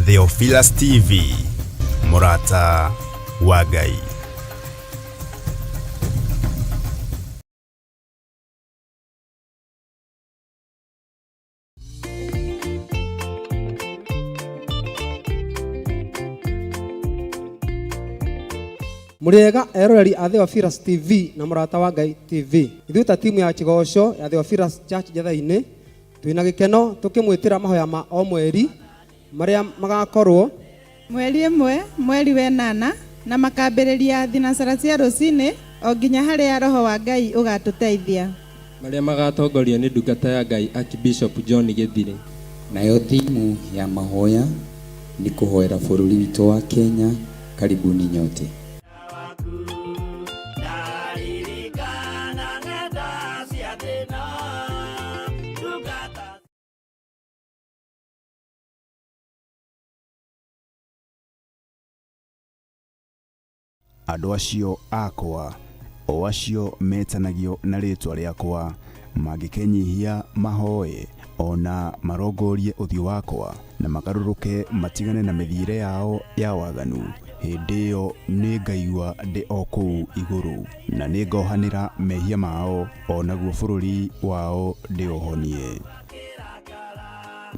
Theophilus TV, mũrata wa Ngai. Mũrĩega eroreri a Theophilus TV na mũrata wa Ngai TV. Ithuĩ ta timu ya Kĩgoco ya Theophilus Church Njetha-inĩ twĩna gĩkeno tũkĩmwĩtĩra mahoya ma o mweri marĩa magakorwo Mweri ĩmwe mweri wenana na makambĩrĩria thinacara cia rũcinĩ o nginya harĩa roho wa Ngai ũgatũteithia. Marĩa magatongorio nĩ ndungata ya Ngai Archbishop John Gĩthirĩ. Nayo thimu ya mahoya nĩ kũhoera bũrũri witũ wa Kenya. Karibuni nyote. Andũ acio akwa, o acio metanagio na rĩĩtwa rĩakwa, mangĩkenyihia mahoe, o na marongorie ũthiũ wakwa, na magarũrũke matigane na mĩthiĩre yao ya waganu, hĩndĩ ĩyo nĩngaigua ndĩ o kũu igũrũ, na nĩngohanĩra mehia mao, o naguo bũrũri wao ndĩũhonie.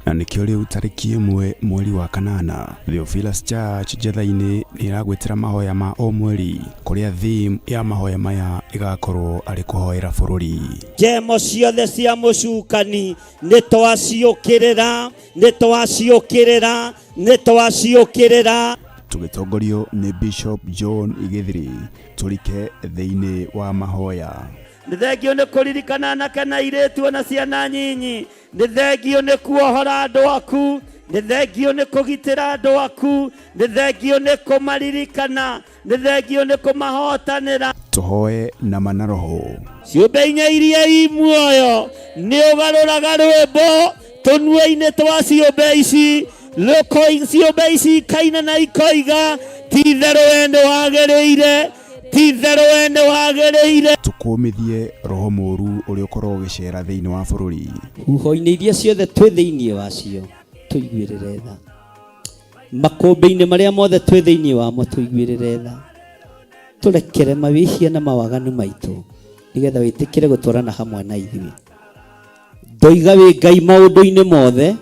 Na nĩkĩo rĩu tarĩki ĩmwe mweri wa kanana Theophilus Church Njetha-inĩ nĩ ĩragwĩtĩra mahoya ma o mweri kũrĩa theme ya mahoya maya ĩgakorwo arĩ kũhoera bũrũri. Njemo ciothe cia mũcukani nĩ twaciũkĩrĩra, nĩ twaciũkĩrĩra, nĩ twaciũkĩrĩra. Tũgĩtongorio nĩ Bishop John Gĩthiri tũrike thĩinĩ wa mahoya. Nĩ thengio nĩ kũririkana anake na airĩtu ona ciana nyinyi. Nĩ thengio nĩ kuohora andũ aku. Nĩ thengio nĩ kũgitĩra andũ aku. Nĩ thengio nĩ kũmaririkana. Nĩ thengio nĩ kũmahotanĩra. Tũhoe na ma na roho. Ciũmbe inya iria i muoyo nĩ ũgarũraga rwĩmbo tũnua-inĩ twa ciũmbe ici. Ciũmbe ici ikaina na ikoiga ti itherũ we nĩ wagĩrĩire, ti itherũ we nĩ wagĩrĩire. Tũkũmithie roho mũũru ũrĩa ũkoragwo ũgĩcera thĩinĩ wa bũrũri. Huho-inĩ iria ciothe twĩ thĩinĩ wacio tũiguĩrĩre tha. Makũmbĩ-inĩ marĩa mothe twĩ thĩinĩ wamo tũiguĩrĩre tha. Tũrekere mawĩhia na mawaganu maitũ nĩgetha wĩtĩkĩre gũtwarana hamwe na ithuĩ. Ndoiga wĩ Ngai maũndũ-inĩ mothe,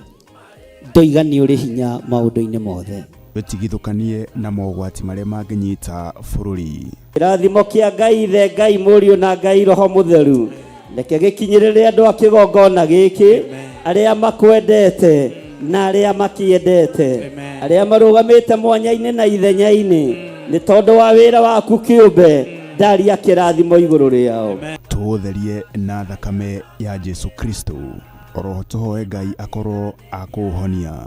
ndoiga nĩ ũrĩ hinya maũndũ-inĩ mothe. Wĩtigithũkanie na mogwati marĩa mangĩnyita bũrũri. Kĩrathimo kĩa Ngai Ithe, Ngai Mũriũ na Ngai Roho Mũtheru reke gĩkinyĩrĩre andũ a kĩgongona gĩkĩ, arĩa makwendete na arĩa makĩendete, arĩa marũgamĩte mwanya-inĩ na ithenya-inĩ nĩ tondũ wa wĩra waku kĩũmbe, ndaria kĩrathimo igũrũ rĩao. Tũũtherie na thakame ya Jesu Kristo. Oroho tũhoe Ngai akorwo akũũhonia.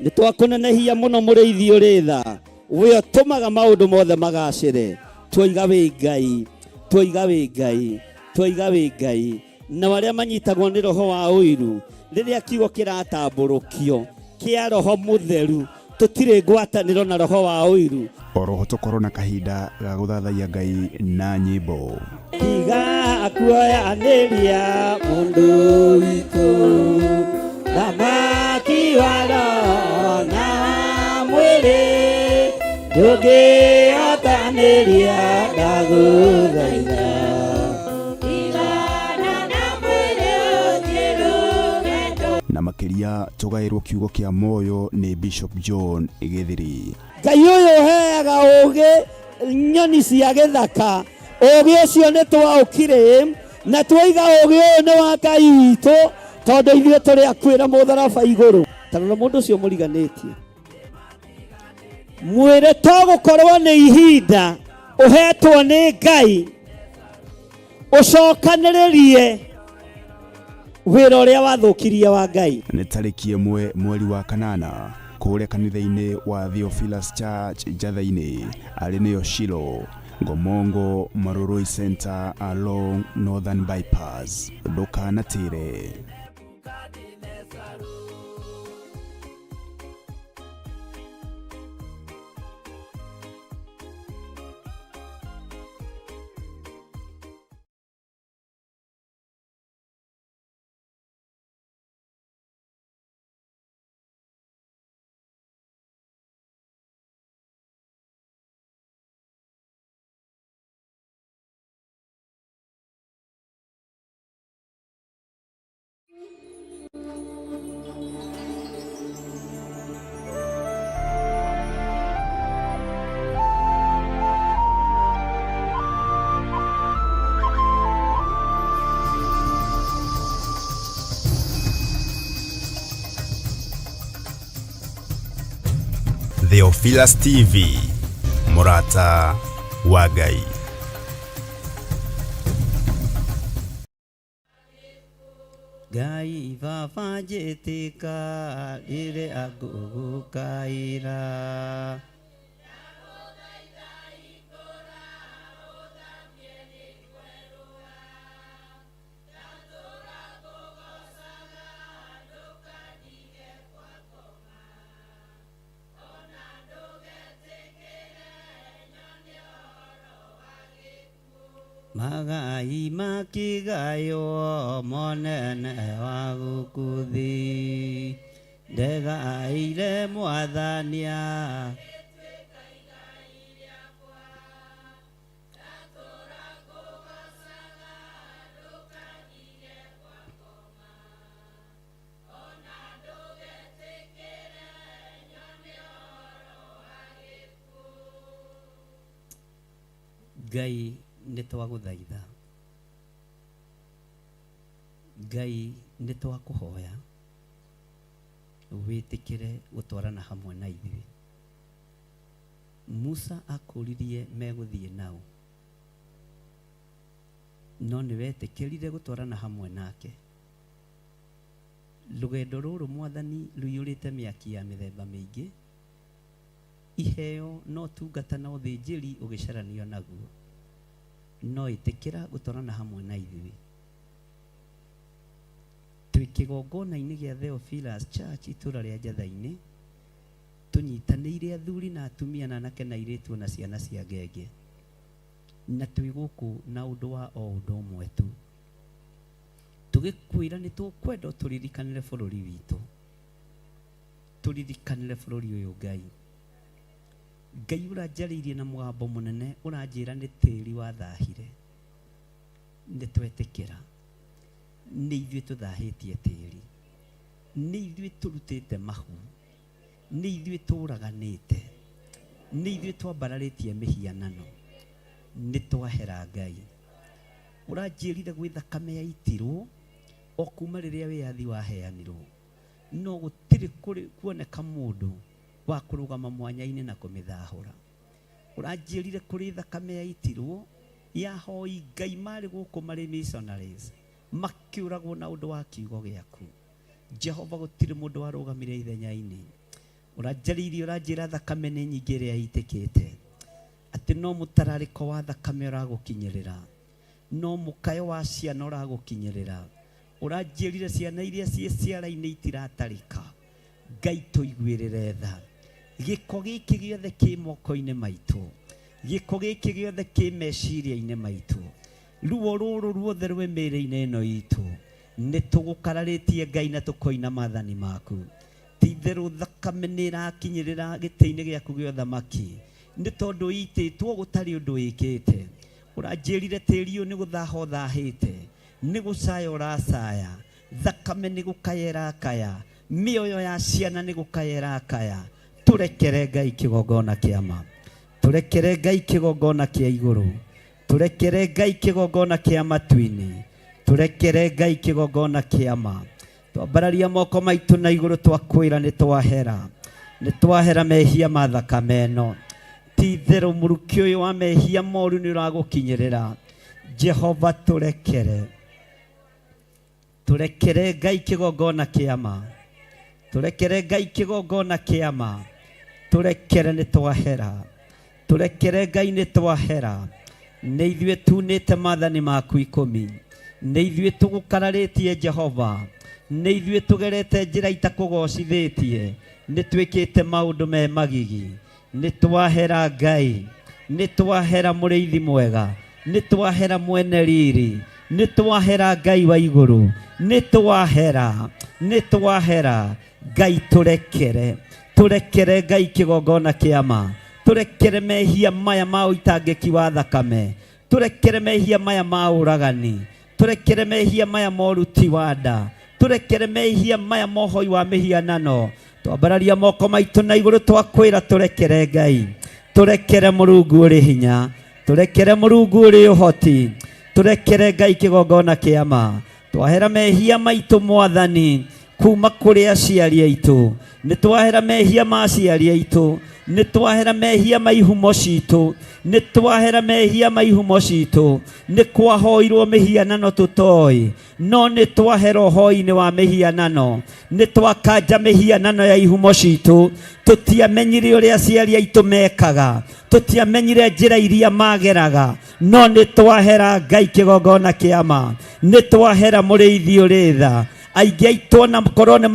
Nĩ twakũnenehia mũno mũrĩithi ũrĩ tha, we ũtũmaga maũndũ mothe magacĩre. Twoiga wĩ Ngai, twoiga wĩ Ngai, twoiga wĩ Ngai. Nao arĩa manyitagwo nĩ roho wa ũiru, rĩrĩa kiugo kĩratambũrũkio kĩa roho mũtheru, tũtirĩ ngwatanĩro na roho wa ũiru. Oroho tũkorwo na kahinda ga gũthathaiya Ngai na nyĩmbo. Tiga kuoyanĩria mũndũ witũ, thamaki wa roho na wa mwĩrĩ, ndũngĩhotanĩria ndagũthaitha. Na makĩria tũgaĩrwo kiugo kĩa muoyo nĩ Bishop John Gĩthiri. Ngai ũyũ ũheaga ũũgĩ nyoni cia gĩthaka, ũũgĩ ũcio nĩ twaũkire na twoiga ũũgĩ ũyũ nĩ wa Ngai witũ tondũ ithuĩ tũrĩ akuĩra mũtharaba igũrũ. Ta rora mũndũ ũcio mũriganĩtie, mwĩre to gũkorwo nĩ ihinda ũhetwo nĩ Ngai ũcokanĩrĩrie wĩra ũrĩa wathũkirie wa Ngai. Nĩ tarĩki ĩmwe mweri wa kanana kũrĩa kanitha-inĩ wa Theophilus Church Njatha-inĩ, arĩ nĩyo Shilo, Ngomongo Marurui Center along Northern Bypass. Ndũkanatĩre. Theophilus TV, mũrata wa Ngai. Ngai baba njĩtĩka rĩrĩa ngũgũkaĩra. Magai makĩgaywo monene wa gũkũ thĩ, ndegaire mwathania. Ngai nĩ twagũthaitha, Ngai nĩ twakũhoya wĩtĩkĩre gũtwarana hamwe na ithuĩ. Musa akũririe megũthiĩ nao, no nĩ wetĩkĩrire gũtwarana hamwe nake. Rũgendo rũrũ Mwathani rũiyũrĩte mĩaki ya mĩthemba mĩingĩ, iheo na ũtungata na ũthĩnjĩri ũgĩcaranio naguo, no ĩtĩkĩra gũtwarana hamwe na ithuĩ. Twĩ kĩgongona-inĩ gĩa Theophilus Church itũra rĩa Njatha-inĩ, tũnyitanĩire athuri na atumia na anake na airĩtu na ciana cia ngenge, na twĩ gũkũ na ũndũ wa o ũndũ ũmwe tu, tũgĩkwĩra nĩ tũkwenda ũtũririkanĩre bũrũri witũ, tũririkanĩre bũrũri ũyũ Ngai. Ngai ũranjarĩirie na mũgambo mũnene ũranjĩra nĩ tĩri wathahire, nĩ twetĩkĩra nĩ ithuĩ tũthahĩtie tĩri, nĩ ithuĩ tũrutĩte mahu, nĩ ithuĩ tũraganĩte, nĩ ithuĩ twambararĩtie mĩhianano, nĩ twahera Ngai. Ũranjĩrire gwĩ thakame yaitirwo o kuma rĩrĩa wĩyathi waheanirwo, no gũtirĩ kũrĩ kuoneka mũndũ wa kũrũgama mwanya-inĩ na kũmĩthahũra. Ũranjĩrire kũrĩ thakame yaitirwo ya hoi Ngai marĩ gũkũ marĩ missionaries makĩũragwo na ũndũ wa kiugo gĩaku. Jehova, gũtirĩ mũndũ warũgamire ithenya-inĩ. Ũranjarĩirie ũranjĩra thakame nĩ nyingĩ ĩrĩa ĩitĩkĩte, atĩ no mũtararĩko wa thakame ũragũkinyĩrĩra, no mũkayo wa ciana ũragũkinyĩrĩra. Ũranjĩrire ciana iria ciĩ ciara-inĩ itiratarĩka. Ngai tũiguĩrĩre tha. Gĩko gĩkĩ gĩothe kĩ moko-inĩ maitũ, gĩko gĩkĩ gĩothe kĩ meciria-inĩ maitũ, ruo rũrũ ruothe rwĩ mĩĩrĩ-inĩ ĩno itũ, nĩ tũgũkararĩtie Ngai na tũkoina maathani maku. Ti itherũ thakame nĩ ĩrakinyĩrĩra gĩtĩ-inĩ gĩaku gĩa ũthamaki, nĩ tondũ ĩitĩtwo gũtarĩ ũndũ ĩkĩte. Ũranjĩrire tĩri ũyũ nĩ gũthaha ũthahĩte, nĩ gũcaya ũracaya, thakame nĩ gũkaya ĩrakaya, mĩoyo ya ciana nĩ gũkaya ĩrakaya. Tũrekere Ngai kĩgongona kĩa ma, tũrekere Ngai kĩgongona kĩa igũrũ, tũrekere Ngai kĩgongona kĩa matu-inĩ, tũrekere Ngai kĩgongona kĩa ma. Twambararia moko maitũ na igũrũ twakwĩra nĩ twahera, nĩ twahera mehia ma thakame ĩno. Ti itherũ mũrukĩ ũyũ wa mehia moru nĩ ũragũkinyĩrĩra. Jehova tũrekere, tũrekere Ngai kĩgongona kĩa ma, tũrekere Ngai kĩgongona kĩa ma, tũrekere nĩ twahera, tũrekere Ngai nĩ twahera. Nĩ ithuĩ tunĩte maathani maku ikũmi, nĩ ithuĩ tũgũkararĩtie Jehova, nĩ ithuĩ tũgerete njĩra itakũgocithĩtie, nĩ twĩkĩte maũndũ me magigi. Nĩ twahera Ngai, nĩ twahera mũrĩithi mwega, nĩ twahera mwene riri, nĩ twahera Ngai wa igũrũ, nĩ twahera, nĩ twahera Ngai. Tũrekere, tũrekere Ngai kĩgongona kĩa ma, tũrekere mehia maya ma ũitangĩki wa thakame, tũrekere mehia maya ma ũragani, tũrekere mehia maya ma ũruti wa nda. Tũrekere mehia maya mohoi wa mĩhianano. Twambararia moko maitũ na igũrũ, twakwĩra tũrekere Ngai, tũrekere Mũrungu ũrĩ hinya, tũrekere Mũrungu ũrĩ ũhoti, tũrekere Ngai kĩgongona kĩa ma. Twahera mehia maitũ Mwathani kuma kũrĩ aciari aitũ, nĩ twahera mehia ma aciari aitũ, nĩ twahera mehia ma ihumo citũ, nĩ twahera mehia ma ihumo citũ. Nĩ kwahoirwo mĩhianano tũtoĩ, no nĩ twahera ũhoi-inĩ wa mĩhianano, nĩ twakanja mĩhianano ya ihumo citũ. Tũtiamenyire ũrĩa aciari aitũ mekaga, tũtiamenyire njĩra iria mageraga, no nĩ twahera Ngai kĩgongona kĩa ma, nĩ twahera mũrĩithi ũrĩ tha. Aingĩ aitũ ona korwo nĩ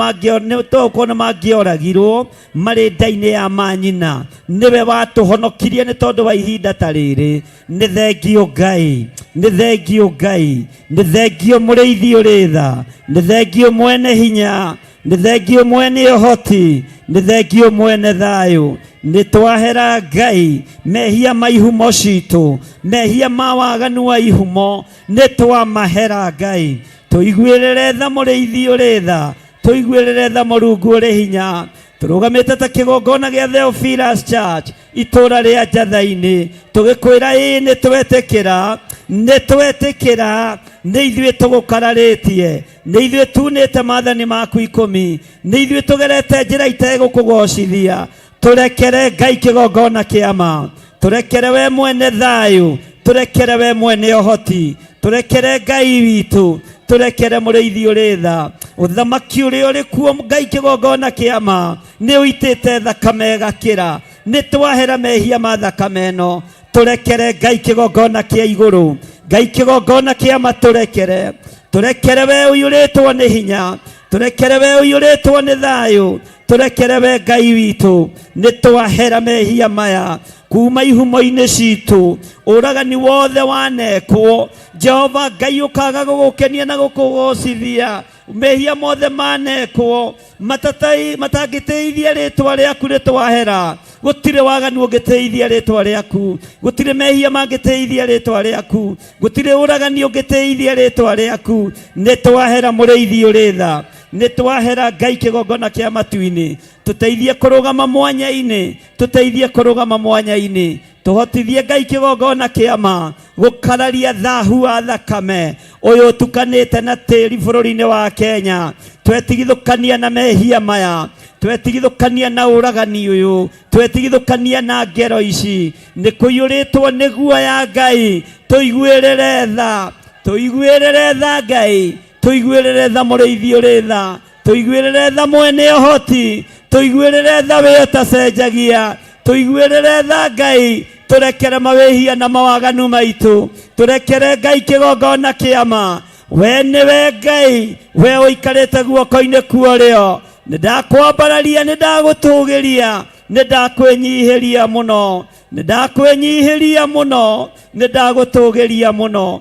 mangĩoragirwo marĩ nda-inĩ ya manyina, nĩwe watũhonokirie nĩ tondũ wa ihinda ta rĩrĩ. Nĩ thengio Ngai, nĩ thengio Ngai, nĩ thengio mũrĩithi ũrĩ tha, nĩ thengio mwene hinya, nĩ thengio mwene ũhoti, nĩ thengio mwene thayũ. Nĩ twahera Ngai mehia ma ihumo citũ, mehia ma waganu wa ihumo, nĩ twamahera Ngai. Tũiguĩrĩre tha mũrĩithi ũrĩ tha, tũiguĩrĩre tha Mũrungu ũrĩ hinya. Tũrũgamĩte ta kĩgongona gĩa Theophilus Church itũra rĩa Njatha-inĩ, tũgĩkwĩra ĩĩ nĩ twetĩkĩra, nĩ twetĩkĩra, nĩ ithuĩ tũgũkararĩtie, nĩ ithuĩ tunĩte maathani maku 10, nĩ ithuĩ tũgerete njĩra itegũkũgocithia. Tũrekere Ngai kĩgongona kĩa ma, tũrekere we mwene thayũ, tũrekere we mwene ũhoti, tũrekere Ngai witũ, tũrekere mũrĩithi ũrĩ tha. Ũthamaki ũrĩa ũrĩ kuo Ngai kĩgongona kĩa ma nĩ ũitĩte thakame ĩgakĩra, nĩ twahera mehia ma thakame ĩno. Tũrekere Ngai kĩgongona kĩa igũrũ, Ngai kĩgongona kĩa ma, tũrekere, tũrekere we ũiyũrĩtwo nĩ hinya, tũrekere we ũiyũrĩtwo nĩ thayũ, tũrekere we Ngai witũ. Nĩ twahera mehia maya kuma ihumo-inĩ citũ, ũragani wothe wanekwo Jehova Ngai ũkaga gũgũkenia na gũkũgocithia, mehia mothe manekwo matangĩtĩithia rĩtwa rĩaku, nĩ twahera. Gũtirĩ waganu ũngĩtĩithia rĩtwa rĩaku, gũtirĩ mehia mangĩtĩithia rĩtwa rĩaku, gũtirĩ ũragani ũngĩtĩithia rĩtwa rĩaku. Nĩ twahera mũrĩithi ũrĩ tha, nĩ twahera Ngai kĩgongona kĩa matu-inĩ. Tũteithie kũrũgama mwanya-inĩ, tũteithie kũrũgama mwanya-inĩ, tũhotithie Ngai kĩgongona kĩa ma gũkararia thahu wa thakame ũyũ ũtukanĩte na tĩri bũrũri-inĩ wa Kenya. Twetigithũkania na mehia maya, twetigithũkania na ũragani ũyũ, twetigithũkania na ngero ici, nĩ kũiyũrĩtwo nĩ guoya Ngai. Tũiguĩrĩre tha, tũiguĩrĩre tha Ngai, tũiguĩrĩre tha mũrĩithi ũrĩ tha, tũiguĩrĩre tha mwene ũhoti, tũiguĩrĩre tha we ũtacenjagia, tũiguĩrĩre tha Ngai. Tũrekere mawĩhia na mawaganu maitũ, tũrekere Ngai kĩgongona kĩa ma. We nĩwe Ngai, we ũikarĩte guoko-inĩ kwa ũrĩo. Nĩ ndakwambararia, nĩ ndagũtũgĩria, nĩ ndakwĩnyihĩria mũno, nĩ ndakwĩnyihĩria mũno, nĩ ndagũtũgĩria mũno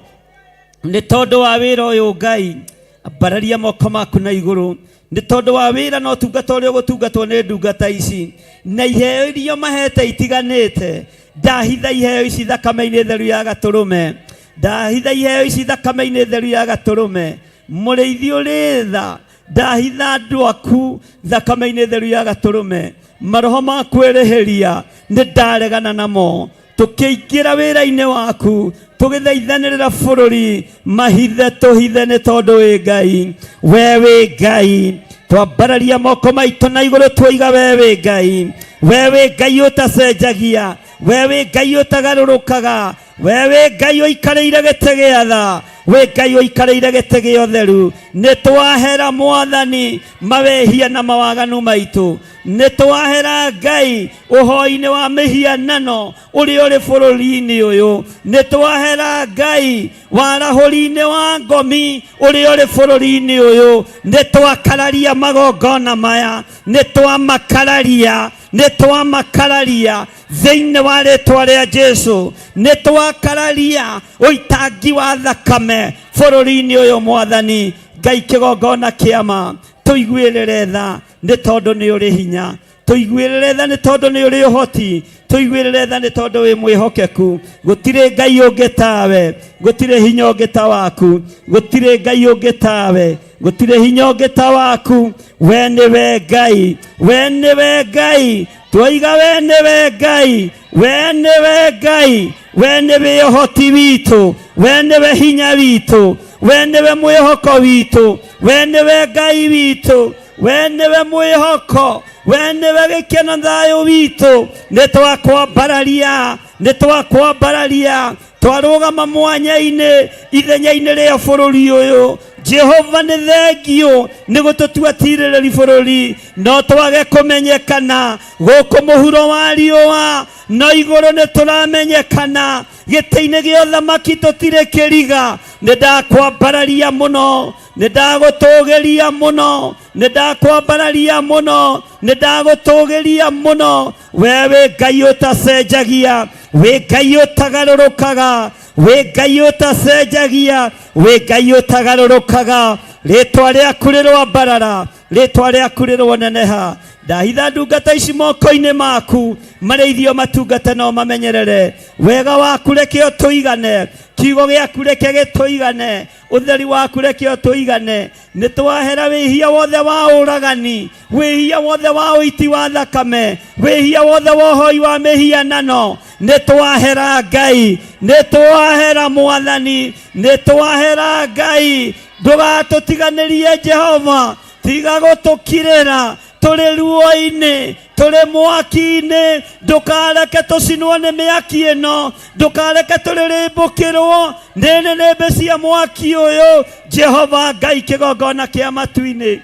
nĩ tondũ wa wĩra ũyũ. Ngai, ambararia moko maku na igũrũ nĩ tondũ wa wĩra na ũtungata ũrĩa ũgũtungatwo nĩ ndungata ici na iheo iria mahete itiganĩte. Ndahitha iheo ici thakame-inĩ theru ya gatũrũme, ndahitha iheo ici thakame-inĩ theru ya gatũrũme. Mũrĩithi ũrĩ tha, ndahitha andũ aku thakame-inĩ theru ya gatũrũme. Maroho ma kwĩrĩhĩria nĩ ndaregana namo. Tũkĩingĩra wĩra-inĩ waku, tũgĩthaithanĩrĩra bũrũri, mahithe tũhithe nĩ tondũ wĩ Ngai, we wĩ Ngai. Twambararia moko maitũ na igũrũ, tuoiga we wĩ Ngai, we wĩ Ngai ũtacenjagia, we wĩ Ngai ũtagarũrũkaga, we wĩ Ngai ũikarĩire gĩtĩ gĩa tha, wĩ Ngai ũikarĩire gĩtĩ gĩa ũtheru. Nĩ twahera Mwathani mawĩhia na mawaganu maitũ, nĩ twahera Ngai ũhoi-inĩ wa mĩhianano ũrĩa ũrĩ bũrũri-inĩ ũyũ, nĩ twahera Ngai warahũri-inĩ wa ngomi ũrĩa ũrĩ bũrũri-inĩ ũyũ. Nĩ twakararia magongona maya, nĩ twamakararia, nĩ twamakararia thĩinĩ wa rĩtwa rĩa Jesu. Nĩ twakararia ũitangi wa thakame bũrũri-inĩ ũyũ. Mwathani Ngai kĩgongona kĩa ma, tũiguĩrĩre tha nĩ tondũ nĩ ũrĩ hinya, tũiguĩrĩre tha nĩ tondũ nĩ ũrĩ ũhoti, tũiguĩrĩre tha nĩ tondũ wĩ mwĩhokeku. Gũtirĩ Ngai ũngĩ tawe, gũtirĩ hinya ũngĩ ta waku, gũtirĩ Ngai ũngĩ tawe. Gũtirĩ hinya ũngĩ ta waku. We nĩwe Ngai, we nĩwe Ngai, twoiga we nĩwe Ngai, we nĩwe Ngai, we nĩwe ũhoti witũ, we nĩwe hinya witũ, we nĩwe mwĩhoko witũ, we nĩwe Ngai witũ, we nĩwe mwĩhoko, we nĩwe gĩkeno thayũ witũ. Nĩ twakwambararia, nĩ twakwambararia, twarũgama mwanya-inĩ ithenya-inĩ rĩa bũrũri ũyũ. Jehova nĩ thengiũ nĩ gũtũtua tirĩrĩri bũrũri, no twage kũmenyekana gũkũ mũhuro wa riũa, no igũrũ nĩ tũramenyekana. Gĩtĩ-inĩ gĩa ũthamaki tũtirĩ kĩriga. Nĩ ndakwambararia mũno, nĩ ndagũtũgĩria mũno, nĩ ndakwambararia mũno, nĩ ndagũtũgĩria mũno. We wĩ Ngai ũtacenjagia, wĩ Ngai ũtagarũrũkaga, wĩ Ngai ũtacenjagia, wĩ Ngai ũtagarũrũkaga. Rĩtwa rĩaku rĩrwambarara, rĩtwa rĩaku rĩrwoneneha. Ndahitha ndungata ici moko-inĩ maku, marĩithio matungate no mamenyerere. Wega waku reke ũtũigane, kiugo gĩaku reke gĩtũigane, ũtheri waku reke ũtũigane. Nĩ twahera wĩhia wothe wa ũragani, wĩhia wothe wa ũiti wa thakame, wĩhia wothe wa ũhoi wa mĩhianano. Nĩ twahera Ngai, nĩ twahera Mwathani, nĩ twahera Ngai. Ndũgatũtiganĩrie Jehova, tiga gũtũkirĩra tũrĩ ruo-inĩ, tũrĩ mwaki-inĩ. Ndũkareke tũcinwo nĩ mĩaki ĩno, ndũkareke tũrĩrĩmbũkĩrwo nĩ nĩnĩmbĩ cia mwaki ũyũ. Jehova Ngai kĩgongona kĩa matu-inĩ,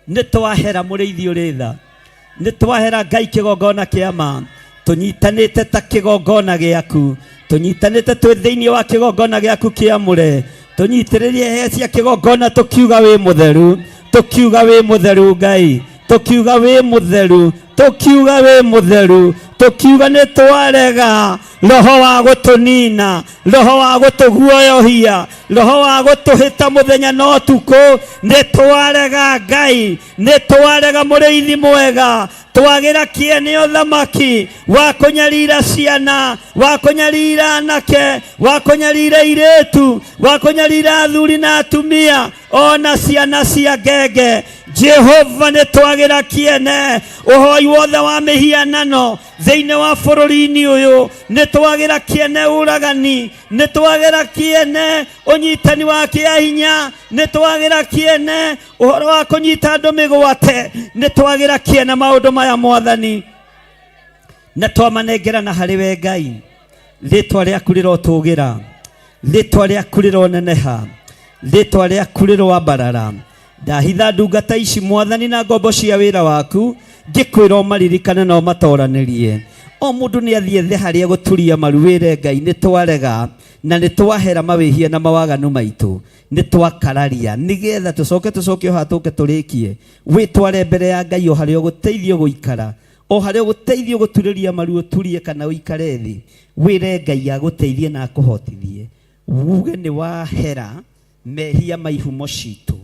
nĩ twahera mũrĩithi ũrĩ tha, nĩ twahera Ngai kĩgongona kĩa ma. Tũnyitanĩte ta kĩgongona gĩaku, tũnyitanĩte twĩ thĩinĩ wa kĩgongona gĩaku kĩamũre. Tũnyitĩrĩrie hĩa cia kĩgongona tũkiuga wĩ mũtheru, tũkiuga wĩ mũtheru Ngai, tũkiuga wĩ mũtheru, tũkiuga wĩ mũtheru, tũkiuga nĩ twarega roho wa gũtũnina, roho wa gũtũguoyohia, roho wa gũtũhĩta mũthenya na ũtukũ. Nĩ twarega Ngai, nĩ twarega mũrĩithi mwega. Twagĩra kĩene ũthamaki wa kũnyarira ciana, wa kũnyarira anake, wa kũnyarira airĩtu, wa kũnyarira athuri na atumia, ona ciana cia ngenge. Jehova nĩ twagĩra kĩene ũhoi wothe wa mĩhianano thĩinĩ wa bũrũri-inĩ ũyũ. Nĩ twagĩra kĩene ũragani, nĩ twagĩra kĩene ũnyitani wa kĩa hinya, nĩ twagĩra kĩene ũhoro wa kũnyita andũ mĩgwate, nĩ twagĩra kĩene maũndũ maya Mwathani, na twamanengerana harĩ we Ngai. Rĩtwa rĩaku rĩrotũgĩra, rĩtwa rĩaku rĩroneneha, rĩtwa rĩaku rĩroambarara. Ndahitha ndungata ici Mwathani na ngombo cia wĩra waku, ngĩkwĩra ũmaririkane na ũmatoranĩrie. O mũndũ nĩ athiĩ thĩ harĩa gũturia maru wĩre Ngai nĩ twarega na nĩ twahera mawĩhia na mawaganu maitũ, nĩ twakararia, nĩgetha tũcoke tũcoke o haha tũke tũrĩkie. Wĩtware mbere ya Ngai o harĩa ũgũteithio gũikara, o harĩa ũgũteithio gũturĩria maru ũturie kana ũikare thĩ, wĩre Ngai agũteithie na akũhotithie. Uge nĩ wahera mehia ma ihumo citũ,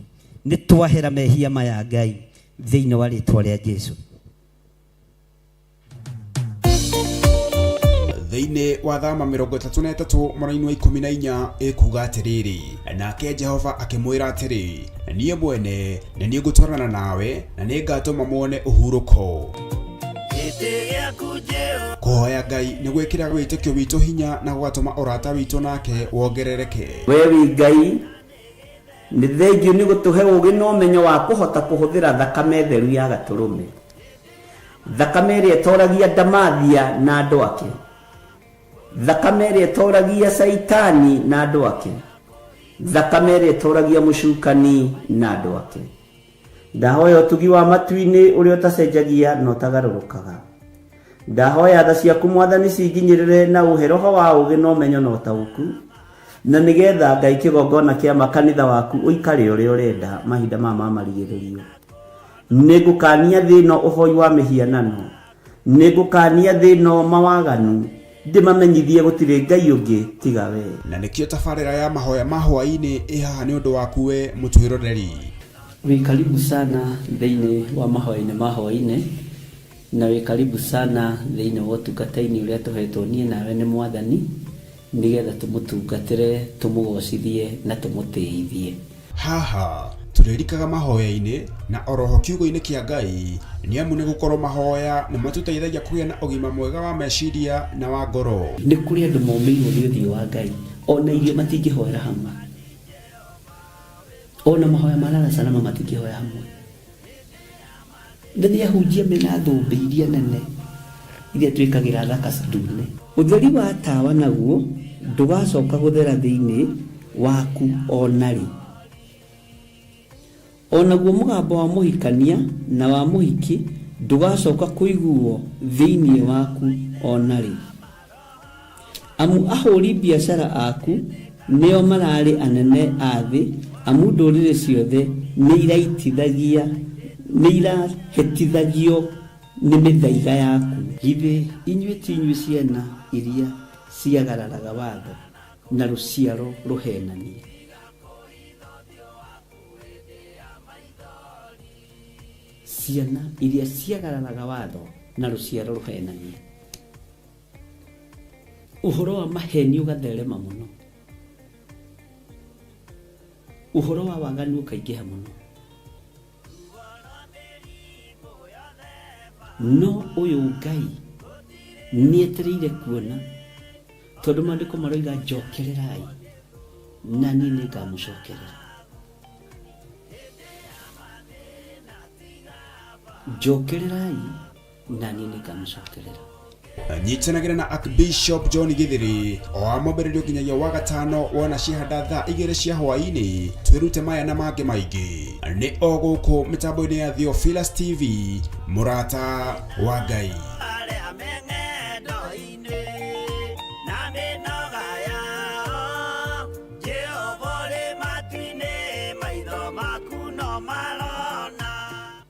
nĩ twahera mehia maya Ngai thĩinĩ wa rĩtwa rĩa Jesu. Thĩinĩ wa Thama 33 mũraini wa 14 ĩkuga atĩrĩrĩ, nake Jehova akĩmwĩra atĩrĩ, niĩ mwene nĩ niĩ ngũtwarana nawe na nĩ ngatũma muone ũhurũko. Kũhoya Ngai nĩ gwĩkĩraga wĩtĩkio witũ hinya na gũgatũma ũrata witũ nake wongerereke. We wĩ Ngai, nĩ thengiũ nĩ gũtũhe ũũgĩ na ũmenyo wa kũhota kũhũthĩra thakame theru ya Gatũrũme, thakame ĩrĩa ĩtoragia ndamathia na andũ ake, thakame ĩrĩa ĩtoragia Caitani na andũ ake, thakame ĩrĩa ĩtoragia mũcukani na andũ ake. Ndahoya ũtugi wa matu-inĩ ũrĩa ũtacenjagia na ũtagarũrũkaga. Ndahoya tha ciaku Mwathani cinginyĩrĩre na ũhe roho wa ũũgĩ na ũmenyo na ũtaũku, na nĩgetha Ngai kĩgongona kĩa ma kanitha waku ũikare ũrĩa ũrenda mahinda maya ma marigĩrĩrio. Nĩngũkania thĩ ĩno ũhoi wa mĩhianano, nĩngũkania thĩ ĩno mawaganu, ndĩmamenyithie gũtirĩ Ngai ũngĩ tiga we. Na nĩkĩo tabarĩra ya mahoya ma hwaĩ-inĩ ĩ haha nĩ ũndũ waku we mũtwĩroreri. Wĩ karibu sana thĩinĩ wa mahoya-inĩ ma hwaĩ-inĩ, na wĩ karibu sana thĩinĩ wa ũtungata-inĩ ũrĩa tũhetwo niĩ nawe nĩ Mwathani, nĩgetha tũmũtungatĩre, tũmũgocithie na tũmũtĩithie. Haha tũrĩrikaga mahoya-inĩ na oroho kiugo-inĩ kĩa Ngai, nĩ amu nĩ gũkorwo mahoya nĩ matũteithagia kũgĩa na ũgima mwega wa meciria na wa ngoro. Nĩ kũrĩ andũ momĩirwo nĩ ũthiũ wa Ngai, ona irio matingĩhoera hamwe, ona mahoya ma lala salama matingĩhoya hamwe. Na nĩ ahunjia mena thũmbĩ iria nene iria twĩkagĩra thaka ndune. Ũtheri wa tawa naguo ndũgacoka gũthera thĩinĩ waku o na rĩ. O naguo mũgambo wa mũhikania na wa mũhiki ndũgacoka kũiguo thĩinĩ waku o na rĩ. Amu ahũri biacara aku nĩo mararĩ anene a thĩ, amu ndũrĩrĩ ciothe nĩ irahĩtithagio nĩ mĩthaiga yaku. Githĩ inyuĩ ti inyuĩ ciana iria ciagararaga watho na rũciaro rũhenanie? Ciana iria ciagararaga watho na rũciaro rũhenanie. Ũhoro wa maheni ũgatherema mũno, ũhoro wa waganu ũkaingĩha mũno. No ũyũ Ngai nĩetereire kuona, tondũ maandĩko maroiga njokererai na niĩ nĩngamũcokerera. Njokererai na niĩ nĩngamũcokerera. Nyitanagĩra na Archbishop John Githiri o wa mwambĩrĩrio nginyagia wa gatano wona ciahanda thaa 2 cia hwaĩ-inĩ, twĩrute maya na mangĩ maingĩ. Nĩ o gũkũ mĩtambo-inĩ ya Theophilus TV, mũrata wa Ngai.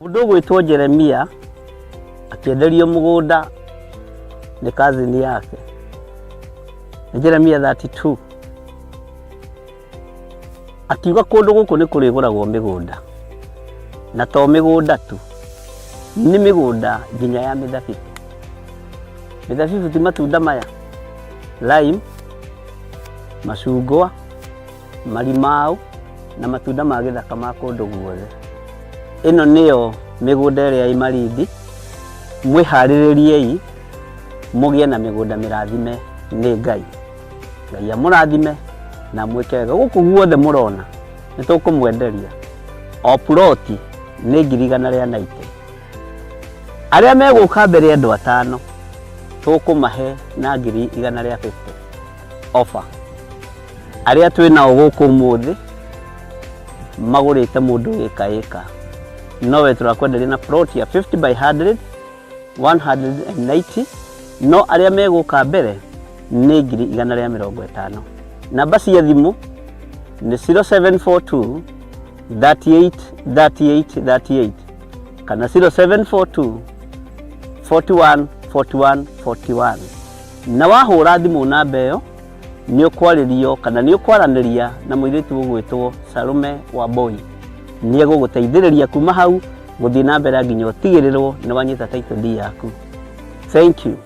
Mũndũ ũgwĩtwo Jeremia akĩenderio mũgũnda nĩ cousin yake. Nĩ Jeremia 32. Akiuga kũndũ gũkũ nĩ kũrĩgũragwo mĩgũnda, na to mĩgũnda tu, nĩ mĩgũnda nginya ya mĩthabibũ. Mĩthabibũ ti matunda maya, lime, macungwa, marimau na matunda ma gĩthaka ma kũndũ guothe. Ĩno nĩyo mĩgũnda ĩrĩa ĩ Malindi. Mwĩharĩrĩriei mũgĩe na mĩgũnda mĩrathime nĩ Ngai. Ngai amũrathime na mwĩke wega. Gũkũ guothe mũrona nĩ tũkũmwenderia o ploti nĩ 190,000. Arĩa megũka mbere andũ 5 tũkũmahe na 150,000 offer. Arĩa twĩ nao gũkũ ũmũthĩ magũrĩte mũndũ ĩka ĩka, nowe tũrakwenderia na plot ya 50 by 100 190, no arĩa megũka mbere nĩ 150,000. Namba cia thimũ nĩ 0742 38 38 38 kana 0742 41 41 41. Na wahũra thimũ namba ĩyo nĩ ũkwarĩrio kana nĩ ũkwaranĩria na mũirĩtu ũgwĩtwo Salome Wambui. Nĩ egũgũteithĩrĩria kuma hau gũthiĩ na mbere nginya ũtigĩrĩrwo nĩ wanyita title deed yaku. Thank you.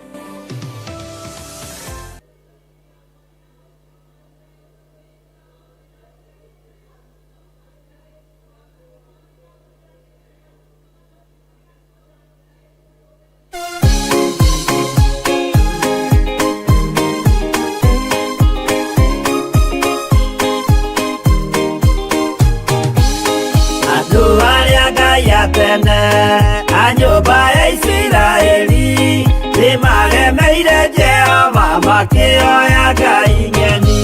Andũ arĩa Ngai atene a nyũmba ya Isiraeli nĩmaremeire Jehova makĩoya ngai ng'eni.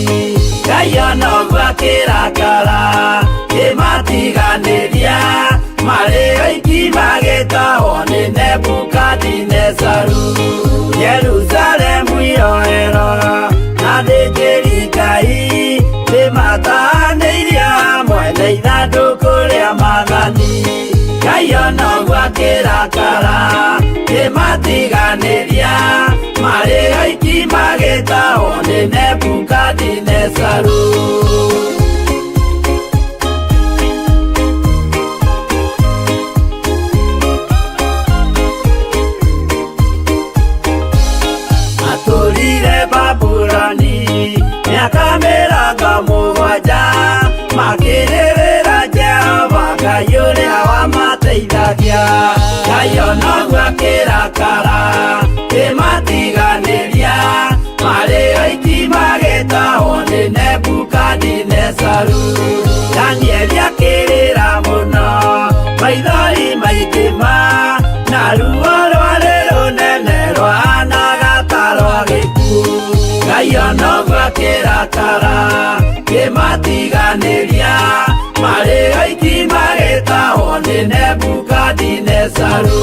Ngai ona ũguo akĩrakara kĩmatiganĩria marĩ oiki magĩtahwo nĩ Nebukadinezaru. Jerusalemu iroero na athĩnjĩri Ngai nĩmatahanĩirie hamwe na ithandũkũ rĩa maathani. Ngai ona ũguo akĩrakara kĩmatiganĩria marĩ oiki magĩtahwo nĩ Nebukadinezaru. Atũrire Babuloni mĩaka 70 makĩrĩrĩra oiki magĩtahwo nĩ Nebukadinezaru. Danieli akĩrĩra mũno, maithori maingĩ ma, na ruo rwarĩ rũnene rwahanaga ta rwa gĩkuũ. Ngai onoguo akĩrakara, kĩmatiganĩria, marĩ oiki magĩtahwo nĩ Nebukadinezaru.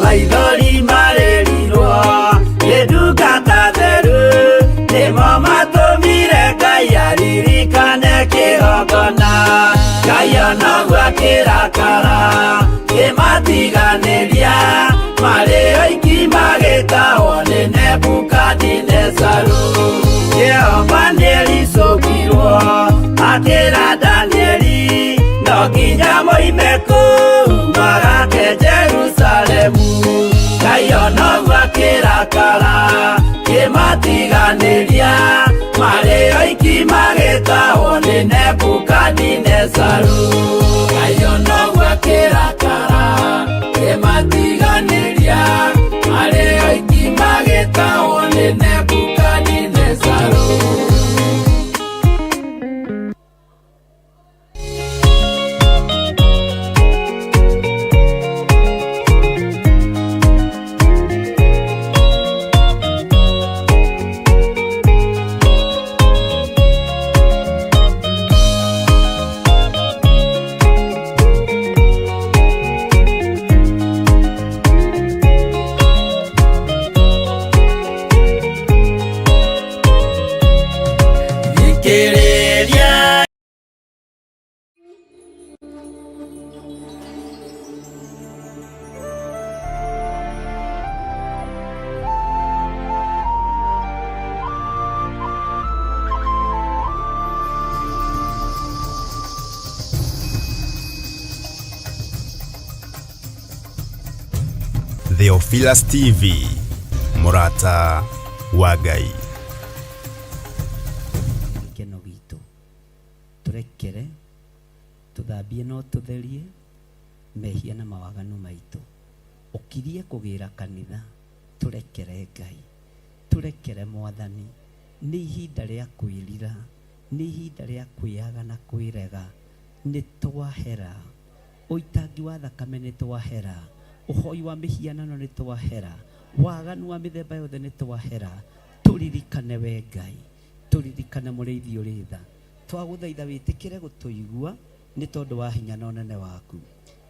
Maithori marĩrirwo nĩ ndungata theru, nĩmo matũmire Ngai aririkane kĩgongona. Ngai onoguo akĩrakara, kĩmatiganĩria, marĩ oiki magĩtahwo nĩ Nebukadinezaru. Jehova nĩericũkirwo, akĩra Danieli, no nginya moime kũu magake Jerusalemu. Ngai onoguo akĩrakara, kĩmatiganĩria, marĩ oiki magĩtahwo nĩ Nebukadinezaru. Ngai onoguo akĩrakara, kĩmatiganĩria, marĩ oiki magĩtahwo nĩ Nebukadinezaru. Thikĩrĩria. Theophilus TV, mũrata wa Ngai. Gĩkeno gitũ tũrekere, tũthambie no tũtherie mehia na mawaganu maitũ. Ũkirie kũgĩra kanitha, tũrekere Ngai, tũrekere Mwathani. Nĩ ihinda rĩa kwĩrira, nĩ ihinda rĩa kwĩyaga na kwĩrega. Nĩ twahera ũitangi wa thakame, nĩ twahera ũhoi wa mĩhianano, nĩ twahera waganu wa mĩthemba yothe, nĩ twahera. Tũririkane we Ngai, tũririkane mũrĩithi ũrĩ tha. Twagũthaitha wĩtĩkĩre gũtũigua nĩ tondũ wa hinya na ũnene waku,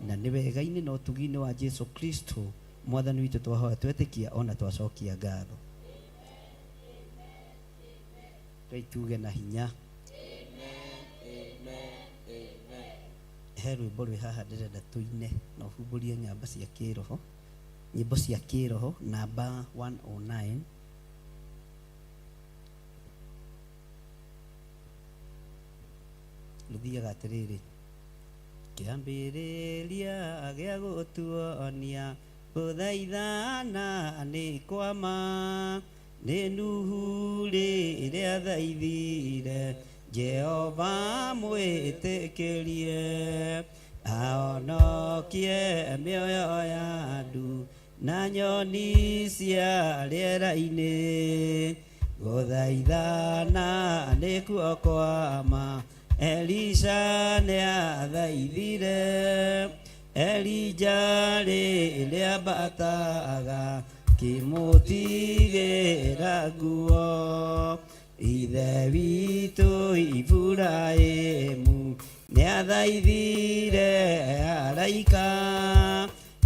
na nĩ wega-inĩ na ũtugi-inĩ wa Jesu Kristo Mwathani witũ twahoya twetĩkia ona twacokia ngatho. Ngai tuge na hinya. He rwĩmbo rwĩ haha ndĩrenda tũine na ũhumbũrie nyamba cia kĩroho, nyĩmbo cia kĩroho namba 109. Rũthiaga atĩrĩrĩ: kĩambĩrĩria gĩa gũtuonia gũthaithana nĩ kwama, nĩ Nuhu rĩrĩa thaithire Jehova mwĩtĩkĩrie ahonokie mĩoyo ya andũ na nyoni cia rĩera-inĩ. Gũthaithana nĩkuo kwama, Elisha nĩathaithire Elija rĩrĩa ambataga kĩmũtigĩra nguo. Ithe witũ Iburahĩmu nĩathaithire araika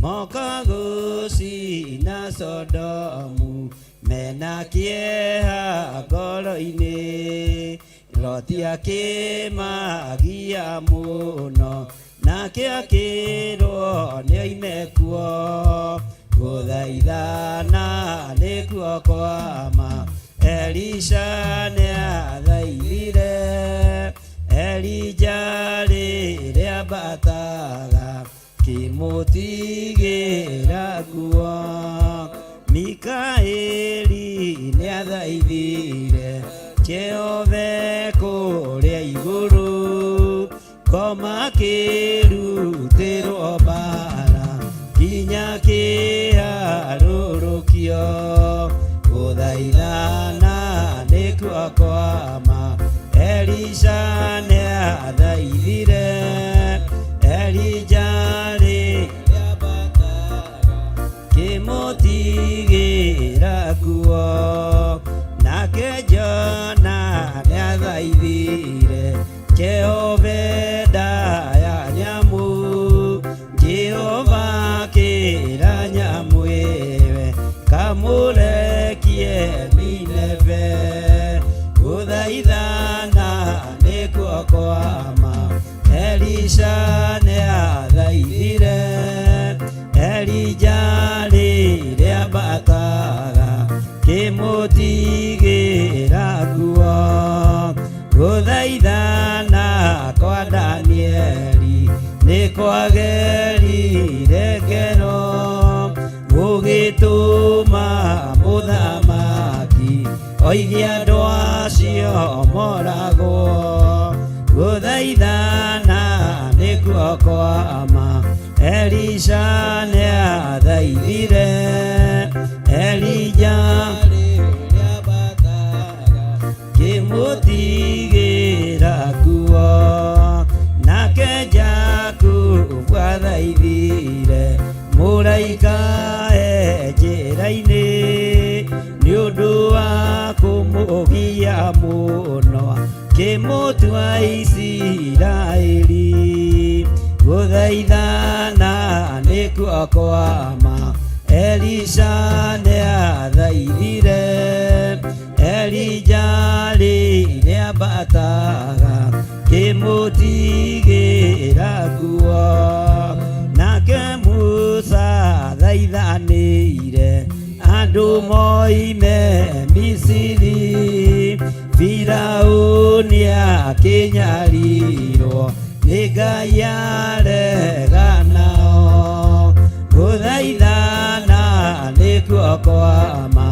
moka gũcina Sodomu mena kĩeha ngoro-inĩ. Loti akĩmagia mũno, nake akĩrwo nĩoime kuo. Gũthaithana nĩkuo kwama, Elisha nĩathaithire Elija rĩrĩa ambataga kĩmũtigĩra nguo. Mikaeli nĩathaithire Jehova kũrĩa igũrũ. Ngoma kĩrutĩrwo mbara nginya kĩharũrũkio. Gũthaithana nĩkuo kwama, Elisha nĩathaithire Elija rĩambataga kĩmũtigĩra nguo. Nake Jona nĩathaithire Jehova ndaya nyamũ, Jehova kĩra nyamũ ĩwe kamũrekie Nineve. Gũthaithana nĩkuo kwama, Elisha nĩathaithire Elija rĩambataga kĩmũtigĩra nguo. Gũthaithana kwa Danieli nĩ kwagerire ngero, gũgĩtũma mũthamaki oige andũ acio moragwo. Gũthaithana nĩkuo kwama, Elisha nĩathaithire Elija kĩmũtigĩra nguo. Nake Jakubu athaithire mũraika e njĩra-inĩ, nĩ ũndũ wa kũmũgia mũno kĩmũtua Isiraeli. Gũthaithana nĩkuo kwama, Elisha nĩathaithire Elija rĩambataga kĩmũtigĩra nguo. Nake Musa athaithanĩire andũ moime Misiri, Firaũni akĩnyarirwo nĩ Ngai arega nao. Gũthaithana nĩkuo kwama,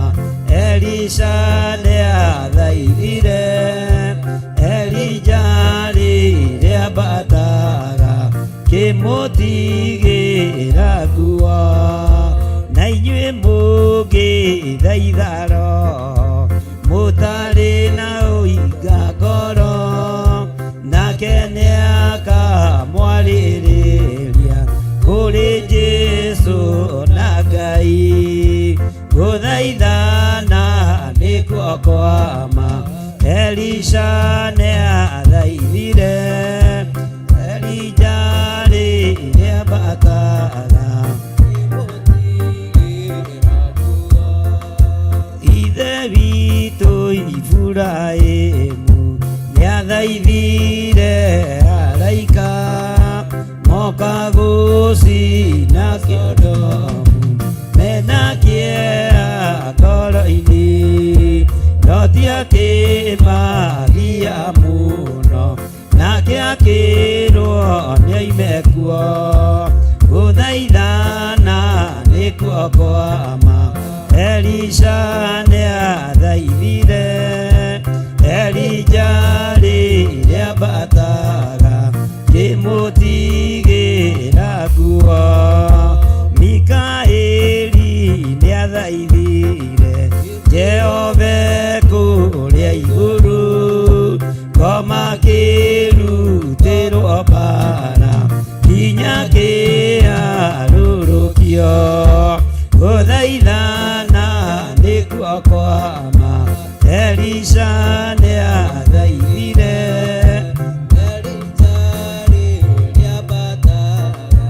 Elisha nĩathaithire Elija rĩambataga kĩmũtigĩra nguo. Na inyuĩ mũngĩthaitha Roho mũtarĩ na ũhinga ngoro, nake nĩakamwarĩrĩria kũrĩ Jesũ na Ngai. Gũthaithana nĩkuo kwama, Elisha nĩathaithire Elija rĩambataga. Ithe witũ Iburahĩmu nĩathaithire araika moka gũcina Sodomu mena kĩeha ngoro-inĩ. Loti akĩmagia mũno nake akĩrwo nĩoime kuo. Gũthaithana nĩkuo kwama, Elisha nĩathaithire Elija rĩambataga kĩmũtigĩra nguo. Mikaeli nĩathaithire Jehova kũrĩa igũrũ, ngoma kĩrutĩrwo mbara nginya kĩharũrũkio. Gũthaithana nĩkuo kwama, Elisha nĩathaithire Elija rĩambataga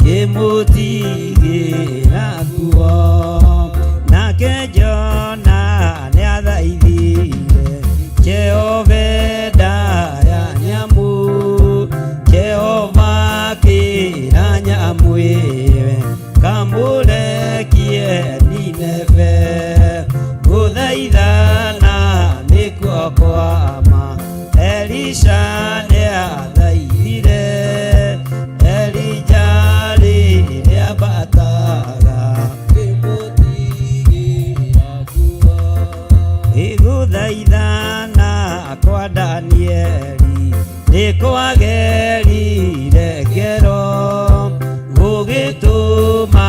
kĩmũtigĩra nguo. Nake Jona nĩathaithire Jehova ndaya nyamũ, Jehova akĩra nyamũ ĩwe kamũrekie Nineve. Gũthaithana nĩkuo kwama, Elisha nĩathaithire Elija rĩambataga Gũthaithana kwa Danieli Nĩ kwagerire ngero gũgĩtũma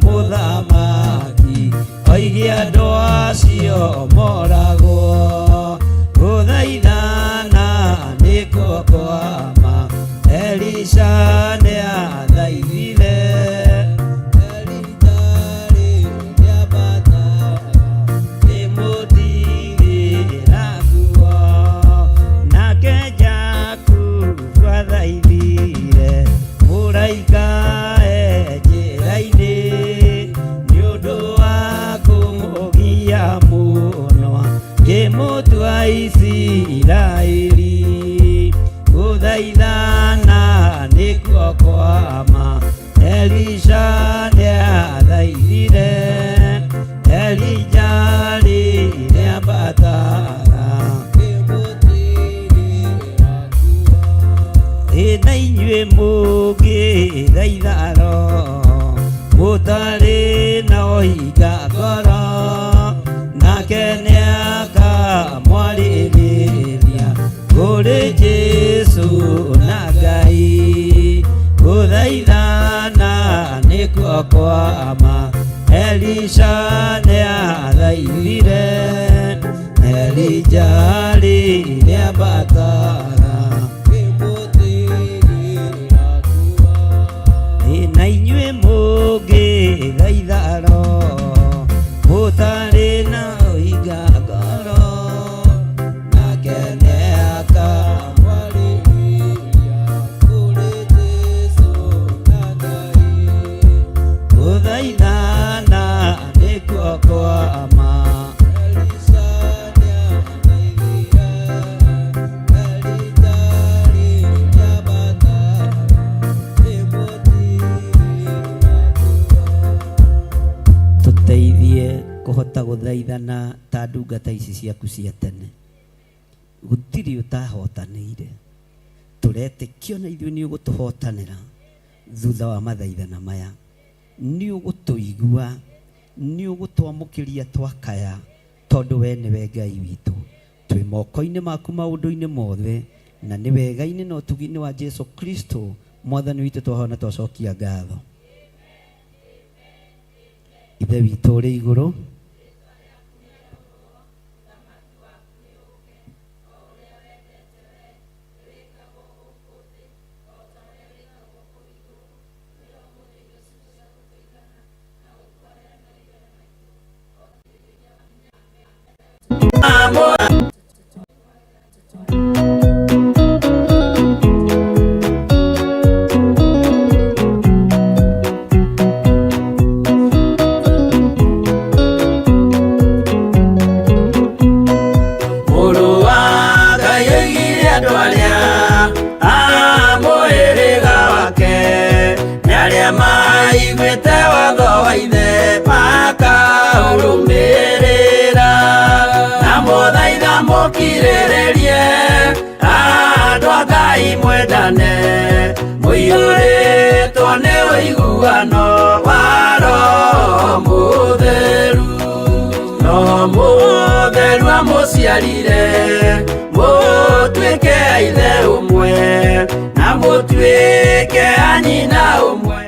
mũthamaki oige andũ acio moragwo. Gũthaithana nĩkuo kwama, Elisha nĩathaithire. Elija rĩambataga ĩmũtigĩra nguo, nake Jakubu athaithire mũraika e njĩra-inĩ nĩ ũndũ wa kũmũgia mũno ngĩmũtua Isiraeli. Gũthaithana nĩkuo kwama, Elisha nĩathaithire. Elija rĩambataga ĩ na inyuĩ mũngĩthaitharo mũtarĩ na ũhinga ngoro, nake nĩakamwarĩrĩria kũrĩ Jesũ na Ngai. Gũthaithana nĩkuo kwama, Elisha nĩathaithire. Elija rĩambataga ĩ na inyuĩ mũngĩthaitharo mũtarĩ na ũhinga ngoro, nake nĩakamwarĩrĩria kũrĩ Jesũ na Ngai. Gũthaithana nĩkuo kwama, Elisha nĩathaithire. Elija rĩambataga tũteithie kũhota gũthaithana ta ndungata ici ciaku cia tene. Gũtirĩ ũtahotanĩire, tũretĩkio na ithuĩ nĩ ũgũtũhotanĩra thutha wa mathaithana maya. Nĩ ũgũtũigua, nĩ ũgũtwamũkĩria twakaya, tondũ we nĩwe Ngai witũ. Twĩ moko-inĩ maku maũndũ-inĩ mothe, na nĩ wega-inĩ na ũtugi-inĩ wa Jesu Kristo mwathani witũ twahona twacokia ngatho. Ithe witũ ũrĩ igũrũ, Mũrũ wa Ngai oigire andũ arĩa a mũhĩrĩga wake nĩ arĩa maiguĩte watho wa ithe makaũrũmĩrĩra. Na mũthaitha mũkirĩrĩrie andũ a Ngai mwendane, mũiyũrĩtwo nĩ ũiguano wa Roho Mũtheru. Roho Mũtheru amũciarire mũtuĩke a ithe ũmwe na mũtuĩke a nyina ũmwe.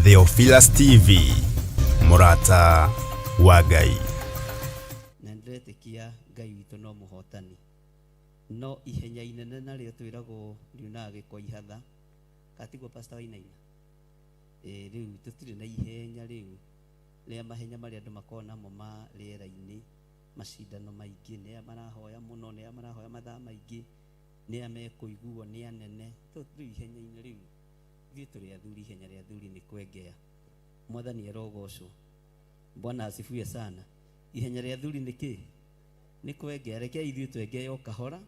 Theophilus TV, mũrata wa Ngai. Na ndĩretĩkia Ngai witũ no mũhotani, no ihenya inene narĩo twĩragwo riunaga gĩko ihatha katiguo Pastor Wainaina. Ĩ rĩu tũtirĩ na ihenya rĩu rĩa mahenya marĩa andũ makoragwo namo ma rĩera-inĩ, macindano maingĩ, nĩa marahoya mũno, nĩa marahoya mathaa maingĩ, nĩa mekũiguo nĩ anene. Rĩu ihenya-inĩ rĩu ithuĩ tũrĩ athuri, ihenya rĩa athuri nĩ kwengea. Mwathani arogocwo. Bwana asifiwe sana. Ihenya rĩa athuri nĩ kĩ? Nĩ kwengea. Reke ithuĩ twengee o kahora,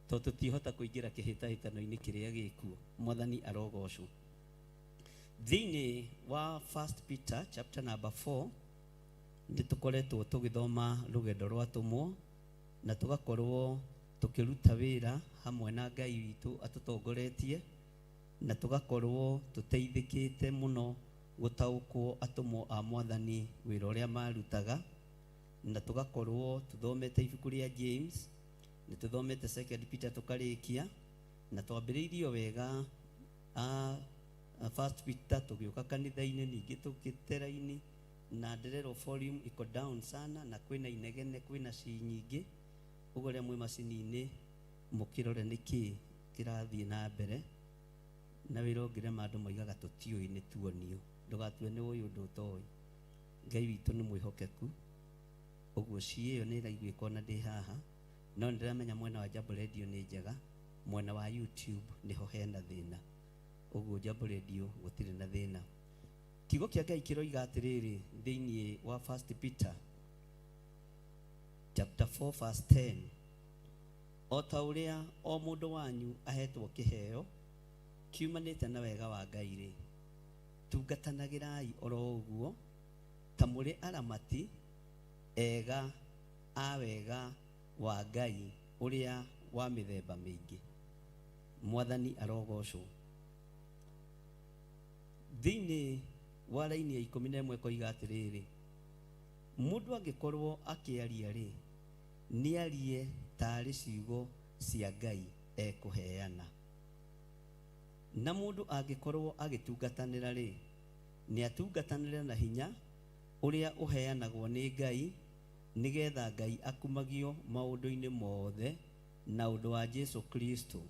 tondũ tũtihota kũingĩra kĩhĩtahĩtano-inĩ kĩrĩa gĩkuo. Mwathani arogocwo. Thĩinĩ wa First Peter chapter number 4 nĩ tũkoretwo tũgĩthoma rũgendo rwa atũmwo na tũgakorwo tũkĩruta wĩra hamwe na Ngai witũ atũtongoretie na tũgakorwo tũteithĩkĩte mũno gũtaũkwo atũmwo a Mwathani wĩra ũrĩa marutaga, na tũgakorwo tũthomete ibuku rĩa James, nĩ tũthomete Second Peter tũkarĩkia, na twambĩrĩirie wega First Peter tũgĩũka kanitha-inĩ, ningĩ tũkĩtera-inĩ, na ndĩrerwo volume iko down sana, na kwĩna inegene, kwĩna ci nyingĩ, ũguo rĩa mwĩ macini-inĩ mũkĩrore nĩkĩ kĩrathiĩ na mbere, na wĩra ũngĩrema andũ moigaga tũtiũĩ nĩ tuonio, ndũgatue nĩ ũĩ ũndũ ũtoĩ. Ngai witũ nĩ mwĩhokeku, ũguo ci ĩyo nĩ ĩraiguĩka ona ndĩ haha, no nĩ ndĩramenya mwena wa Jambo Radio nĩ njega, mwena wa YouTube nĩho hena thĩna, ũguo Jambo Radio gũtirĩ na thĩna. Kiugo kĩa Ngai kĩroiga atĩrĩrĩ thĩinĩ wa First Peter chapter 4 verse 10, o ta ũrĩa o mũndũ wanyu ahetwo kĩheo kiumanĩte na wega wa Ngai rĩ, tungatanagĩrai oro ũguo ta mũrĩ aramati ega a wega wa Ngai ũrĩa wa mĩthemba mĩingĩ. Mwathani arogocwo. Thĩinĩ wa raini ya 11 koiga atĩrĩrĩ, mũndũ angĩkorwo akĩaria rĩ, nĩarie tarĩ ciugo cia Ngai ekũheana, na mũndũ angĩkorwo agĩtungatanĩra rĩ, nĩatungatanĩre na hinya ũrĩa ũheanagwo nĩ Ngai, nĩgetha Ngai akumagio maũndũ-inĩ mothe na ũndũ wa Jesu Kristo,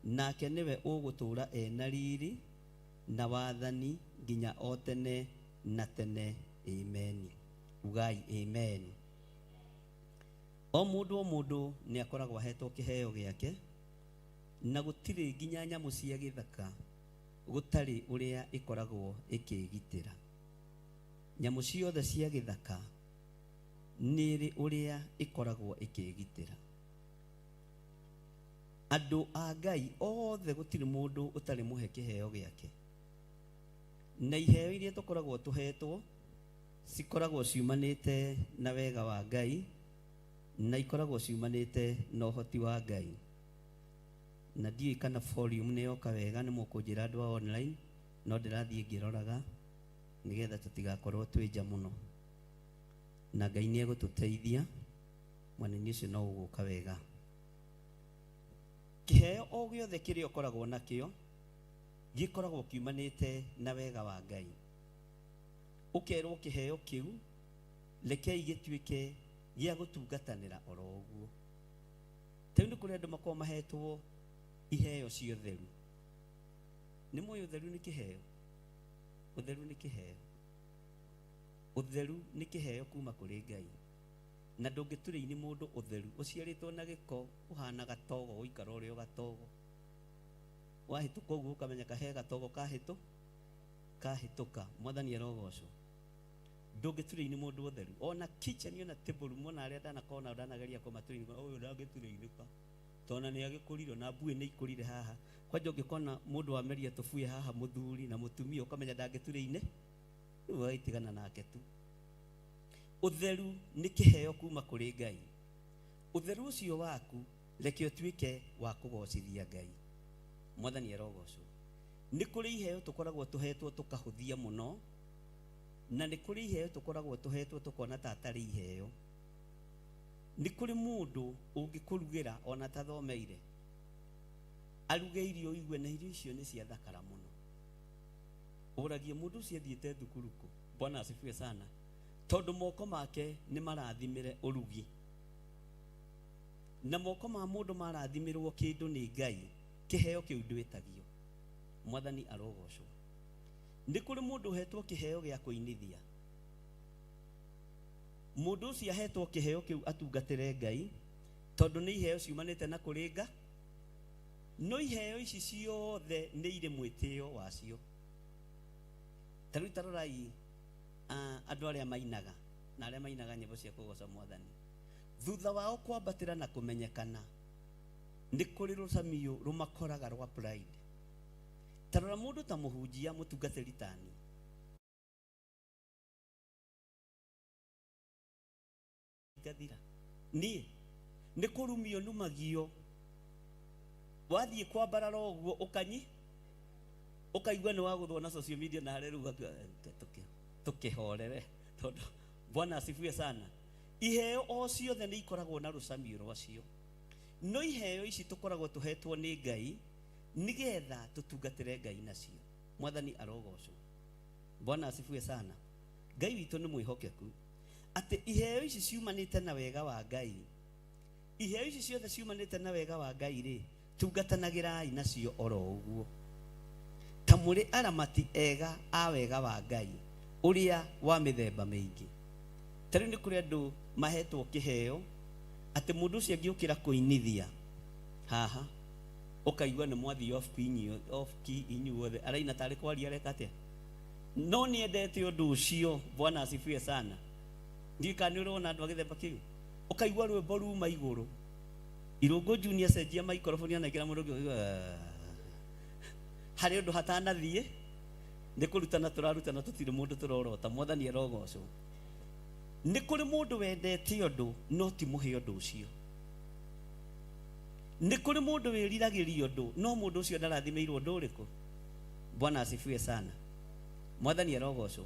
nake nĩwe ũgũtũũra ena riri na wathani nginya o tene na tene. Amen. Ugai amen. O mũndũ o mũndũ nĩ akoragwo ahetwo kĩheo gĩake, na gũtirĩ nginya nyamũ cia gĩthaka gũtarĩ ũrĩa ĩkoragwo ĩkĩgitĩra. Nyamũ ciothe cia gĩthaka nĩ ĩrĩ ũrĩa ĩkoragwo ĩkĩgitĩra. Andũ a Ngai othe gũtirĩ mũndũ ũtarĩ mũhe kĩheo gĩake, na iheo iria tũkoragwo tũhetwo cikoragwo ciumanĩte na wega wa Ngai, na ikoragwo ciumanĩte na ũhoti wa Ngai. Na ndiũĩ kana volume nĩ yoka wega, nĩ mũkũnjĩra andũ a online, no ndĩrathiĩ ngĩroraga nĩgetha tũtigakorwo twĩ nja mũno, na Ngai nĩ egũtũteithia, mwanini ũcio no ũgũka wega. Kĩheo o gĩothe kĩrĩa ũkoragwo nakĩo gĩkoragwo kiumanĩte na wega wa Ngai. Ũkerwo kĩheo kĩu rekei gĩtuĩke gĩa gũtungatanĩra oro ũguo. Ta rĩu nĩ kũrĩ andũ makoragwo mahetwo iheo cia ũtheru. Nĩ mũĩ ũtheru nĩ kĩheo? Ũtheru nĩ kĩheo. Ũtheru nĩ kĩheo kuma kũrĩ Ngai. Na ndũngĩturĩini mũndũ ũtheru ũciarĩtwo na gĩko ũhana gatogo, ũikara ũrĩ o gatogo. Wahĩtũka ũguo ũkamenya kahe gatogo kahĩtũka. Mwathani arogocwo. Ndũngĩturĩini mũndũ ũtheru. Ona kitchen ona table room, ona arĩa ndanakorwo nao ndanageria kũmaturĩini, ũyũ ndangĩturĩinĩka tondũ nĩ agĩkũrire na mbuĩ nĩ ikũrire haha. Kwanja ũngĩkona mũndũ wameria tũbuĩ haha, mũthuri na mũtumia, ũkamenya ndangĩturĩine, rĩu ũgagĩtigana nake tu. Ũtheru nĩ kĩheo kuma kũrĩ Ngai. Ũtheru ũcio waku reke ũtuĩke wa kũgocithia Ngai. Mwathani arogocwo. Nĩ kũrĩ iheo tũkoragwo tũhetwo tũkahũthia mũno, na nĩ kũrĩ iheo tũkoragwo tũhetwo tũkona ta atarĩ iheo. Nĩ kũrĩ mũndũ ũngĩkũrugĩra ona tathomeire, aruge irio ũigue na irio icio nĩ ciathakara mũno. Ũragie mũndũ ũcio athiĩte thukuru kũ? Bwana asifiwe sana. Tondũ moko make nĩ marathimĩre ũrugi, na moko ma mũndũ marathimĩrwo kĩndũ nĩ Ngai, kĩheo kĩu ndwĩtagio. Mwathani arogocwo. Nĩ kũrĩ mũndũ ũhetwo kĩheo gĩa kũinithia. Mũndũ ũcio ahetwo kĩheo kĩu atungatĩre Ngai, tondũ nĩ iheo ciumanĩte na kũrĩ Nga. No iheo ici ciothe nĩ irĩ mwĩtĩo wacio. Ta rĩu tarorai andũ arĩa mainaga na arĩa mainaga nyĩmbo cia kũgoca Mwathani. Thutha wao kwambatĩra na kũmenyekana, nĩ kũrĩ rũcamiũ rũmakoraga rwa pride. Tarora mũndũ ta mũhunjia mũtungatĩri tani ngathira niĩ nĩ kũrumio numagio wathiĩ kwambarara ũguo ũkanyi ũkaigua nĩ wagũthwo na social media na harĩa rĩu tũkĩhorere tondũ bwana asifiwe sana. Iheo o ciothe nĩ ikoragwo na rũcamio rwacio, no iheo ici tũkoragwo tũhetwo nĩ Ngai nĩgetha tũtungatĩre Ngai nacio. Mwathani arogocwo. Bwana asifiwe sana. Ngai witũ nĩ mwĩhokeku atĩ iheo ici ciumanĩte na wega wa Ngai, iheo ici ciothe ciumanĩte na wega wa Ngai rĩ, tungatanagĩrai nacio oro ũguo ta mũrĩ aramati ega a wega wa Ngai ũrĩa wa mĩthemba mĩingĩ. Ta rĩu nĩ kũrĩ andũ mahetwo kĩheo atĩ mũndũ ũcio angĩũkĩra kũinithia haha ũkaigua nĩ mwathiĩ off key off key inyuothe, araina tarĩ kwaria areka atĩa, no nĩendete ũndũ ũcio. Bwana asifiwe sana. Ndiũĩ kana nĩ ũrona andũ a gĩthemba kĩu, ũkaigua rwĩmbo ruma igũrũ Irũngũ Junior cenjia microphone anengera mũndũ ũngĩ, harĩ ũndũ hatanathiĩ nĩ kũrutana tũrarutana tũtirĩ mũndũ tũrorota. Mwathani arogocwo. Nĩ kũrĩ mũndũ wendete ũndũ no ti mũhe ũndũ ũcio. Nĩ kũrĩ mũndũ wĩriragĩria ũndũ no mũndũ ũcio ndarathimĩirwo ũndũ ũrĩkũ. Bwana asifiwe sana. Mwathani arogocwo.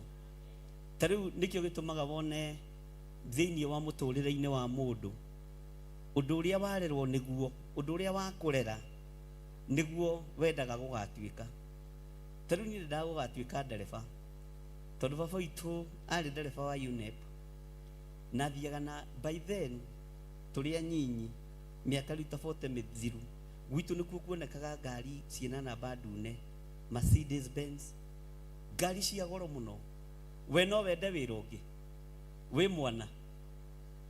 Ta rĩu nĩkĩo gĩtũmaga wone thĩinĩ wa mũtũrĩre-inĩ wa mũndũ ũndũ ũrĩa warerwo nĩguo, ũndũ ũrĩa wakũrera nĩguo wendaga gũgatuĩka. Ta rĩu niĩ ndendaga gũgatuĩka ndereba tondũ baba witũ arĩ ndereba wa UNEP na thiaga na by then tũrĩ anyinyi mĩaka rĩu ta 40 mĩthiru gwitũ nĩkuo kuonekaga ngari ciĩna namba ndune, Mercedes Benz, ngari cia goro mũno. We no wende wĩra ũngĩ wĩ mwana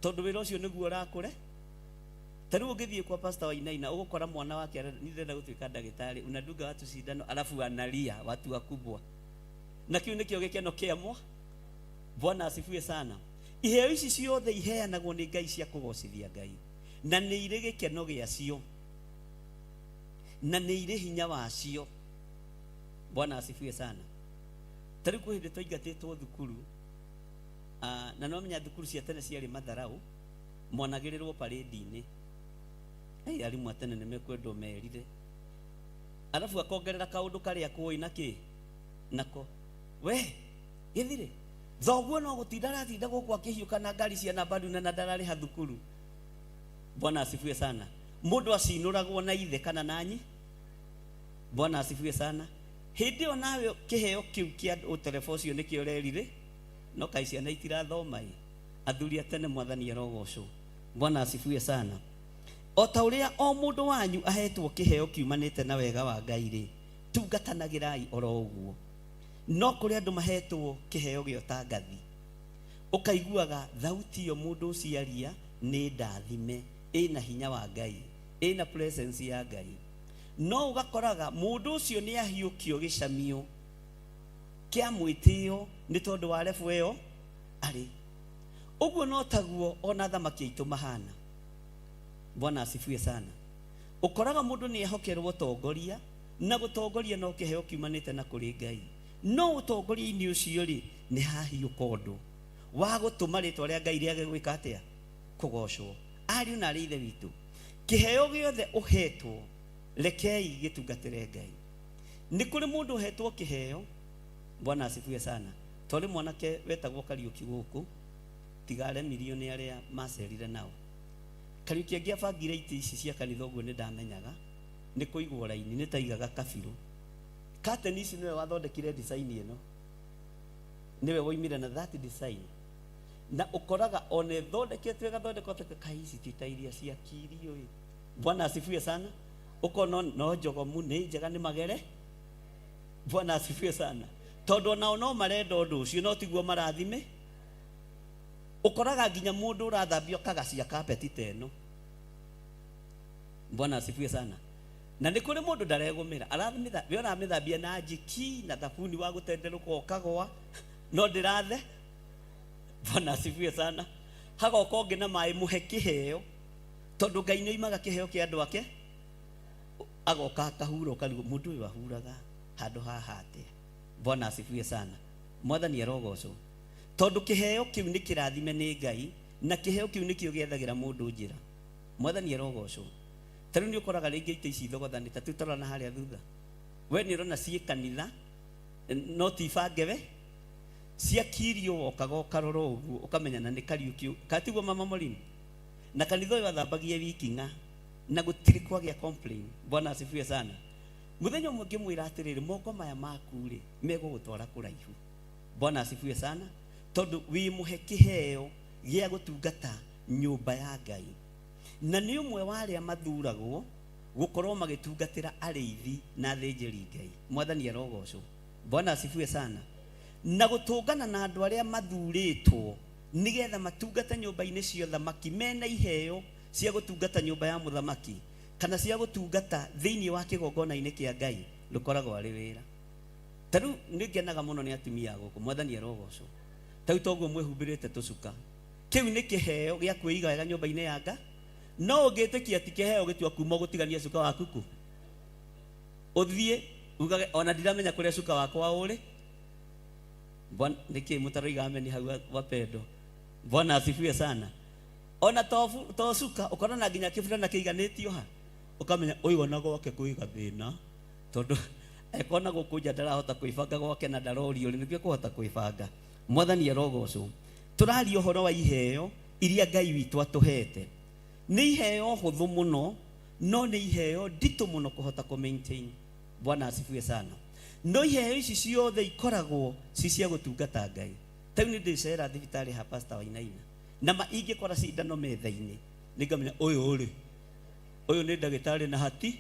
tondũ wĩra ũcio nĩguo ũrakũre. Ta rĩu ũngĩthiĩ kwa Pastor Wainaina ũgũkora mwana wake niĩ ndĩrenda gũtuĩka ndagĩtarĩ, unadunga watu sindano alafu analia watu wakubwa, na kĩu nĩkĩo gĩkeno kĩa mwa. Bwana asifiwe sana. Iheo ici ciothe iheanagwo nĩ Ngai cia kũgocithia Ngai, na nĩ irĩ gĩkeno gĩacio na nĩ irĩ hinya wacio. Bwana asifiwe sana. Ta rĩu kwĩ hĩndĩ twaingatĩtwo thukuru, na no menya thukuru cia tene ciarĩ matharau, mwanagĩrĩrwo parade-inĩ. Hey, arimũ a tene nĩ mekwendwo merire, arabu akongerera kaũndũ karĩa kũĩ na kĩ nako we gĩthirĩ thoguo no gũtinda aratinda gũkũ akĩhiũka na ngari cia namba ndune na ndararĩha thukuru. Bwana asifiwe sana. Mũndũ acinũragwo na ithe kana nanyi. Bwana asifiwe sana. Hĩndĩ ĩyo nawe kĩheo kĩu kĩa ũtereba ũcio nĩkĩo ũrerire, no kaĩ ciana itirathoma ĩ. Athuri a tene, mwathani arogocwo. Bwana asifiwe sana. O ta ũrĩa o mũndũ wanyu ahetwo kĩheo kiumanĩte na wega wa Ngai rĩ, tungatanagĩrai oro ũguo. No kũrĩ andũ mahetwo kĩheo gĩa ũtangathi, ũkaiguaga thauti ĩyo mũndũ ũcio aria nĩ ndathime, ĩna hinya wa Ngai, ĩna presence ya Ngai, no ũgakoraga mũndũ ũcio nĩ ahiũkio gĩcamio kĩa mwĩtĩo nĩ tondũ wa level ĩyo arĩ. Ũguo no taguo ona athamaki aitũ mahana. Bwana asifiwe sana. Ũkoraga mũndũ nĩ ehokerwo ũtongoria, na gũtongoria no kĩheo kiumanĩte na kũrĩ Ngai, no ũtongoria-inĩ ũcio rĩ, nĩ hahiũka ũndũ wa gũtũma rĩtwa rĩa Ngai rĩage gwĩka atĩa? Kũgocwo. Ariũ na arĩ ithe witũ, kĩheo gĩothe ũhetwo rekei gĩtungatĩre Ngai. Nĩ kũrĩ mũndũ ũhetwo kĩheo. Bwana asifiwe sana. Twarĩ mwanake wetagwo Kariũki gũkũ, tiga aremirio nĩ arĩa macerire nao. Kariũki angĩabangire itĩ ici cia kanitha ũguo nĩ ndamenyaga nĩ kũigwo raini, nĩ taigaga kabirũ. Curtain ici nĩwe wathondekire design ĩno, nĩwe woimire na that design, na ũkoraga ona ĩthondeketwo ĩgathondekwo ta kaĩ ici ti ta iria cia kirio ĩ. Bwana asifiwe sana. Ũkona no njogomu nĩ njega nĩ magere. Bwana asifiwe sana. Tondũ onao no marenda ũndũ ũcio no tiguo marathime. Ũkoraga nginya mũndũ ũrathambia kagacia kapeti ta ĩno. Bwana asifiwe sana. Na nĩ kũrĩ mũndũ ndaregũmĩra, aramĩtha, we ũramĩthambia na njiki na thabuni wa gũtenderũka ũkagwa, no ndĩrathe. Bwana asifiwe sana. Hagoka ũngĩ na maĩ mũhe kĩheo, tondũ Ngai nĩ oimaga kĩheo kĩa andũ ake, agoka akahura ũkarigwo mũndũ ũyũ ahuraga Handũ haha atĩa? Bwana asifiwe sana. Mwathani arogocwo. Tondũ kĩheo kĩu nĩ kĩrathime nĩ Ngai, na kĩheo kĩu nĩkĩo gĩethagĩra mũndũ njĩra. Mwathani arogocwo. Ta rĩu nĩ ũkoraga rĩngĩ itĩ ici thogothanĩ ta tũtarona harĩa thutha. We nĩ ũrona ciĩ kanitha, no ti bange we. Ciakirio wokaga ũkarora ũguo, ũkamenya na nĩ Kariũki. Kana tiguo Mama Maureen? Na kanitha ũyũ athambagia wiki ng'a, na gũtirĩ kwagĩa complain. Bwana asifiwe sana. Mũthenya ũmwe ngĩmwĩra atĩrĩrĩ, moko maya maku rĩ, megũgũtwara kũraihu. Bwana asifiwe sana. Tondũ wĩ mũhe kĩheo gĩa gũtungata nyũmba ya Ngai. Na nĩ ũmwe wa arĩa mathuragwo gũkorwo magĩtungatĩra arĩithi na athĩnjĩri Ngai. Mwathani arogocwo. Bwana asifiwe sana. Na gũtũngana na andũ arĩa mathurĩtwo nĩgetha matungate nyũmba-inĩ cia ũthamaki mena iheo cia gũtungata nyũmba ya mũthamaki kana cia gũtungata thĩinĩ wa kĩgongona-inĩ kĩa Ngai, ndũkoragwo arĩ wĩra. Ta rĩu nĩ ngenaga mũno nĩ atumia a gũkũ. Mwathani arogocwo. Ta rĩu toguo mwĩhumbĩrĩte tũcuka. Kĩu nĩ kĩheo gĩa kwĩiga wega nyũmba-inĩ ya Ngai. No ũngĩtĩkia ti kĩheo gĩtua kuma gũtigania cuka waku ku. Ũthiĩ ugage ona ndiramenya kũrĩa cuka wakwa ũrĩ. Bwana, nĩkĩ mũtaroiga ameni hau wapendo? Bwana asifiwe sana. Ona to cuka ũkona nginya kĩburana kĩiganĩtio ha. Ũkamenya ũyũ ona gwake kwĩ gathĩna. Tondũ ekona gũkũ nja ndarahota kwĩbanga gwake na ndarorio rĩ, nĩkĩo kũhota kwĩbanga. Mwathani arogocwo. Tũraria ũhoro wa iheo iria Ngai witũ atũhete. Nĩ iheo hũthũ mũno, no nĩ iheo nditũ mũno kũhota kũ maintain. Bwana asifiwe sana. No iheo ici ciothe ikoragwo ci cia gũtungata Ngai. Ta rĩu nĩ ndĩcera thibitarĩ ha Pastor Wainaina. Na ma ingĩkora cindano metha-inĩ, nĩ ngamenya ũyũ rĩ, ũyũ nĩ ndagĩtarĩ na hati.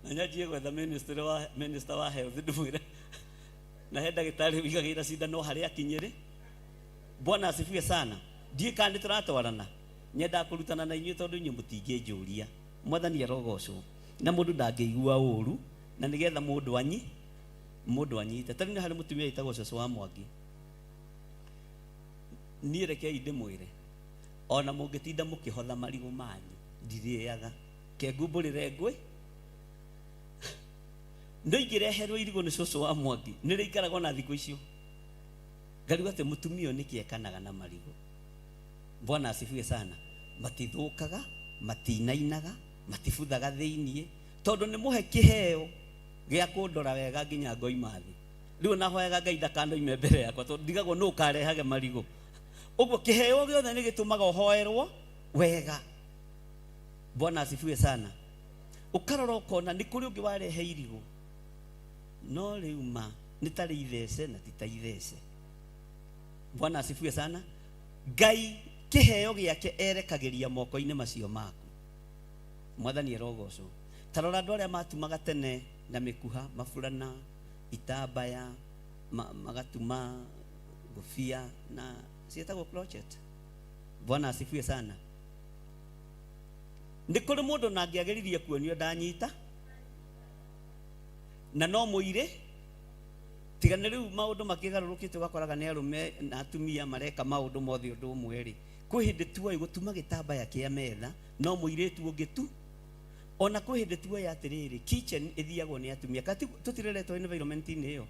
Na nyanjie gwetha minister wa health ndĩmwĩre. Na he ndagĩtarĩ ũigagĩra cindano harĩa akinyĩrĩ. Bwana asifiwe sana. Ndiĩ kana nĩ tũratwarana. Nyendaga kũrutana na inyuĩ tondũ inyuĩ mũtingĩnjũria. Mwathani arogocwo. Na mũndũ ndangĩigua ũru, na nĩgetha mũndũ anyite. Ta rĩu nĩ harĩ mũtumia wĩtagwo Cũcũ wa Mwangi. Niĩ rekei ndĩmwĩre, ona mũngĩtinda mũkĩhotha marigũ manyu, ndirĩaga. Ke ngumbũrĩre ngwĩ. No ingĩreherwo irigũ nĩ cũcũ wa Mwangi, nĩ rĩikaraga ona thikũ icio. Ngarigwo atĩ mũtumia ũyũ nĩkĩ ekanaga na marigũ. Bwana asifiwe sana. Matithũkaga, matinainaga, matibuthaga thĩiniĩ, tondũ nĩ mũhe kĩheo gĩa kũndora wega nginya ngoima thĩ. Rĩu ona hoyaga Ngai ndakanoime mbere yakwa, tondũ ndigagwo nũ ũkarehage marigũ. Ũguo kĩheo gĩothe nĩ gĩtũmaga ũhoerwo wega. Bwana asifiwe sana. Ũkarora ũkona nĩ kũrĩ ũngĩ warehe irigũ, no rĩu ma nĩ tarĩ ithece na ti ta ithece. Bwana asifiwe sana. Ngai kĩheo gĩake erekagĩria moko-inĩ macio maku. Mwathani arogocwo. Ta rora andũ arĩa matumaga tene na mĩkuha, maburana, itambaya, magatuma ngũbia na ciĩtagwo crochet. Bwana asifiwe sana. Nĩ kũrĩ mũndũ na angĩageririe kuonio ndanyita, na no mũirĩ. Tiga nĩ rĩu maũndũ makĩgarũrũkĩte ũgakoraga nĩ arũme na atumia mareka maũndũ mothe ũndũ ũmwe rĩ. Kwĩ hĩndĩ tuoĩ gũtuma gĩtambaya kĩa metha no mũirĩtu ũngĩ tu. Ona kwĩ hĩndĩ tuoĩ atĩrĩrĩ, kitchen ĩthiagwo nĩ atumia. Kana tũtireretwo environment-inĩ ĩyo.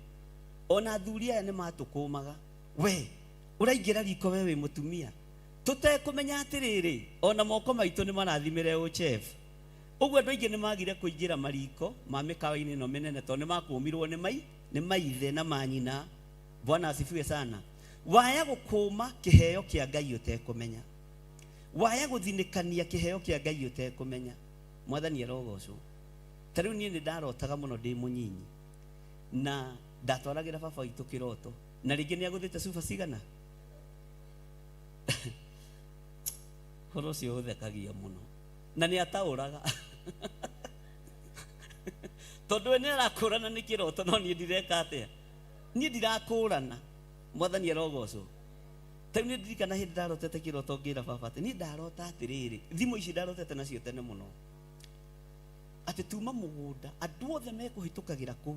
Ona athuri aya nĩ matũkũmaga. We, ũraingĩra riko we wĩ mũtumia. Tũtekũmenya atĩrĩrĩ, ona moko maitũ nĩ marathimĩre ũ chef. Ũguo andũ aingĩ nĩ magire kũingĩra mariko ma mĩkawa-inĩ ĩno mĩnene tondũ nĩ makũmirwo nĩ maithe na manyina. Bwana asifiwe sana. Waya gũkũma kĩheo kĩa Ngai ũtekũmenya. Waya gũthinĩkania kĩheo kĩa Ngai ũtekũmenya. Mwathani arogocwo. Ta rĩu niĩ nĩ ndarotaga mũno ndĩ mũnyinyi. Na ndatwaragĩra baba witũ kĩroto. Na rĩngĩ nĩ agũthĩte cuba cigana? Ũhoro ũcio ũthekagia mũno. Na nĩ ataũraga. Tondũ we nĩ arakũrana nĩ kĩroto, no niĩ ndireka atĩa? Niĩ ndirakũrana. Mwathani arogocwo. Ta rĩu nĩ ndirikana hĩndĩ ndarotete kĩroto ngĩra baba atĩ niĩ ndarota atĩrĩrĩ, thimũ ici ndarotete nacio tene mũno. Atĩ tuma mũgũnda, andũ othe mekũhĩtũkagĩra kũu,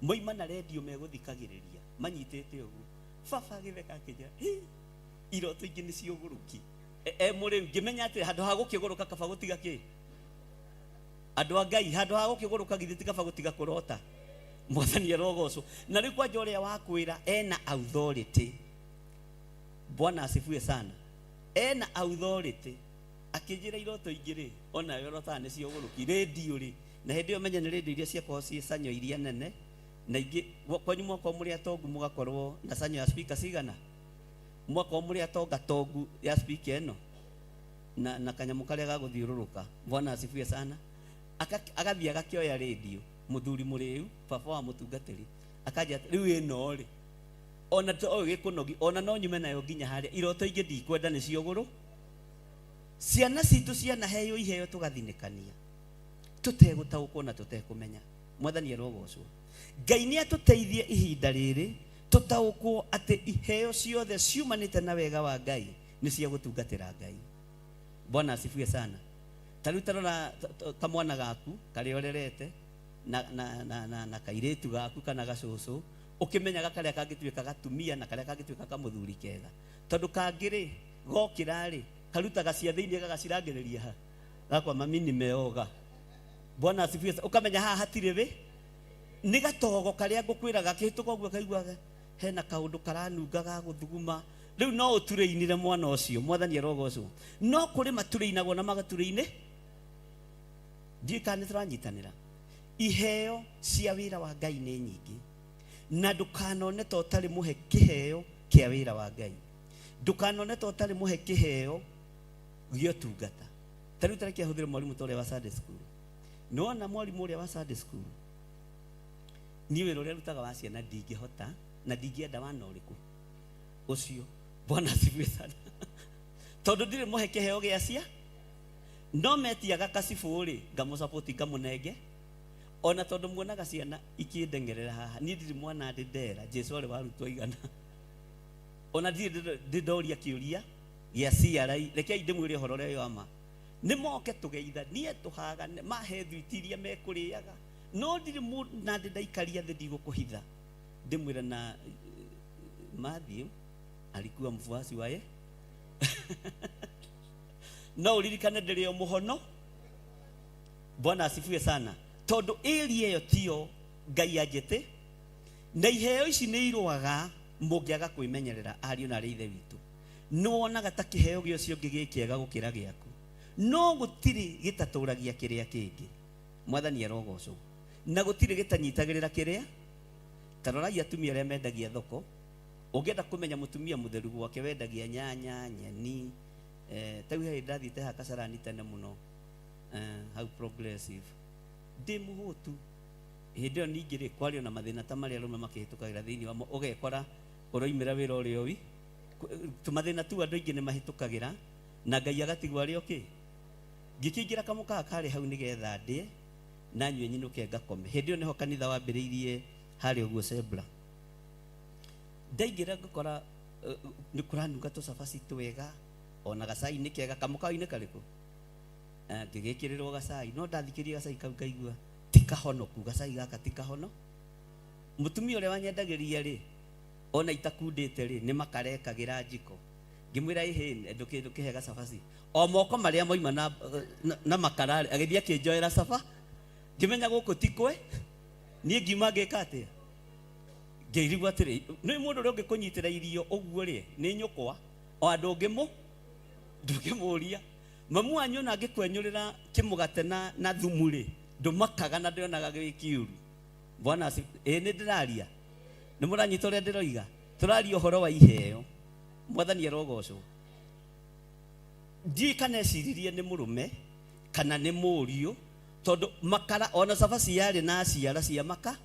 moima na redio megũthikagĩrĩria, manyitĩte ũguo. Baba agĩtheka akĩnjĩra, hĩ, iroto ingĩ nĩ cia ũgũrũki. E mũrĩu, ngĩmenya atĩ handũ ha gũkĩgũrũka kaba gũtiga kĩ. Andũ a Ngai handũ ha gũkĩgũrũka githĩ ti kaba gũtiga kũrota. Mwathani arogocwo. Na rĩu kwanja ũrĩa wakwĩra ena authority. Bwana asifiwe sana. Ena authority. Akĩnjĩra iroto ingĩ rĩ, onawe ũrotaga nĩcio ũgũrũki. Rĩndiũ rĩ, na hĩndĩ ĩyo menye nĩ rĩndiũ iria ciakoragwo ciĩ sanyo iria nene, na ingĩ kwanyu mwakorwo mũrĩ atongu mũgakorwo na sanyo ya speaker cigana? Mwakorwo mũrĩ atonga tongu ya speaker ĩno na kanyamũ karĩa ga gũthiũrũrũka. Bwana asifiwe sana. Agathiĩ agakĩoya rĩndiũ, mũthuri mũrĩu, baba wa mũtungatĩri, akanjĩra atĩ, rĩu ĩno rĩ, ona to ũyũ gĩkũnogi, ona no nyume nayo nginya harĩa, iroto ingĩ ndikwenda nĩcio gũrũ. Ciana citũ cianaheo iheo tũgathinĩkania, tũtegũtaũkwo na tũtekũmenya. Mwathani arogocwo. Ngai nĩ atũteithie ihinda rĩrĩ, tũtaũkwo atĩ iheo ciothe ciumanĩte na wega wa Ngai nĩ cia gũtungatĩra Ngai. Bwana asifiwe sana. Ta rĩu tarora kamwana gaku karĩa ũrerete na kairĩtu gaku kana gacũcũ, ũkĩmenyaga karĩa kangĩtuĩka gatumia na karĩa kangĩtuĩka kamũthuri kega. Tondũ kangĩ rĩ, gokĩra rĩ, karutaga cia thĩinĩ gagacirangĩrĩria ha. Gakwa mami nimeoga. Bwana asifiwe sana. Ũkamenya haha hatirĩ wĩ. Nĩ gatogo karĩa ngũkwĩra gakĩhĩtũka ũguo kaiguaga hena kaũndũ karanunga ga gũthuguma. Rĩu no ũturĩinire mwana ũcio, Mwathani arogocwo. No kũrĩ maturĩinagwo na magaturĩinĩ. Ndiũĩ kana nĩ tũranyitanĩra. Iheo cia wĩra wa Ngai nĩ nyingĩ. Na ndũkanone ta ũtarĩ mũhe kĩheo kĩa wĩra wa Ngai. Ndũkanone ta ũtarĩ mũhe kĩheo gĩa ũtungata. Ta rĩu tareke ahũthĩre mwarimũ ta ũrĩa wa Sunday school. Nĩwona mwarimũ ũrĩa wa Sunday school, niĩ wĩra ũrĩa arutaga wa ciana ndingĩhota na ndingĩenda wana ũrĩkũ ũcio. Bwana asifiwe sana. Tondũ ndirĩ mũhe kĩheo gĩa cia, no metiaga kacibũ rĩ, ngamũsupport ngamũnenge. Ona tondũ muonaga ciana ikĩndengerera haha, niĩ ndirĩ mwana ndĩ ndera, Jesu arĩ wa arutwo aigana. Ona ndirĩ ndĩ ndoria kĩũria gĩa CRI, rekei ndĩmwĩre ũhoro ũrĩa wĩ wa ma. Nĩ moke tũgeithanie, tũhagane, mahe thwiti iria mekũrĩaga. No ndirĩ na ndĩ ndaikaria thĩ ndigũkũhitha. Ndĩmwĩre na Matthew alikuwa mfuasi wa ye. No ũririkane ndĩrĩ o mũhono. Bwana asifiwe sana. Tondũ area ĩyo tiyo Ngai anjĩtĩ, na iheo ici nĩ irũaga mũngĩaga kwĩmenyerera ariũ na arĩ ithe witũ. Nĩ wonaga ta kĩheo gĩa ũcio ũngĩ gĩ kĩega gũkĩra gĩaku. No gũtirĩ gĩtatũragia kĩrĩa kĩngĩ. Mwathani arogocwo. Na gũtirĩ gĩtanyitagĩrĩra kĩrĩa. Ta rorai atumia arĩa mendagia thoko. Ũngĩenda kũmenya mũtumia mũtheru gwake wendagia nyanya, nyeni, ta rĩu he hĩndĩ ndathiĩte haha Kasarani tene mũno, hau Progressive. Ndĩ mũhũtu. Hĩndĩ ĩyo ningĩ rĩ, kwarĩ ona mathĩna ta marĩa arũme makĩhĩtũkagĩra thĩinĩ wamo, ũgekora ũroimĩra wĩra ũrĩa ũi. Tũmathĩna tu andũ aingĩ nĩ mahĩtũkagĩra, na Ngai agatigwo arĩ o kĩ. Ngĩkĩingĩra kamũkawa karĩ hau nĩgetha ndĩe, na nyue nyinũke ngakome. Hĩndĩ ĩyo nĩho kanitha wambĩrĩirie harĩa ũguo Sebla. Ndaingĩra ngakora nĩ kũranunga tũcabaci twega, ona gacai nĩ kega, kamũkawa-inĩ karĩkũ? Ngĩgĩkĩrĩrwo gacai, no ndathikĩrĩria gacai kau ngaigua ti kahonoku, gacai gaka ti kahono. Mũtumia ũrĩa wanyendagĩria rĩ, ona itakundĩte rĩ, nĩ makarekagĩra njiko. Ngĩmwĩra ĩhĩ, ndũkĩhe gacabaci. O moko marĩa moima na makara rĩ, agĩthiĩ akĩnjoera caba. Ngĩmenya gũkũ ti kwe, niĩ ngiuma ngĩka atĩa? Ngĩrigwo atĩrĩ, nĩ mũndũ ũrĩa ũngĩkũnyitĩra irio ũguo rĩ, nĩ nyũkwa, o andũ ndũngĩmũria. Mamu wanyu ona angĩkwenyũrĩra kĩmũgate na thumu rĩ, ndũmakaga na ndĩonaga gĩ kĩũru. Bwana ĩĩ nĩ ndĩraria. Nĩ mũranyita ũrĩa ndĩroiga? Tũraria ũhoro wa iheo. Mwathani arogocwo. Ndiũĩ kana eciririe nĩ mũrũme kana nĩ mũriũ, tondũ makara ona cabaci yarĩ na ciara cia maka,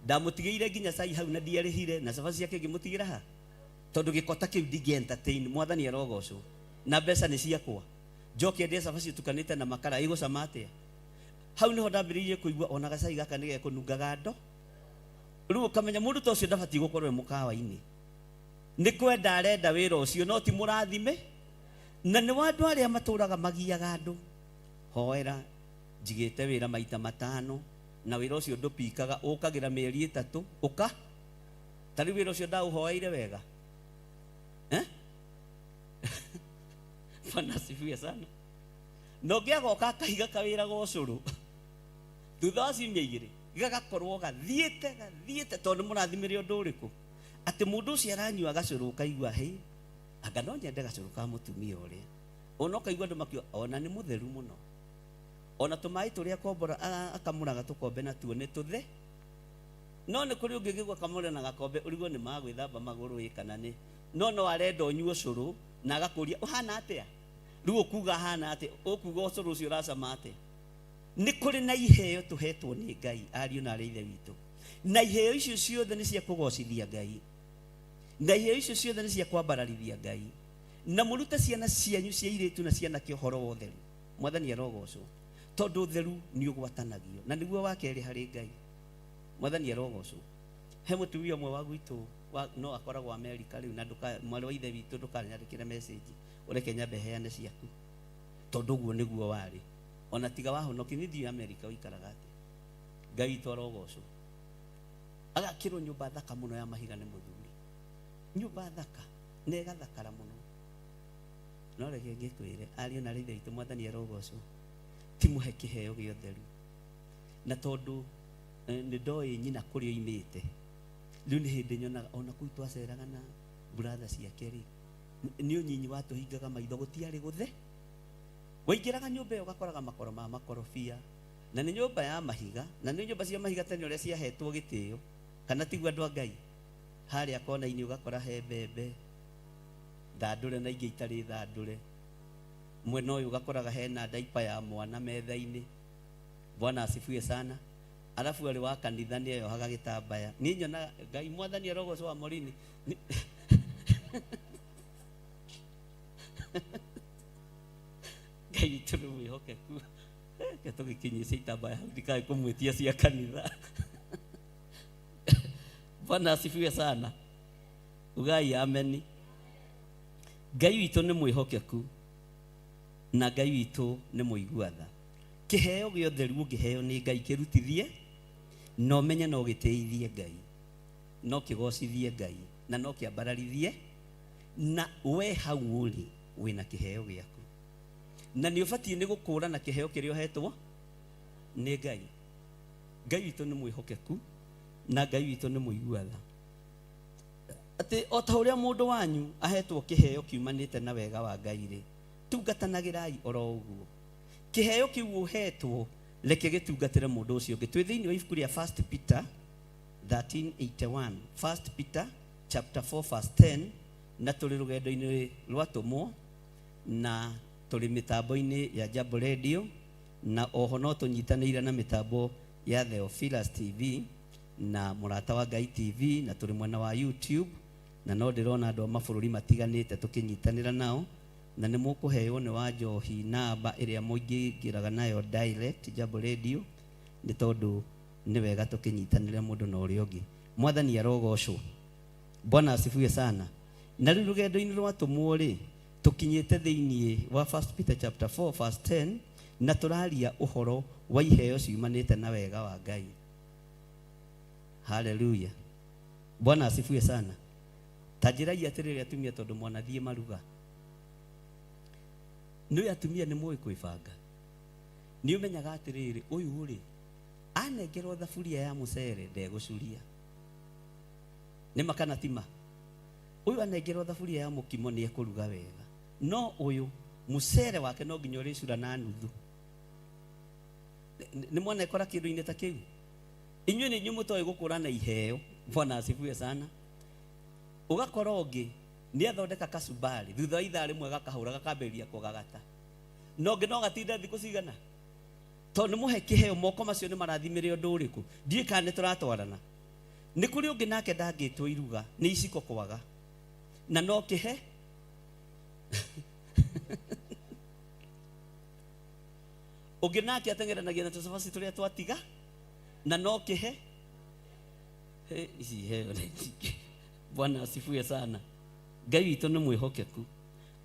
ndamũtigĩire nginya cai hau na ndiarĩhire, na cabaci ciake ngĩmũtigĩra ha, tondũ gĩko ta kĩu ndingĩ entertain. Mwathani arogocwo. Na mbeca nĩ ciakwa, njoke ndĩe cabaci ĩtukanĩte na makara, ĩgũcama atĩa? Hau nĩho ndambĩrĩirie kũigua ona gacai gaka nĩ gekũnungaga ndo. Rĩu ũkamenya mũndũ ta ũcio ndabatiĩ gũkorwo e mũkawa-inĩ. Nĩ kwenda arenda wĩra ũcio, no ti mũrathime. Na nĩ wa andũ arĩa matũraga magiaga andũ. Hoera, njigĩte wĩra maita matano, na wĩra ũcio ndũpikaga, ũkagĩra mĩeri ĩtatũ, ũka. Ta rĩu wĩra ũcio ndaũhoeire wega. Bwana asifiwe sana. Na ũngĩ agoka akahiga kawĩra ga ũcũrũ. Thutha wa ciumia igĩrĩ gagakorwo gathiĩte gathiĩte, tondũ nĩ mũrathimĩre ũndũ ũrĩkũ, atĩ mũndũ ũcio aranyua gacũrũ ũkaigua hĩ, anga no nyende gacũrũ ka mũtumia ũrĩa. Ona ũkaigua andũ makiuga ona nĩ mũtheru mũno, ona tũmaĩ tũrĩa akombora akamũraga tũkombe natuo nĩ tũthe. No nĩ kũrĩ ũngĩ ũngĩgua akamũra na gakombe ũrigwo nĩ ma gwĩthamba magũrũ ĩ kana nĩ no no arenda ũnyue ũcũrũ na agakũria ũhana atĩa. Rĩu ũkuga ahana atĩa? Ũkuga ũcũrũ ũcio ũracama atĩa? Nĩ kũrĩ na iheo tũhetwo nĩ Ngai, ariũ na arĩ ithe witũ, na iheo icio ciothe nĩ cia kũgocithia Ngai, na iheo icio ciothe nĩ cia kwambararithia Ngai. Na mũrute ciana cianyu cia irĩtu na cianake ũhoro wa ũtheru. Mwathani arogocwo, tondũ ũtheru nĩ ũgwatanagio na nĩguo wa kerĩ harĩ Ngai. Mwathani arogocwo. He mũtumia ũmwe wa gwitũ no akoragwo Amerika rĩu, na mwarĩ wa ithe witũ ndũkanyandĩkĩre message, ũreke nyambe heane ciaku, tondũ ũguo nĩguo warĩ. Ona tiga wahonoki nĩ thiĩ Amerika ũikaraga atĩa? Ngai witũ arogocwo. Agakĩrwo nyũmba thaka mũno ya mahiga nĩ mũthuri, nyũmba thaka na ĩgathakara mũno. No reke ngĩkwĩre, ariũ na ithe witũ, Mwathani arogocwo, ti mũhe kĩheo gĩa ũtheru. Na tondũ nĩ ndoĩ nyina kũrĩa oimĩte, rĩu nĩ hĩndĩ nyonaga ona kũu twaceraga na brother ciake rĩ, nĩ ũnyinyi watũhingaga maitho, gũtiarĩ gũthe. Waingĩraga nyũmba ĩyo ũgakoraga makoro ma makorobia, na nĩ nyũmba ya mahiga, na nĩ nyũmba cia mahiga tene ũrĩa ciahetwo gĩtĩo, kana tiguo andũ a Ngai? Harĩa kona-inĩ ũgakora he mbembe thandũre na ingĩ itarĩ thandũre. Mwena ũyũ ũgakoraga hena ndaipa ya mwana metha-inĩ. Bwana asifiwe sana. Alafu arĩ wa kanitha nĩ eyohaga gĩtambaya. Niĩ nyonaga Ngai Mwathani arogocwo wa Morini. Ngai witũ nĩ mwĩhokeku. Reke tũgĩkinyie cia itambaya hau ndikae kũmwĩtia cia kanitha. Bwana asifiwe sana. Ugai ameni. Ngai witũ nĩ mwĩhokeku na Ngai witũ nĩ mũigua tha. Kĩheo gĩa ũtheru ũngĩheo nĩ Ngai kĩrutithie, na ũmenye no gĩtĩithie Ngai, no kĩgocithie Ngai, na no kĩambararithie, na we hau ũrĩ wĩna kĩheo gĩaku, na nĩ ũbatiĩ nĩ gũkũrana kĩheo kĩrĩa ũhetwo nĩ Ngai. Ngai witũ nĩ mwĩhokeku na Ngai witũ nĩ mũigua tha, atĩ o ta ũrĩa mũndũ wanyu ahetwo kĩheo kiumanĩte na wega wa Ngai rĩ, tungatanagĩrai oro ũguo. Kĩheo kĩu ũhetwo reke gĩtungatĩre mũndũ ũcio ũngĩ. Twĩ thĩinĩ wa ibuku rĩa 1 Peter 13:81, 1 Peter chapter 4 verse 10, na tũrĩ rũgendo-inĩ rwa tũmwo, na tũrĩ mĩtambo-inĩ ya Jambo Radio, na oho no tũnyitanĩire na mĩtambo ya Theophilus TV na Mũrata wa Ngai TV, na tũrĩ mwena wa YouTube, na no ndĩrona andũ a mabũrũri matiganĩte tũkĩnyitanĩra nao, na nĩ mũkũheo nĩ wa njohi namba ĩrĩa mũingĩingĩraga nayo direct Jambo Radio, nĩ tondũ nĩ wega tũkĩnyitanĩra mũndũ na ũrĩa ũngĩ. Mwathani arogocwo. Bwana asifiwe sana. Na rĩu rũgendo-inĩ rwa tũmwo rĩ, tũkinyĩte thĩinĩ wa 1 Peter chapter 4 verse 10, na tũraria ũhoro wa iheo ciumanĩte na wega wa Ngai. Haleluya. Bwana asifiwe sana. Ta njĩrai atĩrĩrĩ atumia, tondũ mwanathiĩ maruga, nĩ atumia nĩ mũĩ kwĩbanga. Nĩ ũmenyaga atĩrĩrĩ, ũyũ rĩ anengerwo thaburia ya mũcere ndegũcuria, nĩ ma kana ti ma? Ũyũ anengerwo thaburia ya mũkimo nĩ ekũruga wega, no ũyũ mũcere wake no nginya ũrĩcura na nuthu. Nĩ mwanekora kĩndũ-inĩ ta kĩu? Inyuĩ nĩ inyuĩ mũtoĩ gũkũrana iheo. Bwana asifiwe sana. Ũgakora ũngĩ nĩ athondeka kacumbari, thutha wa ithaa rĩmwe gakahũra gakambĩrĩria kũgagata, na ũngĩ no gatinde thikũ cigana, tondũ nĩ mũhe kĩheo. Moko macio nĩ marathimĩre ũndũ ũrĩkũ? Ndiũĩ kana nĩ tũratwarana. Nĩ kũrĩ ũngĩ nake ndangĩtwo iruga nĩ iciko kwaga, na no kĩhe ũngĩ nake ateng'eranagia na tũcabaci tũrĩa twatiga, na no kĩhe. Ici iheo nĩ nyingĩ. Bwana asifiwe sana. Ngai witũ nĩ mwĩhokeku.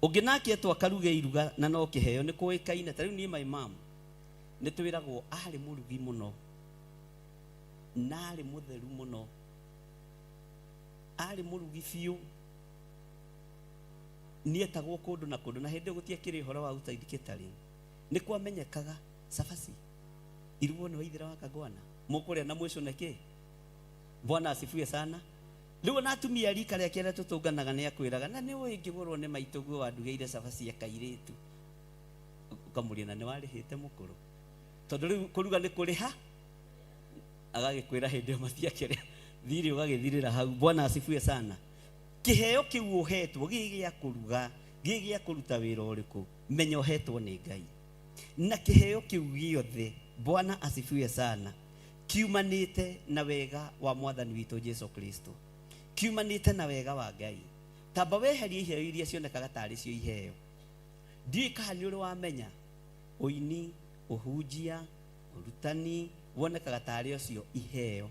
Ũngĩ nake etwo akaruge iruga na no kĩheo, nĩ kũĩkaine. Ta rĩu niĩ my mom nĩ twĩragwo arĩ mũrugi mũno, na arĩ mũtheru mũno, arĩ mũrugi biũ. Nĩetagwo kũndũ na kũndũ, na hĩndĩ ĩyo gũtiakĩrĩ ũhoro wa outside catering, nĩ kwamenyekaga cabaci. Iruo nĩ waithĩra wa kagwana mũkũrĩa na mwĩcũne kĩ. Bwana asifiwe sana. Rĩu ona atumia rika rĩake arĩa tũtũnganaga nĩ akwĩraga na nĩ ũĩ ngĩgũrwo nĩ maitũguo wandugĩire cabaci ya kairĩtu, ũkamũria na nĩ warĩhĩte mũkũrũ, tondũ rĩu kũruga nĩ kũrĩha, agagĩkwĩra hĩndĩ ĩyo matiakĩrĩa thirĩ ũgagĩthirĩra hau. Bwana asifiwe sana. Kĩheo kĩu ũhetwo gĩ gĩa kũruga, gĩ gĩa kũruta wĩra ũrĩkũ, menya ũhetwo nĩ Ngai, na kĩheo kĩu gĩothe, Bwana asifiwe sana, kiumanĩte na wega wa mwathani witũ Jesu Kristo, kiumanĩte na wega wa Ngai. Tamba weherie iheo iria cionekaga tarĩ cio iheo. Ndiũĩ kana nĩ ũrĩ wamenya ũini, ũhunjia, ũrutani wonekaga tarĩ ũcio iheo.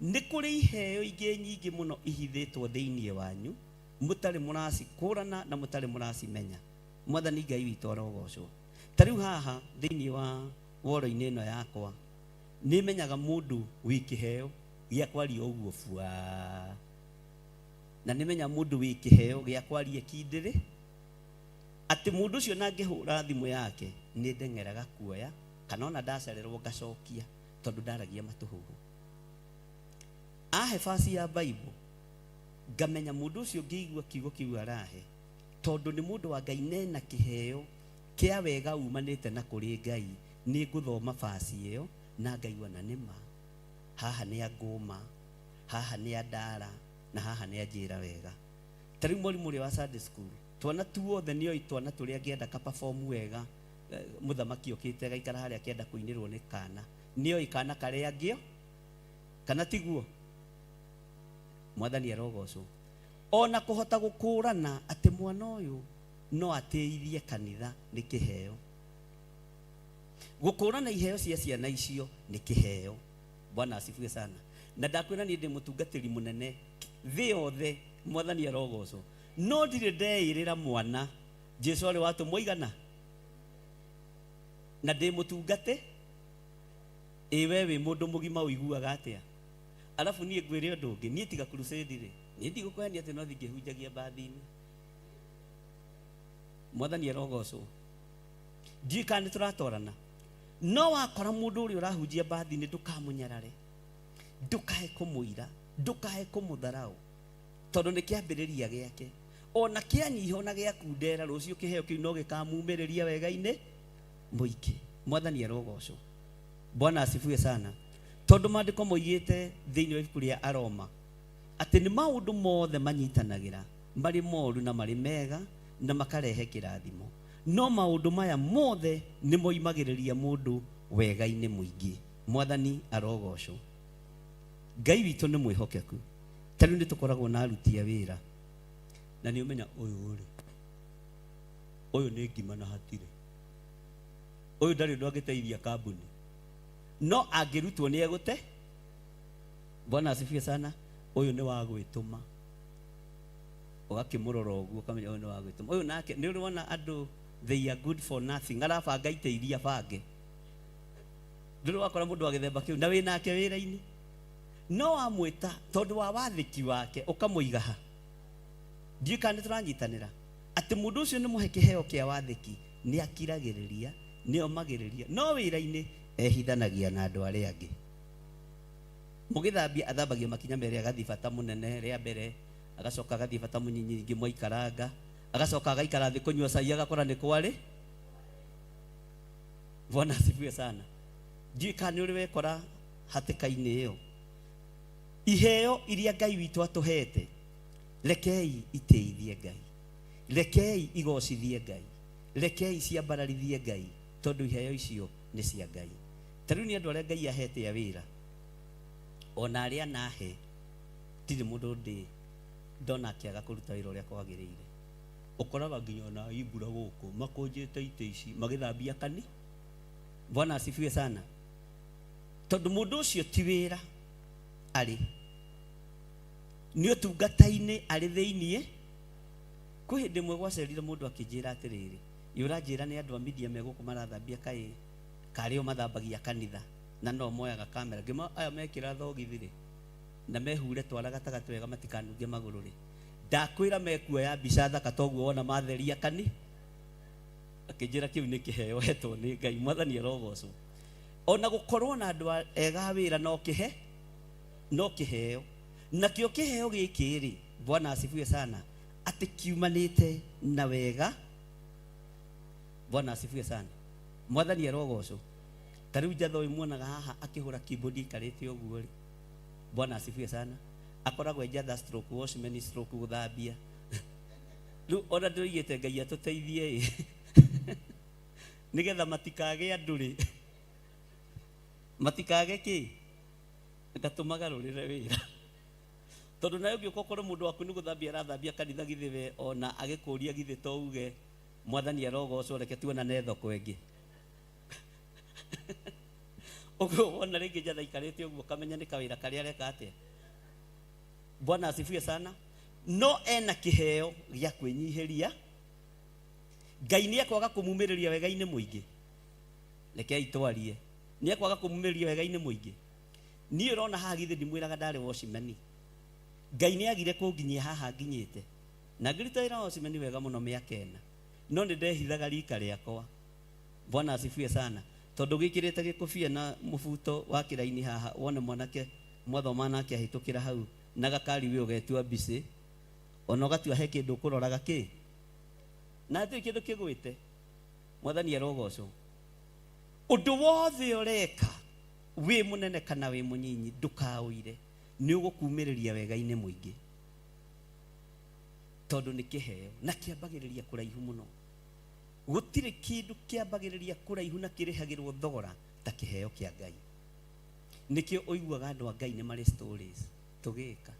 Nĩ kũrĩ iheo ingĩ nyingĩ mũno ihithĩtwo thĩinĩ wanyu mũtarĩ mũracikũrana na mũtarĩ mũracimenya. Mwathani Ngai witũ arogocwo. Ta rĩu haha thĩinĩ wa woro-inĩ ĩno yakwa nĩ menyaga mũndũ wĩ kĩheo gĩa kwaria ũguo bua, na nĩ menya mũndũ wĩ kĩheo gĩa kwaria kindĩrĩ, atĩ mũndũ ũcio na ngĩhũra thimũ yake nĩ ndeng'eraga kuoya, kana ona ndacererwo ngacokia, tondũ ndaragia matũhũhũ. Ahe basi ya Bible ngamenya mũndũ ũcio ngĩigua kiugo kĩu arahe, tondũ nĩ mũndũ wa Ngai nena kĩheo kĩa wega umanĩte na kũrĩ Ngai, nĩ ngũthoma basi ĩyo na ngaigua na nĩma haha nĩ angũma, haha nĩ andara, na haha nĩ anjĩra wega. Ta rĩu mwarimũ ũrĩa wa Sunday school, twana tuothe nĩoĩ twana tũrĩa angĩenda ka perform wega, mũthamaki okĩte agaikara harĩa akĩenda kũinĩrwo nĩ kana, nĩoĩ kana karĩa angĩo, kana tiguo? Mwathani arogocwo. Ona kũhota gũkũrana atĩ mwana ũyũ no atĩithie kanitha nĩ kĩheo. Gũkũrana iheo cia ciana icio nĩ kĩheo. Bwana asifiwe sana. Na ndakwĩra niĩ ndĩ mũtungatĩri mũnene thĩ yothe, mwathani arogocwo. No ndirĩ ndeĩrĩra mwana Jesu arĩ watũmwo igana na ndĩ mũtungate. Ĩ we wĩ mũndũ mũgima ũiguaga atĩa? Alafu niĩ ngwĩre ũndũ ũngĩ, niĩ tiga crusade rĩ, niĩ ndigũkũhenia atĩ no thiĩ ngĩhunjagia mbathi-inĩ. Mwathani arogocwo. Ndiũĩ kana nĩ tũratwarana. No wakora mũndũ ũrĩa ũrahunjia mbathi-inĩ ndũkamũnyarare, ndũkae kũmũira, ndũkae kũmũtharau, tondũ nĩ kĩambĩrĩria gĩake. Ona kĩanyiha ona gĩakundera, rũciũ kĩheo kĩu no gĩkamumĩrĩria wega-inĩ mũingĩ. Mwathani arogocwo. Bwana asifiwe sana. Tondũ maandĩko moigĩte thĩinĩ wa ibuku rĩa Aroma atĩ nĩ maũndũ mothe manyitanagĩra marĩ moru na marĩ mega na makarehe kĩrathimo, no maũndũ maya mothe nĩ moimagĩrĩria mũndũ wega-inĩ mũingĩ. Mwathani arogocwo. Ngai witũ nĩ mwĩhokeku. Ta rĩu nĩ tũkoragwo na aruti a wĩra, na nĩ ũmenya ũyũ rĩ, ũyũ nĩ ngima na hatirĩ, ũyũ ndarĩ ũndũ angĩteithia kambuni, no angĩrutwo nĩ egũte. Bwana asifiwe sana. Ũyũ nĩ wa gwĩtũma, ũgakĩmũrora ũguo ũkamenya ũyũ nĩ wa gwĩtũma. Ũyũ nake nĩ ũrĩ wona andũ they are good for nothing, arabanga itĩ iria bange. Ndũrĩ wakora mũndũ wa gĩthemba kĩu na wĩ nake wĩra-inĩ, no wamwĩta tondũ wa wathĩki wake ũkamũiga ha. Ndiũĩ kana nĩ tũranyitanĩra atĩ mũndũ ũcio nĩ mũhe kĩheo kĩa wathĩki, nĩ akiragĩrĩria, nĩ omagĩrĩria, no wĩra-inĩ ehithanagia na andũ arĩa angĩ. Mũgĩthambia athambagia makinya merĩ, agathiĩ bata mũnene rĩa mbere, agacoka agathiĩ bata mũnyinyi rĩngĩ mwaikaranga, agacoka agaikara thĩ kũnyua cai, agakora nĩ kwarĩ. Bwana asifiwe sana. Ndiũĩ kana nĩ ũrĩ wekora hatĩka-inĩ ĩyo. Iheo iria Ngai witũ atũhete, rekei itĩithie Ngai, rekei igocithie Ngai, rekei ciambararithie Ngai, tondũ iheo icio nĩ cia Ngai. Ta rĩu nĩ andũ arĩa Ngai ahete a wĩra, ona arĩa anahe, ndirĩ mũndũ ndĩ ndona akĩaga kũruta wĩra ũrĩa kwagĩrĩire. Ũkoraga nginya ona imbura gũkũ makũnjĩte itĩ ici magĩthambia kani. Bwana asifiwe sana. Tondũ mũndũ ũcio ti wĩra arĩ, nĩ ũtungata-inĩ arĩ thĩiniĩ. Kwĩ hĩndĩ ĩmwe gwacerire mũndũ akĩnjĩra atĩrĩrĩ, ĩ ũranjĩra nĩ andũ a media me gũkũ marathambia kaĩ karĩ o mathambagia kanitha na no moyaga kamera. Ngĩma aya mekĩra thogithi rĩ na mehure twara gatagatĩ wega matikanunge magũrũ rĩ, ndakwĩra mekuoya mbica thaka toguo wona matheria kani. Akĩnjĩra kĩu nĩ kĩheo hetwo nĩ Ngai. Mwathani arogocwo. Ona gũkorwo na andũ ega a wĩra no kĩhe no kĩheo. Nakĩo kĩheo gĩkĩ rĩ, Bwana asifiwe sana, atĩ kiumanĩte na wega. Bwana asifiwe sana. Mwathani arogocwo. Ta rĩu njatha ũyũ muonaga haha akĩhũra keyboard aikarĩte ũguo rĩ, Bwana asifiwe sana, akoragwo e njatha stroke watchman stroke gũthambia. Rĩu ona ndĩroigĩte Ngai atũteithie ĩ nĩgetha matikage andũ rĩ, matikage kĩ, ngatũmagarũrĩre wĩra. Tondũ nawe ũngĩũka ũkore mũndũ waku nĩ gũthambia arathambia kanitha githĩ we ona agĩkũria githĩ to uge Mwathani arogocwo, reke tuonane thoko ĩngĩ. Ũguo wona rĩngĩ njatha aikarĩte ũguo ũkamenya nĩ kawĩra karĩa areka atĩa. Bwana asifiwe sana. No ena kĩheo gĩa kwĩnyihĩria Ngai. Nĩ ekwaga kũmumĩrĩria wega-inĩ mũingĩ. Rekei twarie, nĩ ekwaga kũmumĩrĩria wega-inĩ mũingĩ. Niĩ ũrona haha githĩ ndimwĩraga ndarĩ watchman. Ngai nĩ agire kũnginyia haha nginyĩte, na ngĩruta wĩra wa watchman wega mũno mĩaka 4, no nĩ ndehithaga rika rĩakwa. Bwana asifiwe sana. Tondũ gĩkĩrĩte gĩkũbia na mũbuto wa kĩraini haha, wone mwanake mwathoma nake ahĩtũkĩra hau na gakari wĩ ũgetua mbicĩ, ona ũgatua he kĩndũ ũkũroraga kĩ na hatirĩ kĩndũ kĩgwĩte. Mwathani arogocwo. Ũndũ wothe ũreka wĩ mũnene kana wĩ mũnyinyi, ndũkaũire, nĩ ũgũkumĩrĩria wega-inĩ mũingĩ, tondũ nĩ kĩheo na kĩambagĩrĩria kũraihu mũno. Gũtirĩ kĩndũ kĩambagĩrĩria kũraihu na kĩrĩhagĩrwo thogora ta kĩheo kĩa Ngai. Nĩkĩo ũiguaga andũ a Ngai nĩ marĩ stories tũgĩka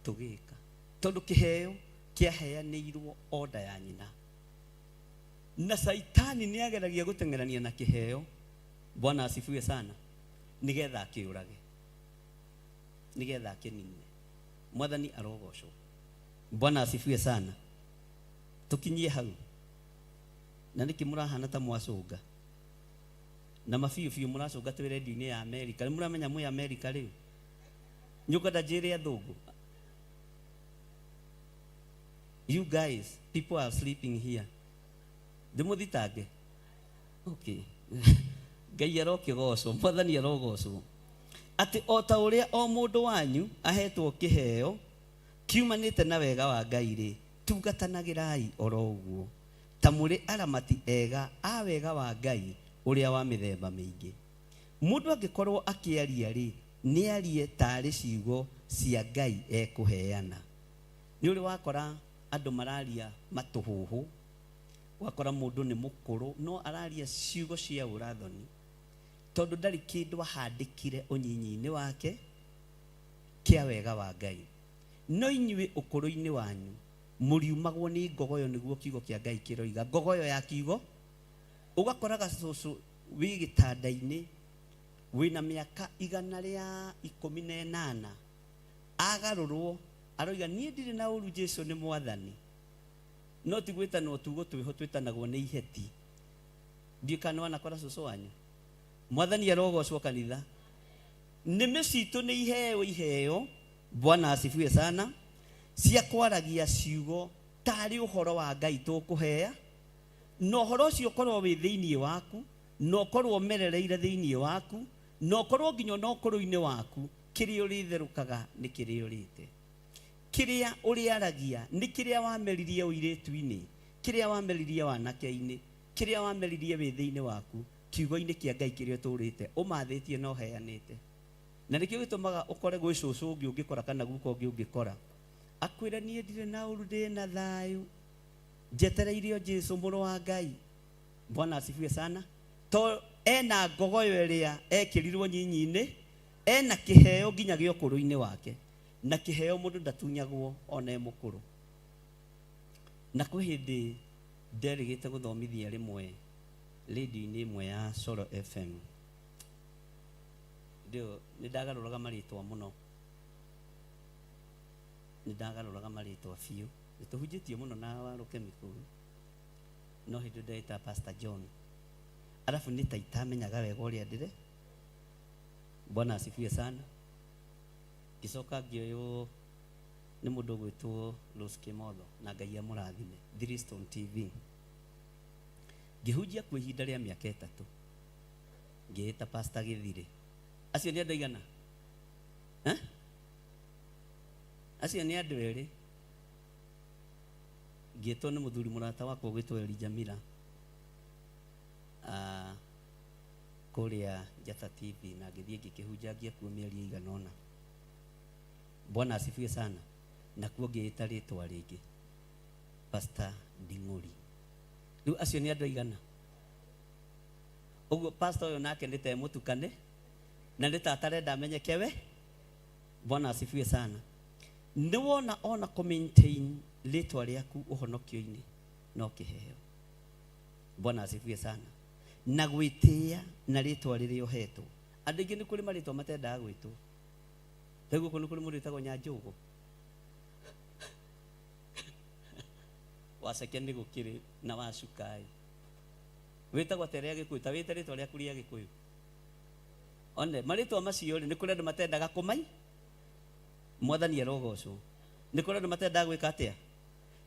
tũgĩka, tondũ kĩheo kĩaheanĩirwo order ya nyina, na Saitani nĩ ageragia gũteng'erania na kĩheo. Bwana asifiwe sana. Nĩgetha akĩũrage, nĩgetha akĩnine. Mwathani arogocwo. Bwana asifiwe sana. Tũkinyie hau. Na nĩkĩ mũrahana ta mwacũnga na mabiũ biũ? Mũracũnga twĩ redio-inĩ ya Amerika. Nĩ mũramenya mwĩ Amerika rĩu? Nyũkwenda njĩre athũngũ, you guys, people are sleeping here. Ndĩmũthitange? Okay. Ngai arokĩgocwo. Mwathani arogocwo. Atĩ o ta ũrĩa o mũndũ wanyu ahetwo kĩheo kiumanĩte na wega wa Ngai rĩ, tungatanagĩrai oro ũguo ta mũrĩ aramati ega a wega wa Ngai ũrĩa wa mĩthemba mĩingĩ. Mũndũ angĩkorwo akĩaria rĩ, nĩ arie tarĩ ciugo cia Ngai ekũheana. Nĩ ũrĩ wakora andũ mararia matũhũhũ, wakora mũndũ nĩ mũkũrũ no araria ciugo cia ũrathoni, tondũ ndarĩ kĩndũ ahandĩkire ũnyinyi-inĩ wake kĩa wega wa Ngai. No inyuĩ ũkũrũ-inĩ wanyu mũriumagwo nĩ ngogoyo, nĩguo kiugo kĩa Ngai kĩroiga, ngogoyo ya kiugo. Ũgakoraga cũcũ wĩ gĩtanda-inĩ wĩna mĩaka 118, agarũrwo aroiga, "Niĩ ndirĩ na ũru, Jesu nĩ Mwathani." No ti gwĩtanwo tugo twĩho twĩtanagwo nĩ iheti. Ndiũĩ kana nĩ wanakora cũcũ wanyu. Mwathani arogocwo. Kanitha, nĩmĩ citũ nĩ iheo iheo, Bwana asifiwe sana, cia kwaragia ciugo tarĩ ũhoro wa Ngai tũkũhea, na ũhoro ũcio ũkorwo wĩ thĩinĩ waku, na ũkorwo ũmerereire thĩinĩ waku, na ũkorwo nginya ona ũkũrũ-inĩ waku. Kĩrĩa ũrĩtherũkaga nĩ kĩrĩa ũrĩte, kĩrĩa ũrĩaragia nĩ kĩrĩa wameririe ũirĩtu-inĩ, kĩrĩa wameririe wanake-inĩ, kĩrĩa wameririe wĩ thĩinĩ waku, kiugo-inĩ kĩa Ngai kĩrĩa ũtũrĩte ũmathĩtie na ũheanĩte. Na nĩkĩo gĩtũmaga ũkore gwĩ cũcũ ũngĩ ũngĩkora kana guka ũngĩ ũngĩkora akwĩra, "Niĩ ndirĩ na ũru, ndĩ na thayũ, njetereire o Jesu mũrũ wa Ngai." Bwana asifiwe sana. To ena ngogoyo ĩrĩa ekĩrirwo nyinyi-inĩ, ena kĩheo nginya gĩa ũkũrũ-inĩ wake, na kĩheo mũndũ ndatunyagwo ona e mũkũrũ. Na kwĩ hĩndĩ nderĩgĩte gũthomithia rĩmwe rĩndiũ-inĩ ĩmwe ya Coro FM. Ndio nĩ ndagarũraga marĩtwa mũno, nĩ ndagarũraga marĩtwa biũ. Nĩ tũhunjĩtie mũno na Warũke Mĩkũrũ, no hĩndĩ ndeta Pastor John, arabu nĩ ta itamenyaga wega ũrĩa ndĩre. Bwana asifiwe sana. Ngĩcoka ngĩoywo nĩ mũndũ ũgwĩtwo Rose Kimotho, na Ngai amũrathime, Three Stone TV. Ngĩhunjia kwa ihinda rĩa mĩaka 3. Ngĩĩta Pastor Gĩthirĩ. Acio nĩ andũ aigana? Eh? Acio nĩ andũ erĩ. Ngĩtwo nĩ mũthuri mũrata wakwa ũgwĩtwo Elijah Miller. Ah, kũrĩa Njata TV na ngĩthiĩ ngĩkĩhunjangia kuo mĩeri ĩigana ũna. Bwana asifiwe sana. Nakuo ngĩĩta rĩtwa rĩngĩ. Pastor Nding'ũri. Rĩu acio nĩ andũ aigana? Ũguo pastor ũyũ nake nĩ ta mũtukane na nĩ ta atarenda amenyeke we. Bwana asifiwe sana. Nĩ wona ona kũ maintain rĩtwa rĩaku ũhonokio-inĩ no kĩheo. Bwana asifiwe sana. Na gwĩtĩĩa na rĩtwa rĩrĩa ũhetwo. Andũ aingĩ nĩ kũrĩ marĩtwa matendaga gwĩtwo. Rĩu gũkũ nĩ kũrĩ mũndũ wĩtagwo Nyanjũgũ. Waceke nĩ gũkĩrĩ na wacukai. Wĩtagwo atĩa rĩa Gĩkũyũ? Ta wĩte rĩtwa rĩaku rĩa Gĩkũyũ. One, marĩtwa macio rĩ, nĩ kũrĩ andũ matendaga kũmai. Mwathani arogocwo. Nĩ kũrĩ andũ matendaga gwĩka atĩa?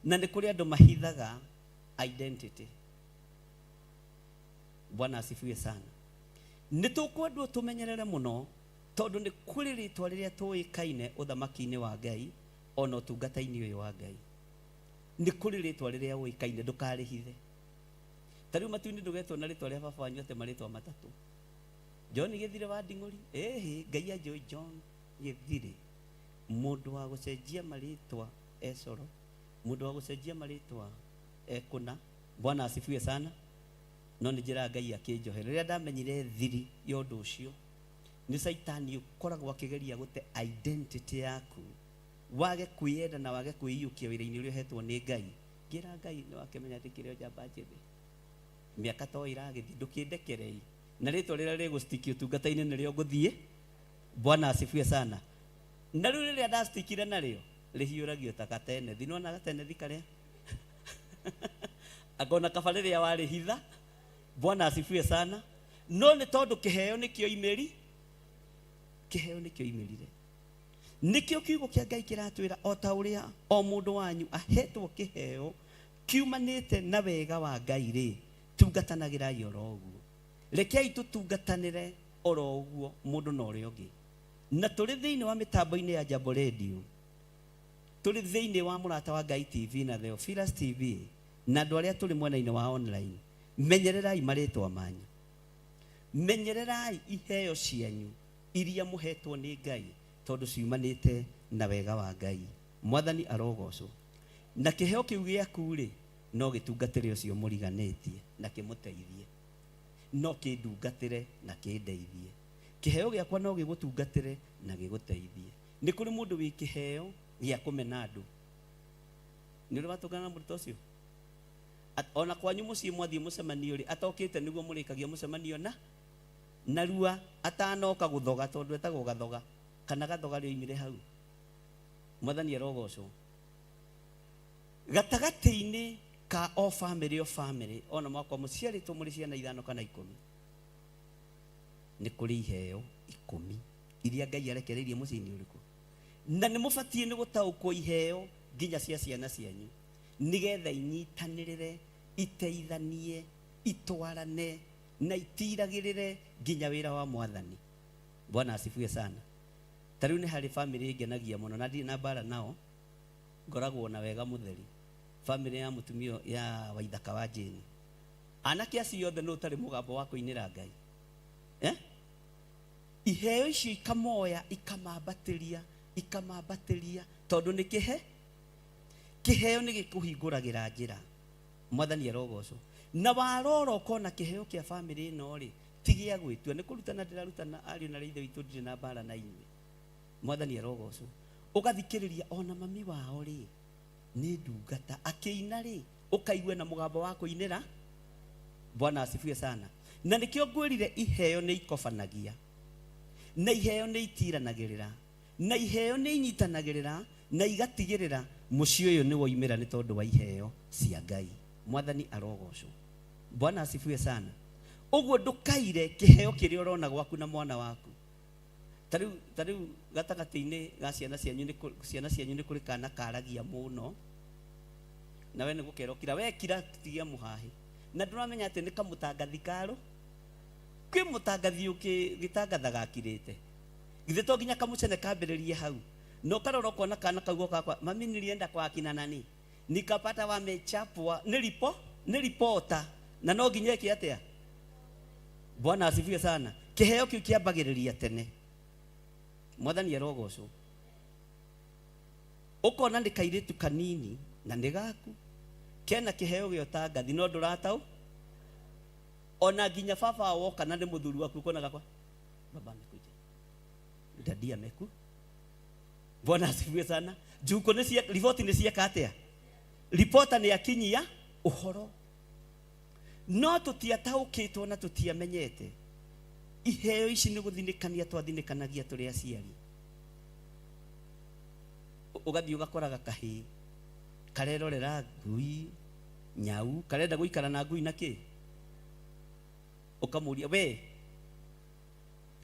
Na nĩ kũrĩ andũ mahithaga identity. Bwana asifiwe sana. Nĩ tũkwendwo tũmenyerere mũno tondũ nĩ kũrĩ rĩtwa rĩrĩa tũĩkaine ũthamaki-inĩ wa Ngai ona ũtungata-inĩ ũyũ wa Ngai. Nĩ kũrĩ rĩtwa rĩrĩa ũĩkaine ndũkarĩhithe. Ta rĩu matu-inĩ ndũgetwo na rĩtwa rĩa baba wanyu atĩ marĩtwa matatũ. John Gĩthirĩ wa Nding'ũri, ĩhĩ Ngai anjũĩ John Gĩthirĩ. Mũndũ wa gũcenjia marĩtwa e coro, mũndũ wa gũcenjia marĩtwa e kũna. Bwana asifiwe sana. No nĩ njĩraga Ngai akĩnjohere. Rĩrĩa ndamenyire thiri ya ũndũ ũcio, nĩ caitani ũkoragwo akĩgeria gũte identity yaku, wage kwĩyenda na wage kwĩiyũkia wĩra-inĩ ũrĩa ũhetwo nĩ Ngai. Ngĩra Ngai nĩ wakĩmenya ndĩkĩrĩ o njamba njĩthĩ. Mĩaka to ĩragĩthiĩ, ndũkĩndekerei. Na rĩtwa rĩrĩa rĩgũstiki ũtungata-inĩ nĩrĩo ngũthiĩ. Bwana asifiwe sana. Na rĩu rĩrĩa ndastikire narĩo, rĩhiũragio ta gatenethi. Nĩwona gatenethi karĩa? Akona kaba rĩrĩa warĩhitha. Bwana asifiwe sana. No nĩ tondũ kĩheo nĩkĩo imĩri, kĩheo nĩkĩo imĩrire. Nĩkĩo kiugo kĩa Ngai kĩratwĩra o ta ũrĩa o mũndũ wanyu ahetwo kĩheo kiumanĩte na wega wa Ngai rĩ, tungatanagĩrai oro ũguo. Rekei tũtungatanĩre oro ũguo mũndũ na ũrĩa ũngĩ. Na tũrĩ thĩinĩ wa mĩtambo-inĩ ya Jambo Radio, tũrĩ thĩinĩ wa Mũrata wa Ngai TV na Theophilus TV, na andũ arĩa tũrĩ mwena-inĩ wa online, menyererai marĩtwa manyu. Menyererai iheo cianyu iria mũhetwo nĩ Ngai tondũ ciumanĩte na wega wa Ngai. Mwathani arogocwo. Na kĩheo kĩu gĩaku rĩ, no gĩtungatĩre ũcio mũriganĩtie na kĩmũteithie. No kĩndungatĩre na kĩndeithie. Kĩheo gĩakwa no gĩgũtungatĩre na gĩgũteithie. Nĩ kũrĩ mũndũ wĩ kĩheo gĩa kũmena andũ. Nĩ ũrĩ watũngana na mũndũ ta ũcio? Ona kwanyu mũciĩ mwathiĩ mũcemanio rĩ, atokĩte nĩguo mũrĩkagia mũcemanio na narua atanoka gũthoga tondũ etagwo gathoga kana gathoga rĩoimire hau. Mwathani arogocwo. Gatagatĩ-inĩ ka o famĩlĩ o famĩlĩ ona mwakwa mũciarĩtwo mũrĩ ciana 5 kana 10 nĩ kũrĩ iheo 10 iria Ngai arekereirie mũciĩ-inĩ ũrĩkũ. Na nĩ mũbatiĩ nĩ gũtaũkwo iheo nginya cia ciana cianyu nĩgetha inyitanĩrĩre, iteithanie, itwarane na itiragĩrĩre nginya wĩra wa Mwathani. Bwana asifiwe sana. Ta rĩu nĩ harĩ famĩlĩ ĩngenagia mũno na ndirĩ na mbara nao, ngoragwo na wega mũtheri. Famĩlĩ ya mũtumia ya Waithaka wa Jane. Anake acio othe nĩ ũtarĩ mũgambo wa kũinĩra Ngai. Eh? Iheo icio ikamoya, ikamambatĩria, ikamambatĩria tondũ nĩ kĩhe. Kĩheo nĩ gĩkũhingũragĩra njĩra. Mwathani arogocwo. Na warora ũkona kĩheo kĩa famĩlĩ ĩno rĩ, ti gĩa gwĩtua. Nĩ kũrutana ndĩrarutana ariũ na ithe witũ ndirĩ na mbara na inyuĩ. Mwathani arogocwo. Ũgathikĩrĩria ona mami wao rĩ, nĩ ndungata. Akĩina rĩ, ũkaigua na mũgambo wa kũinĩra. Bwana asifiwe sana. Na nĩkĩo ngwĩrire iheo nĩ ikobanagia. Na iheo nĩ itiranagĩrĩra. Na iheo nĩ inyitanagĩrĩra na igatigĩrĩra mũciĩ ũyũ nĩ woimĩra nĩ tondũ wa iheo cia Ngai. Mwathani arogocwo. Bwana asifiwe sana. Ũguo ndũkaire kĩheo kĩrĩa ũrona gwaku na mwana waku. Ta rĩu gatagatĩ-inĩ ga ciana cianyu nĩ ciana cianyu nĩ kũrĩ kana karagia mũno. Na we nĩ gũkera ũkira, we kira tigia mũhahĩ. Na ndũramenya atĩ nĩ kamũtangathi karũ. Kwĩ mũtangathi ũgĩtangathaga akirĩte. Githĩ to nginya kamũcene kambĩrĩrie hau. Na ũkarora ũkona kana kau goka kwa mami nilienda kwa akina nani. Nikapata wamechapwa nĩ ripo nĩ ripota na no nginya ĩke atĩa? Bwana asifiwe sana. Kĩheo kĩu kĩambagĩrĩria tene. Mwathani arogocwo. Ũkona nĩ kairĩtu kanini na nĩ gaku kena kĩheo gĩa ũtangathi no ndũrataũ ona nginya baba woka na nĩ mũthuri waku ũkona gakwa baba amekuja dadi ameku. Bwana asifiwe sana. Njuko nĩ cia riboti nĩ cieka atĩa? Ripota nĩ akinyia ũhoro no tũtiataũkĩtwo na tũtiamenyete iheo ici nĩ gũthinĩkania twathinĩkanagia tũrĩ aciari. Ũgathiĩ ũgakoraga kahĩĩ karerorera ngui nyau karenda gũikara na ngui na kĩ ũkamũria we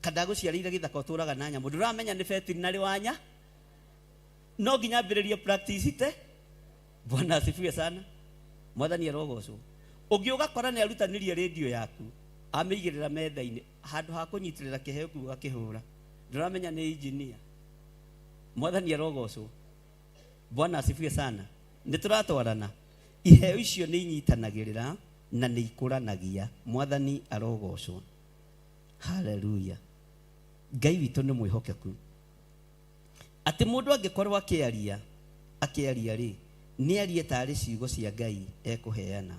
kandagũciarĩire gĩthaka ũtũraga na nyamũ ndũramenya nĩ veterinary wanya no nginya ambĩrĩrie practice te. Bwana asifiwe sana. Mwathani arogocwo. Ũngĩ ũgakora nĩ arutanirie radio yaku amĩigĩrĩra metha-inĩ handũ ha kũnyitĩrĩra kĩheo kĩu agakĩhũra ndũramenya nĩ engineer. Mwathani arogocwo. Bwana asifiwe sana. Nĩ tũratwarana. Iheo icio nĩ inyitanagĩrĩra na nĩ ikũranagia. Mwathani arogocwo. Haleluya. Ngai witũ nĩ mwĩhokeku. Atĩ mũndũ angĩkorwo akĩaria akĩaria rĩ nĩ arie tarĩ ciugo cia Ngai ekũheana.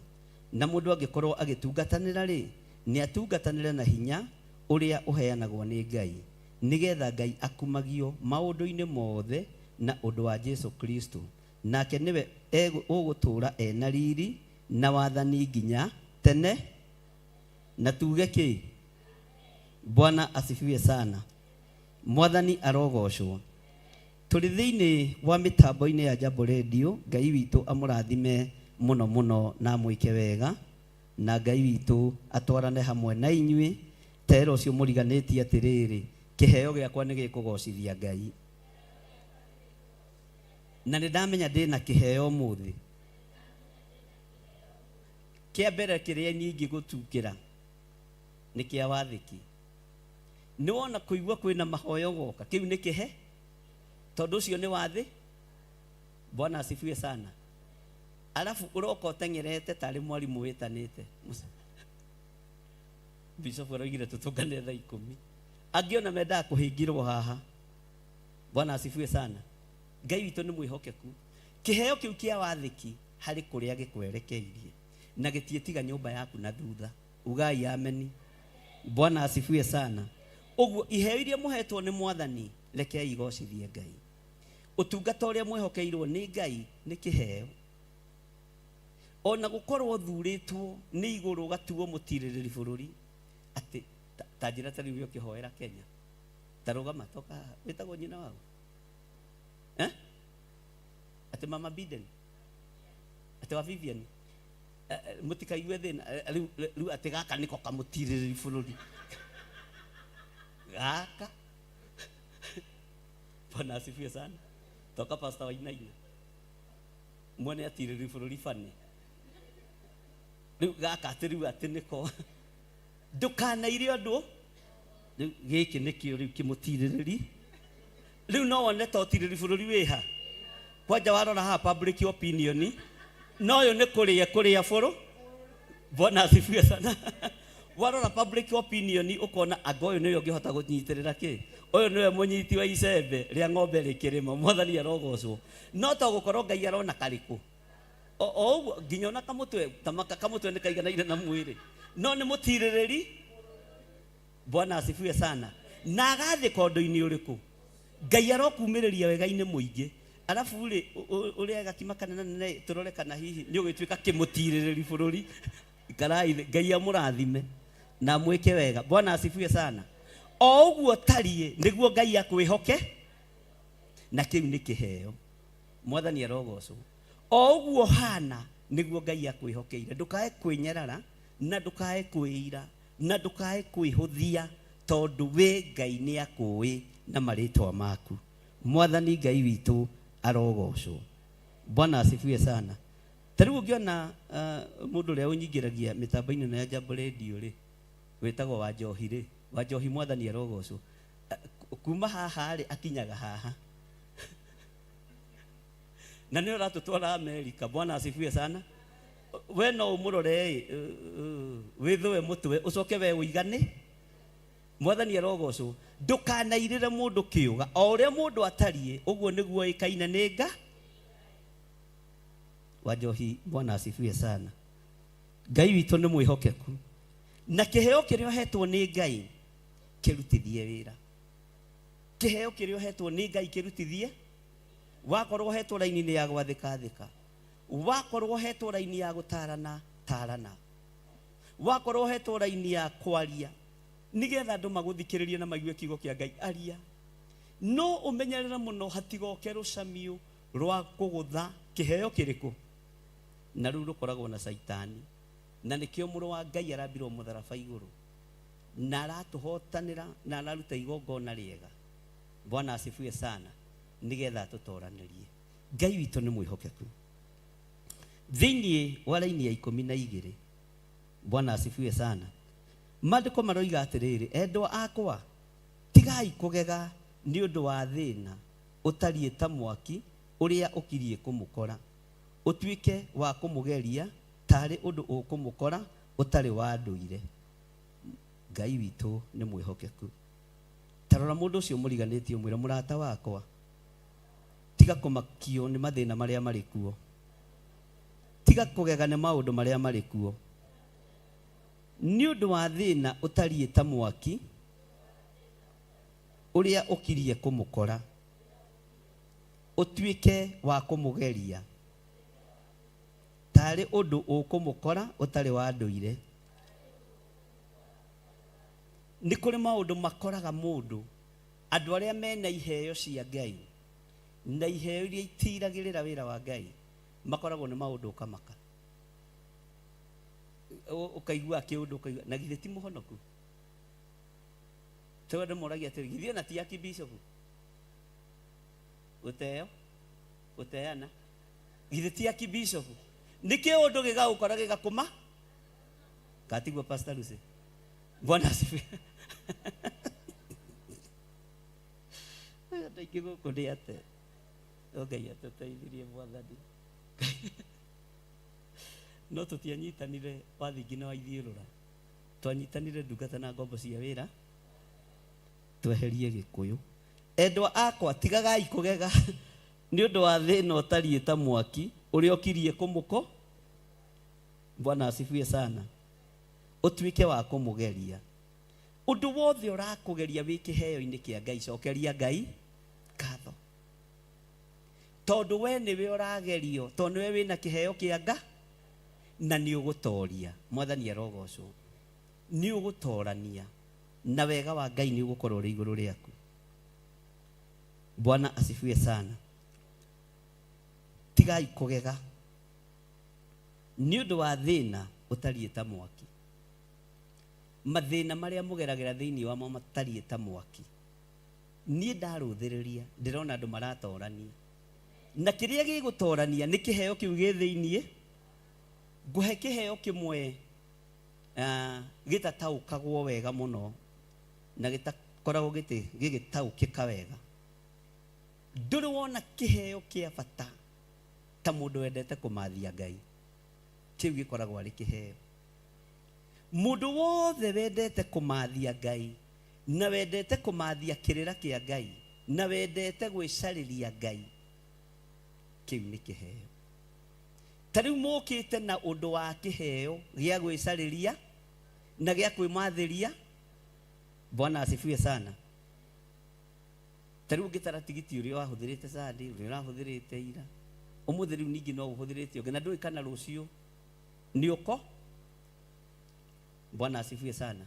Na mũndũ angĩkorwo agĩtungatanĩra rĩ nĩ atungatanĩre na hinya ũrĩa ũheanagwo nĩ Ngai nĩgetha Ngai akumagio maũndũ-inĩ mothe na ũndũ wa Jesu Kristo. Nake nĩwe ũgũtũũra ena riri na wathani nginya tene na tuge kĩ? Bwana asifiwe sana. Mwathani arogocwo. Tũrĩ thĩinĩ wa mĩtambo-inĩ ya Jambo Radio. Ngai witũ amũrathime mũno mũno na amwĩke wega na Ngai witũ atwarane hamwe na inyuĩ. Tera ũcio mũriganĩtie atĩrĩrĩ kĩheo gĩakwa nĩ gĩkũgocithia Ngai. Na nĩ ndamenya ndĩna kĩheo ũmũthĩ. Kĩa mbere kĩrĩa niĩ ingĩgũtungĩra nĩ kĩa wathĩki. Nĩ wona kũigua kwĩna mahoya ũgoka kĩu nĩ kĩhe tondũ ũcio nĩ wathĩ. Bwana asifiwe sana. Alafu ũroka ũteng'erete tarĩ mwarimũ wĩtanĩte. Bishop aroigire tũtũngane thaa ikũmi. Angĩ ona mendaga kũhingirwo haha. Bwana asifiwe sana. Ngai witũ nĩ mwĩhokeku. Kĩheo kĩu kĩa wathĩki harĩ kũrĩa gĩkwerekeirie na gĩtiĩtiga nyũmba yaku na thutha. Ugai ameni. Bwana asifiwe sana. Ũguo iheo iria mũhetwo nĩ Mwathani rekei igocithie Ngai. Ũtungata ũrĩa mwĩhokeirwo nĩ Ngai nĩ kĩheo. Ona gũkorwo thurĩtwo nĩ igũrũ ũgatuo mũtirĩrĩri bũrũri atĩ ta njĩra ta rĩu ũkĩhoera Kenya ta rũgama toka haha wĩtagwo nyina wao eh? Atĩ mama Biden atĩ wa Vivian mũtikaigue thĩna rĩu atĩ gaka nĩko kamũtirĩrĩri bũrũri gaka. Bwana asifiwe sana. Toka Pastor Wainaina mwene atirĩrĩri bũrũri bane rĩu gaka atĩ rĩu atĩ nĩko ndũkanaire ũndũ rĩu gĩkĩ nĩkĩo rĩu kĩmũtirĩrĩri rĩu no wone ta ũtirĩrĩri bũrũri wĩha kwanja warora haha public opinion no ũyũ nĩ kũrĩa kũrĩa bũrũ. Bwana asifiwe sana. Warora public opinion ũkona anga ũyũ nĩwe ũngĩhota kũnyitĩrĩra kĩ ũyũ nĩwe mũnyiti wa icembe rĩa ng'ombe rĩkĩrĩma. Mwathani arogocwo. No to gũkorwo Ngai arona karĩkũ o ũguo nginya ona kamũtwe tamaka kamũtwe nĩ kaiganaine na mwĩrĩ no nĩ mũtirĩrĩri. Bwana asifiwe sana. Na agathĩka ũndũ-inĩ ũrĩkũ Ngai arokumĩrĩria wega-inĩ mũingĩ arabu rĩ ũrĩa gakima kanene nene tũrore kana hihi nĩ ũgĩtuĩka kĩmũtirĩrĩri bũrũri. Ikarai thĩ Ngai amũrathime na amwĩke wega. Bwana asifiwe sana. O ũguo tariĩ nĩguo Ngai akwĩhoke na kĩu nĩ kĩheo. Mwathani arogocwo. O ũguo hana nĩguo Ngai akwĩhokeire. Ndũkae kwĩnyarara na ndũkae kwĩira na ndũkae kwĩhũthia tondũ we Ngai nĩ akũĩ na marĩtwa maku. Mwathani Ngai witũ arogocwo. Bwana asifiwe sana. Ta rĩu ũngĩona mũndũ ũrĩa ũnyingĩragia mĩtambo-inĩ ĩno ya Jambo Radio rĩ Wĩtagwo Wanjohi rĩ, Wanjohi mwathani arogocwo. Kuma haha rĩ akinyaga haha. Na nĩ ũratũtwara Amerika. Bwana asifiwe sana. We no ũmũrore ĩ, wĩthũe mũtwe ũcoke we ũigane. Mwathani arogocwo. Ndũkanairĩre mũndũ kĩũga. O ũrĩa mũndũ atariĩ ũguo nĩguo ĩkaine nĩ nga. Wanjohi Bwana asifiwe sana. Ngai witũ nĩ mwĩhokeku. Na kĩheo kĩrĩa ũhetwo nĩ Ngai kĩrutithie wĩra. Kĩheo kĩrĩa ũhetwo nĩ Ngai kĩrutithie. Wakorwo ũhetwo raini-inĩ ya gwathĩka thĩka. Wakorwo ũhetwo raini ya gũtarana tarana. Wakorwo ũhetwo raini ya kwaria nĩgetha andũ magũthikĩrĩrie na maigue kiugo kĩa Ngai aria. No ũmenyerere mũno hatigoke rũcamiũ rwa kũgũtha kĩheo kĩrĩkũ. Na rĩu rũkoragwo na Caitani. Na nĩkĩo mũrũ wa Ngai arambirwo mũtharaba igũrũ. Na aratũhotanĩra na araruta igongona rĩega. Bwana asifiwe sana. Nĩgetha atũtoranĩrie. Ngai witũ nĩ mwĩhokeku. Thĩinĩ wa raini ya 12. Bwana asifiwe sana. Maandĩko maroiga atĩrĩrĩ, endwa akwa, tigai kũgega nĩ ũndũ wa thĩna ũtariĩ ta mwaki ũrĩa ũkiriĩ kũmũkora, ũtuĩke wa kũmũgeria tarĩ ũndũ ũkũmũkora ũtarĩ wa ndũire. Ngai witũ nĩ mwĩhokeku. Ta rora mũndũ ũcio mũriganĩtie ũmwĩre, mũrata wakwa, tiga kũmakio nĩ mathĩna marĩa marĩ kuo. Tiga kũgega nĩ maũndũ marĩa marĩ kuo. Nĩ ũndũ wa thĩna ũtariĩ ta mwaki ũrĩa ũkirie kũmũkora, ũtuĩke wa kũmũgeria tarĩ ũndũ ũkũmũkora ũtarĩ wa ndũire. Nĩ kũrĩ maũndũ makoraga mũndũ, andũ arĩa mena iheo cia Ngai na iheo iria itiragĩrĩra wĩra wa Ngai makoragwo nĩ maũndũ ũkamaka. Ũkaigua kĩũndũ ũkaigua na githĩ ti mũhonoku. Tondũ andũ moragia atĩrĩ, githĩ ona ti archbishop? Gũteo, gũteana. Githĩ ti archbishop? Nĩ kĩũndũ gĩgagũkora gĩgakũma? Katigwo Pastor Lucy. Bwana asifiwe. Andũ aingĩ gũkũ nĩ ate. O Ngai atũteithirie mwathani. No tũtianyitanire wathingi na waithiũrũra. Twanyitanire ndungata na ngombo cia wĩra. Tweherie Gĩkũyũ. Endwa akwa, tigagai kũgega nĩ ũndũ wa thĩna ũtariĩ ta mwaki ũrĩa ũkirie kũmũko. Bwana asifiwe sana. Ũtuĩke wa kũmũgeria. Ũndũ wothe ũrakũgeria wĩ kĩheo-inĩ kĩa Ngai, cokeria Ngai ngatho. Tondũ we nĩwe ũragerio, tondũ nĩwe wĩna kĩheo kĩa Nga, na nĩ ũgũtoria. Mwathani arogocwo. Nĩ ũgũtorania na wega wa Ngai nĩ ũgũkorwo ũrĩ igũrũ rĩaku. Bwana asifiwe sana. Tigai kũgega nĩ ũndũ wa thĩna ũtariĩ ta mwaki. Mathĩna marĩa mũgeragĩra thĩinĩ wamo matariĩ ta mwaki. Niĩ ndarũthĩrĩria ndĩrona andũ maratorania. Na kĩrĩa gĩgũtorania nĩ kĩheo kĩu gĩ thĩinĩ. Ngũhe kĩheo kĩmwe gĩtataũkagwo wega mũno na gĩtakoragwo gĩgĩtaũkĩka wega. Ndũrĩ wona kĩheo kĩa bata ta mũndũ wendete kũmathia Ngai. Kĩu gĩkoragwo arĩ kĩheo. Mũndũ wothe wendete kũmathia Ngai na wendete kũmathia kĩrĩra kĩa Ngai na wendete gwĩcarĩria Ngai, kĩu nĩ kĩheo. Ta rĩu mũkĩte na ũndũ wa kĩheo gĩa gwĩcarĩria na gĩa kwĩmathĩria. Bwana asifiwe sana. Ta rĩu ũngĩtara tigiti ũrĩa wahũthĩrĩte Sunday, ũrĩa ũrahũthĩrĩte ira, ũmũthĩ rĩu ningĩ no ũhũthĩrĩte ũngĩ, na ndũĩ kana rũciũ nĩ ũko. Bwana asifiwe sana.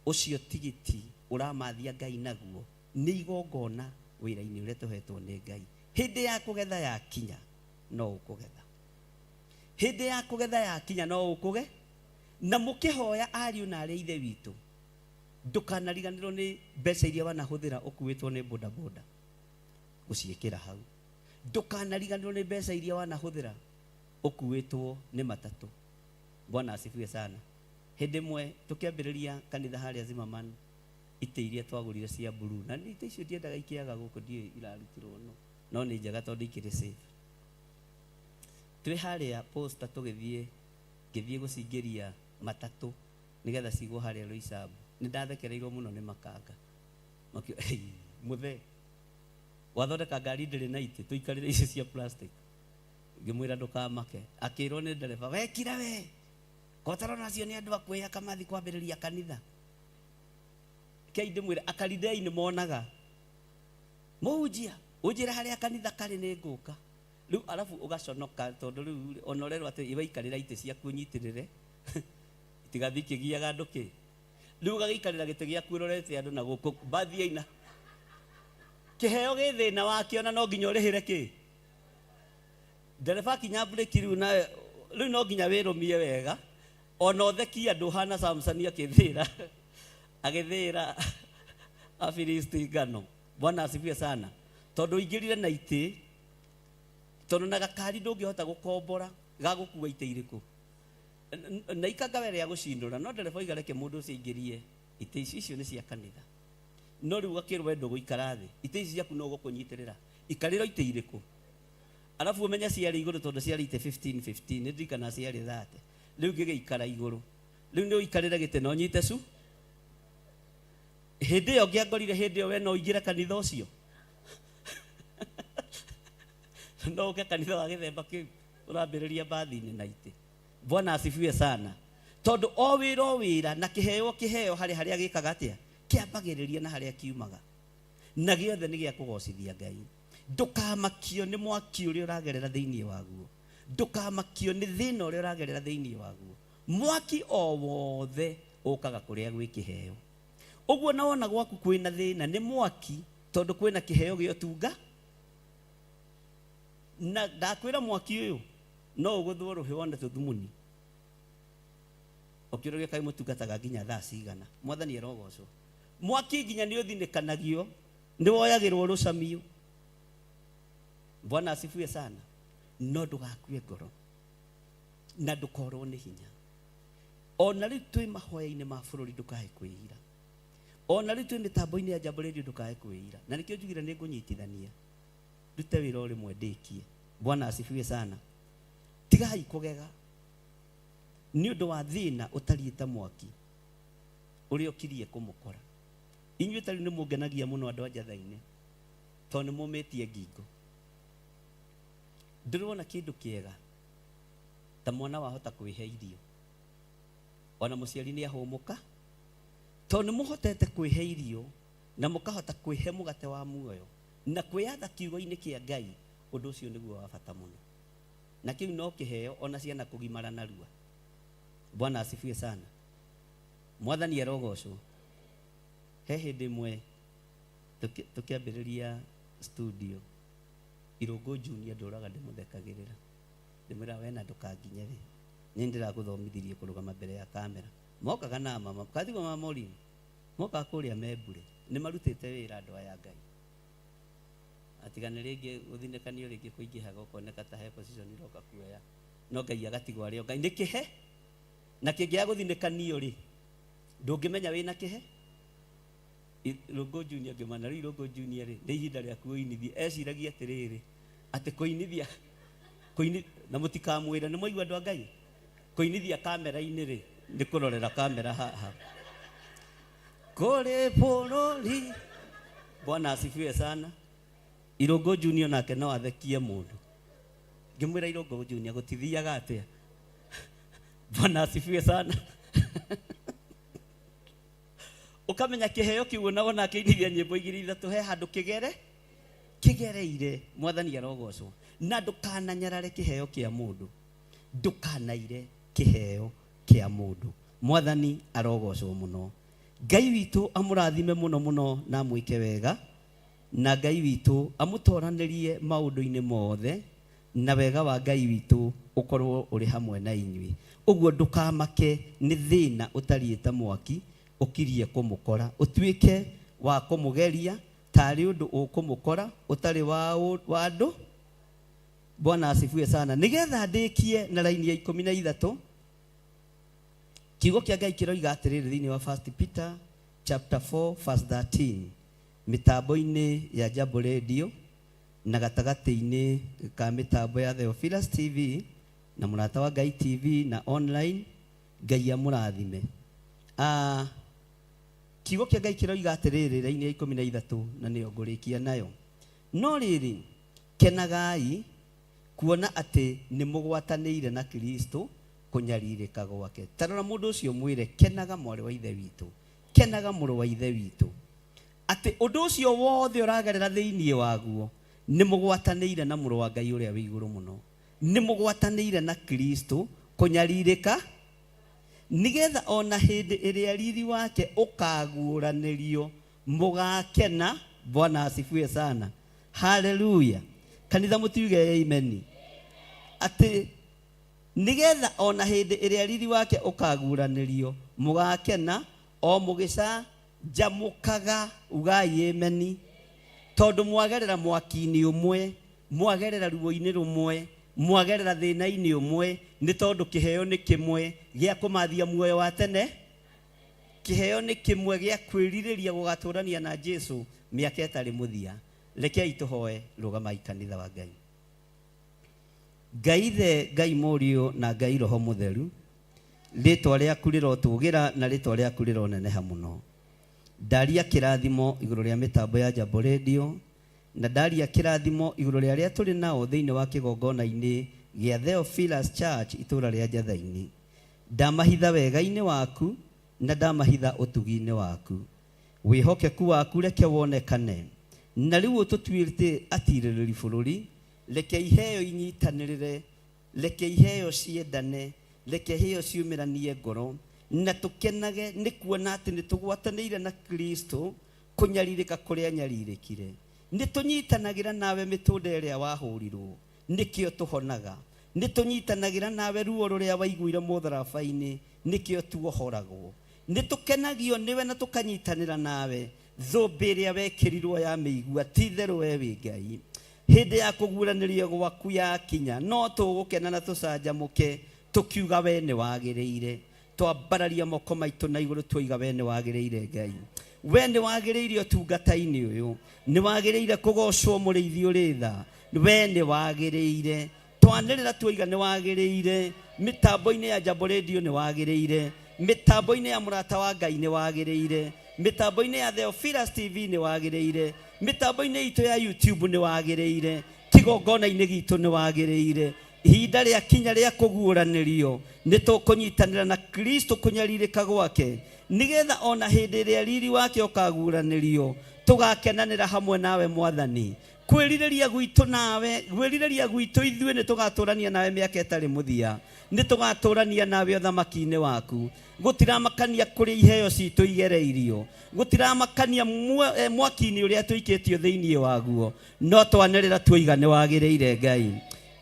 Ũcio tigiti ũramathia Ngai naguo nĩ igongona wĩra-inĩ ũrĩa tũhetwo nĩ Ngai. Hĩndĩ ya kũgetha yakinya no ũkũgetha. Hĩndĩ ya kũgetha yakinya no ũkũge. Na mũkĩhoya ariũ na arĩa ithe witũ, ndũkanariganĩrwo nĩ mbeca iria wanahũthĩra ũkuĩtwo nĩ bodaboda gũciĩkĩra hau. Ndũkanariganĩrwo nĩ mbeca iria wanahũthĩra ũkuĩtwo nĩ matatũ. Bwana asifiwe sana. Hĩndĩ ĩmwe tũkĩambĩrĩria kanitha harĩa Zimmerman, itĩ iria twagũrire cia blue, na itĩ icio ndiendaga ikĩaga gũkũ, ndiũĩ irarutirwo no, no nĩ njega tondũ ikĩrĩ safe. Twĩ harĩa Posta tũgĩthiĩ, ngĩthiĩ gũcingĩria matatũ nĩgetha cigwo harĩa Roysambu. Nĩ ndathekereirwo mũno nĩ makanga. Makiuga, "Ei, mũthee, wathondeka ngari ndĩrĩ na itĩ, tũikarĩre icio cia plastic." Ngĩmwĩra ndũkamake. Akĩrwo nĩ ndereba, wekira we, kotarona acio nĩ andũ a kwĩyaka mathiĩ kwambĩrĩria kanitha. Kei ndĩmwĩre, akaridei nĩ monaga. Mũhunjia, ũnjĩre harĩa kanitha karĩ nĩ ngũka. Rĩu arabu ũgaconoka tondũ rĩu ona ũrerwo atĩ waikarĩra itĩ ciaku ũnyitĩrĩre itigathiĩ ikĩgiaga andũ kĩ. Rĩu ũgagĩikarĩra gĩtĩ gĩaku ũrorete andũ na gũkũ mbathi yaina. Kĩheo gĩ thĩna wakĩo na no nginya ũrĩhĩre kĩ. Ndereba akinya breki rĩu nawe rĩu no nginya wĩrũmie wega ona ũthekie andũ ũhana Samsoni akĩthĩra agĩthĩra Afilisti ngano. Bwana asifiwe sana. Tondũ ũingĩrire na itĩ, tondũ na gakari ndũngĩhota gũkombora gagũkua itĩ irĩkũ. Na ikanga rĩa gũcindũra, no ndereba oiga reke mũndũ ũcio aingĩrie itĩ icio, icio nĩ cia kanitha. No rĩu ũgakĩrwo we ndũgũikara thĩ, itĩ ici ciaku no ũgũkũnyitĩrĩra. Ikarĩra itĩ irĩkũ? Arabu ũmenye ciarĩ igũrũ tondũ ciarĩ itĩ 15 15, nĩ ndirikana ciarĩ 30. Rĩu ngĩgĩikara igũrũ. Rĩu nĩ ũikarĩre gĩtĩ na ũnyite cu. Hĩndĩ ĩyo ngĩangorire, hĩndĩ ĩyo we no ũingĩre kanitha ũcio. No ũke kanitha wa gĩthemba kĩu ũrambĩrĩria mbathi-inĩ na itĩ. Bwana asifiwe sana. Tondũ o wĩra o wĩra na kĩheo kĩheo harĩ harĩa gĩkaga atĩa? Kĩambagĩrĩria na harĩa kiumaga. Na gĩothe nĩ gĩa kũgocithia Ngai. Ndũkamakio nĩ mwaki ũrĩa ũragerera thĩinĩ waguo. Ndũkamakio nĩ thĩna ũrĩa ũragerera thĩinĩ waguo. Mwaki o wothe ũkaga kũrĩa gwĩ kĩheo. Ũguo na wona gwaku kwĩna thĩna nĩ mwaki tondũ kwĩna kĩheo gĩa ũtunga. Na ndakwĩra mwaki ũyũ no ũgũthwo rũhĩ wone tũthumuni. Ũkĩũragio kaĩ mũtungataga nginya thaa cigana. Mwathani arogocwo. Mwaki nginya nĩ ũthinĩkanagio, nĩ woyagĩrwo rũcamio. Bwana asifiwe sana. No ndũgakue ngoro na ndũkorwo nĩ hinya. Ona rĩu twĩ mahoya-inĩ ma bũrũri ndũkae kwĩira. Ona rĩu twĩ mĩtambo-inĩ ya Jambo Radio ndũkae kwĩira. Na nĩkĩo njugire nĩ ngũnyitithania ndute wĩra o rĩmwe ndĩkie. Bwana asifiwe sana. Tigai kũgega nĩ ũndũ wa thĩna ũtariĩ ta mwaki ũrĩa ũkirie kũmũkora. Inyuĩ ta rĩu nĩ mũngenagia mũno andũ a Njatha-inĩ tondũ nĩ mũmĩtie ngingo. Ndĩrona kĩndũ kĩega ta mwana wahota kwĩhe irio. Ona mũciari nĩ ahũmũka tondũ nĩ mũhotete kwĩhe irio na mũkahota kwĩhe mũgate wa muoyo na kwĩyatha kiugo-inĩ kĩa Ngai. Ũndũ ũcio nĩguo wa bata mũno. Na kĩu no kĩheo ona ciana kũgimara narua. Bwana asifiwe sana. Mwathani arogocwo. He hĩndĩ ĩmwe tũkĩambĩrĩria studio, Irũngũ Junior ndũraga ndĩmũthekagĩrĩra. Ndĩmwĩraga we na ndũkanginye we. Nĩ ndĩragũthomithirie kũrũgama mbere ya kamera. Mokaga na mama, kathigwo mama Maureen. Mokaga kũrĩa Membure. Nĩ marutĩte wĩra andũ aya Ngai. Atiga nĩ rĩngĩ gũthinĩkanio rĩngĩ kũingĩhaga ũkoneka ta he position iroka kuoya. No Ngai agatigwo arĩ o Ngai. Nĩ kĩhe? Na kĩngĩaga gũthinĩkanio rĩ, ndũngĩmenya wĩna kĩhe? Irũngũ Junior ngĩmana, rĩu Irũngũ Junior rĩ, nĩ ihinda rĩaku ũinithie. Eciragia atĩrĩrĩ, atĩ kũinithia, na mũtikamwĩre, nĩ mwaigua andũ a Ngai? Kũinithia kamera-inĩ rĩ, nĩ kũrorera kamera haha. Kũrĩ bũrũri. Bwana asifiwe sana. Irũngũ Junior nake no athekie mũndũ. Ngĩmwĩra Irũngũ Junior gũtithiaga atĩa? Bwana asifiwe sana. Ũkamenya kĩheo kĩu ona wona akĩinithia nyĩmbo igĩrĩ ithatũ he handũ kĩgere kĩgereire. Mwathani arogocwo. Na ndũkananyarare kĩheo kĩa mũndũ. Ndũkanaire kĩheo kĩa mũndũ. Mwathani arogocwo mũno. Ngai witũ amũrathime mũno mũno na amwĩke wega. Na Ngai witũ amũtoranĩrie maũndũ-inĩ mothe, na wega wa Ngai witũ ũkorwo ũrĩ hamwe na inyuĩ. Ũguo ndũkamake nĩ thĩna ũtariĩ ta mwaki ũkirie kũmũkora, ũtuĩke wa kũmũgeria tarĩ ũndũ ũkũmũkora ũtarĩ wa andũ. Bwana asifiwe sana. Nĩgetha ndĩkie na raini ya 13. Kiugo kĩa Ngai kĩroiga atĩrĩrĩ thĩinĩ wa 1 Peter chapter 4 verse 13, mĩtambo-inĩ ya Jambo Radio na gatagatĩ-inĩ ka mĩtambo ya Theophilus TV na Mũrata wa Ngai TV na online, Ngai amũrathime. Ah, kiugo kĩa Ngai kĩroiga atĩrĩrĩ raini ya 13, na nĩyo ngũrĩkia nayo. No rĩrĩ, kenagai kuona atĩ nĩ mũgwatanĩire na Kristo kũnyarirĩka gwake. Ta rora mũndũ ũcio mwĩre, kenaga mwarĩ wa ithe witũ, kenaga mũrũ wa ithe witũ, atĩ ũndũ ũcio wothe ũragerera thĩinĩ waguo nĩ mũgwatanĩire na mũrũ wa Ngai ũrĩa wĩ igũrũ mũno, nĩ mũgwatanĩire na Kristo kũnyarirĩka, nĩgetha o na hĩndĩ ĩrĩa riri wake ũkaguũranĩrio mũgakena. Bwana asifiwe sana, haleluya. Kanitha mũtiuge amen. Atĩ nĩgetha o na hĩndĩ ĩrĩa riri wake ũkaguũranĩrio mũgakena o mũgĩcanjamũkaga. Ugai ameni. Tondũ mwagerera mwaki-inĩ ũmwe, mwagerera ruo-inĩ rũmwe, mwagerera thĩna-inĩ ũmwe, nĩ tondũ kĩheo nĩ kĩmwe gĩa kũmathia muoyo wa tene, kĩheo nĩ kĩmwe gĩa kwĩrirĩria gũgatũrania na Jesu mĩaka ĩtarĩ mũthia. Rekei tũhoe. Rũgamai, kanitha wa Ngai. Ngai Ithe, Ngai Mũriũ na Ngai Roho Mũtheru, rĩtwa rĩaku rĩrotũgĩra na rĩtwa rĩaku rĩroneneha mũno. Ndaria kĩrathimo igũrũ rĩa mĩtambo ya Jambo Radio, na ndaria kĩrathimo igũrũ rĩa arĩa tũrĩ nao thĩinĩ wa kĩgongona-inĩ gĩa Theophilus Church itũũra rĩa Njatha-inĩ. Ndamahitha wega-inĩ waku na ndamahitha ũtugi-inĩ waku. Wĩhokeku waku reke wonekane, na rĩu ũtũtuĩte atirĩrĩri bũrũri. Reke iheo inyitanĩrĩre, reke iheo ciendane, reke iheo ciumĩranie ngoro, na tũkenage nĩ kuona atĩ nĩ tũgwatanĩire na Kristo kũnyarirĩka kũrĩa nyarirĩkire. Nĩ tũnyitanagĩra nawe mĩtũnda ĩrĩa wahũrirwo, nĩkĩo tũhonaga. Nĩ tũnyitanagĩra nawe ruo rũrĩa waiguire mũtharaba-inĩ, nĩkĩo tuohoragwo. Nĩ tũkenagio nĩwe na tũkanyitanĩra nawe thũmbĩ ĩrĩa wekĩrirwo ya mĩigua. Ti itherũ we wĩ Ngai. Hĩndĩ ya kũguũranĩrio gwaku yakinya, no tũgũkena na tũcanjamũke tũkiuga we nĩ wagĩrĩire. Twambararia moko maitũ na igũrũ tuoiga we nĩ wagĩrĩire. Ngai, we nĩ wagĩrĩire ũtungata-inĩ ũyũ, nĩ wagĩrĩire kũgocwo, mũrĩithi ũrĩ tha, we nĩ wagĩrĩire. Twanĩrĩra tuoiga nĩ wagĩrĩire. Mĩtambo-inĩ ya Jambo Radio nĩ wagĩrĩire, mĩtambo-inĩ ya Mũrata wa Ngai nĩ wagĩrĩire, mĩtambo-inĩ ya Theophilus TV nĩ wagĩrĩire, mĩtambo-inĩ itũ ya YouTube nĩ wagĩrĩire, kĩgongona-inĩ gitũ nĩ wagĩrĩire. Ihinda rĩa kinya rĩa kũguũranĩrio, nĩ tũkũnyitanĩra na Kristo kũnyarirĩka gwake, nĩgetha ona hĩndĩ ĩrĩa riri wake ũkaguũranĩrio tũgakenanĩra hamwe nawe Mwathani. Kwĩrirĩria gwitũ nawe, kwĩrirĩria gwitũ ithuĩ nĩ tũgatũrania nawe mĩaka ĩtarĩ mũthia, nĩ tũgatũrania nawe ũthamaki-inĩ waku. Gũtiramakania kũrĩa iheo citũ igereirio, gũtiramakania mwaki-inĩ ũrĩa tũikĩtio thĩinĩ waguo, no twanĩrĩra tuoiga nĩ wagĩrĩire. Ngai,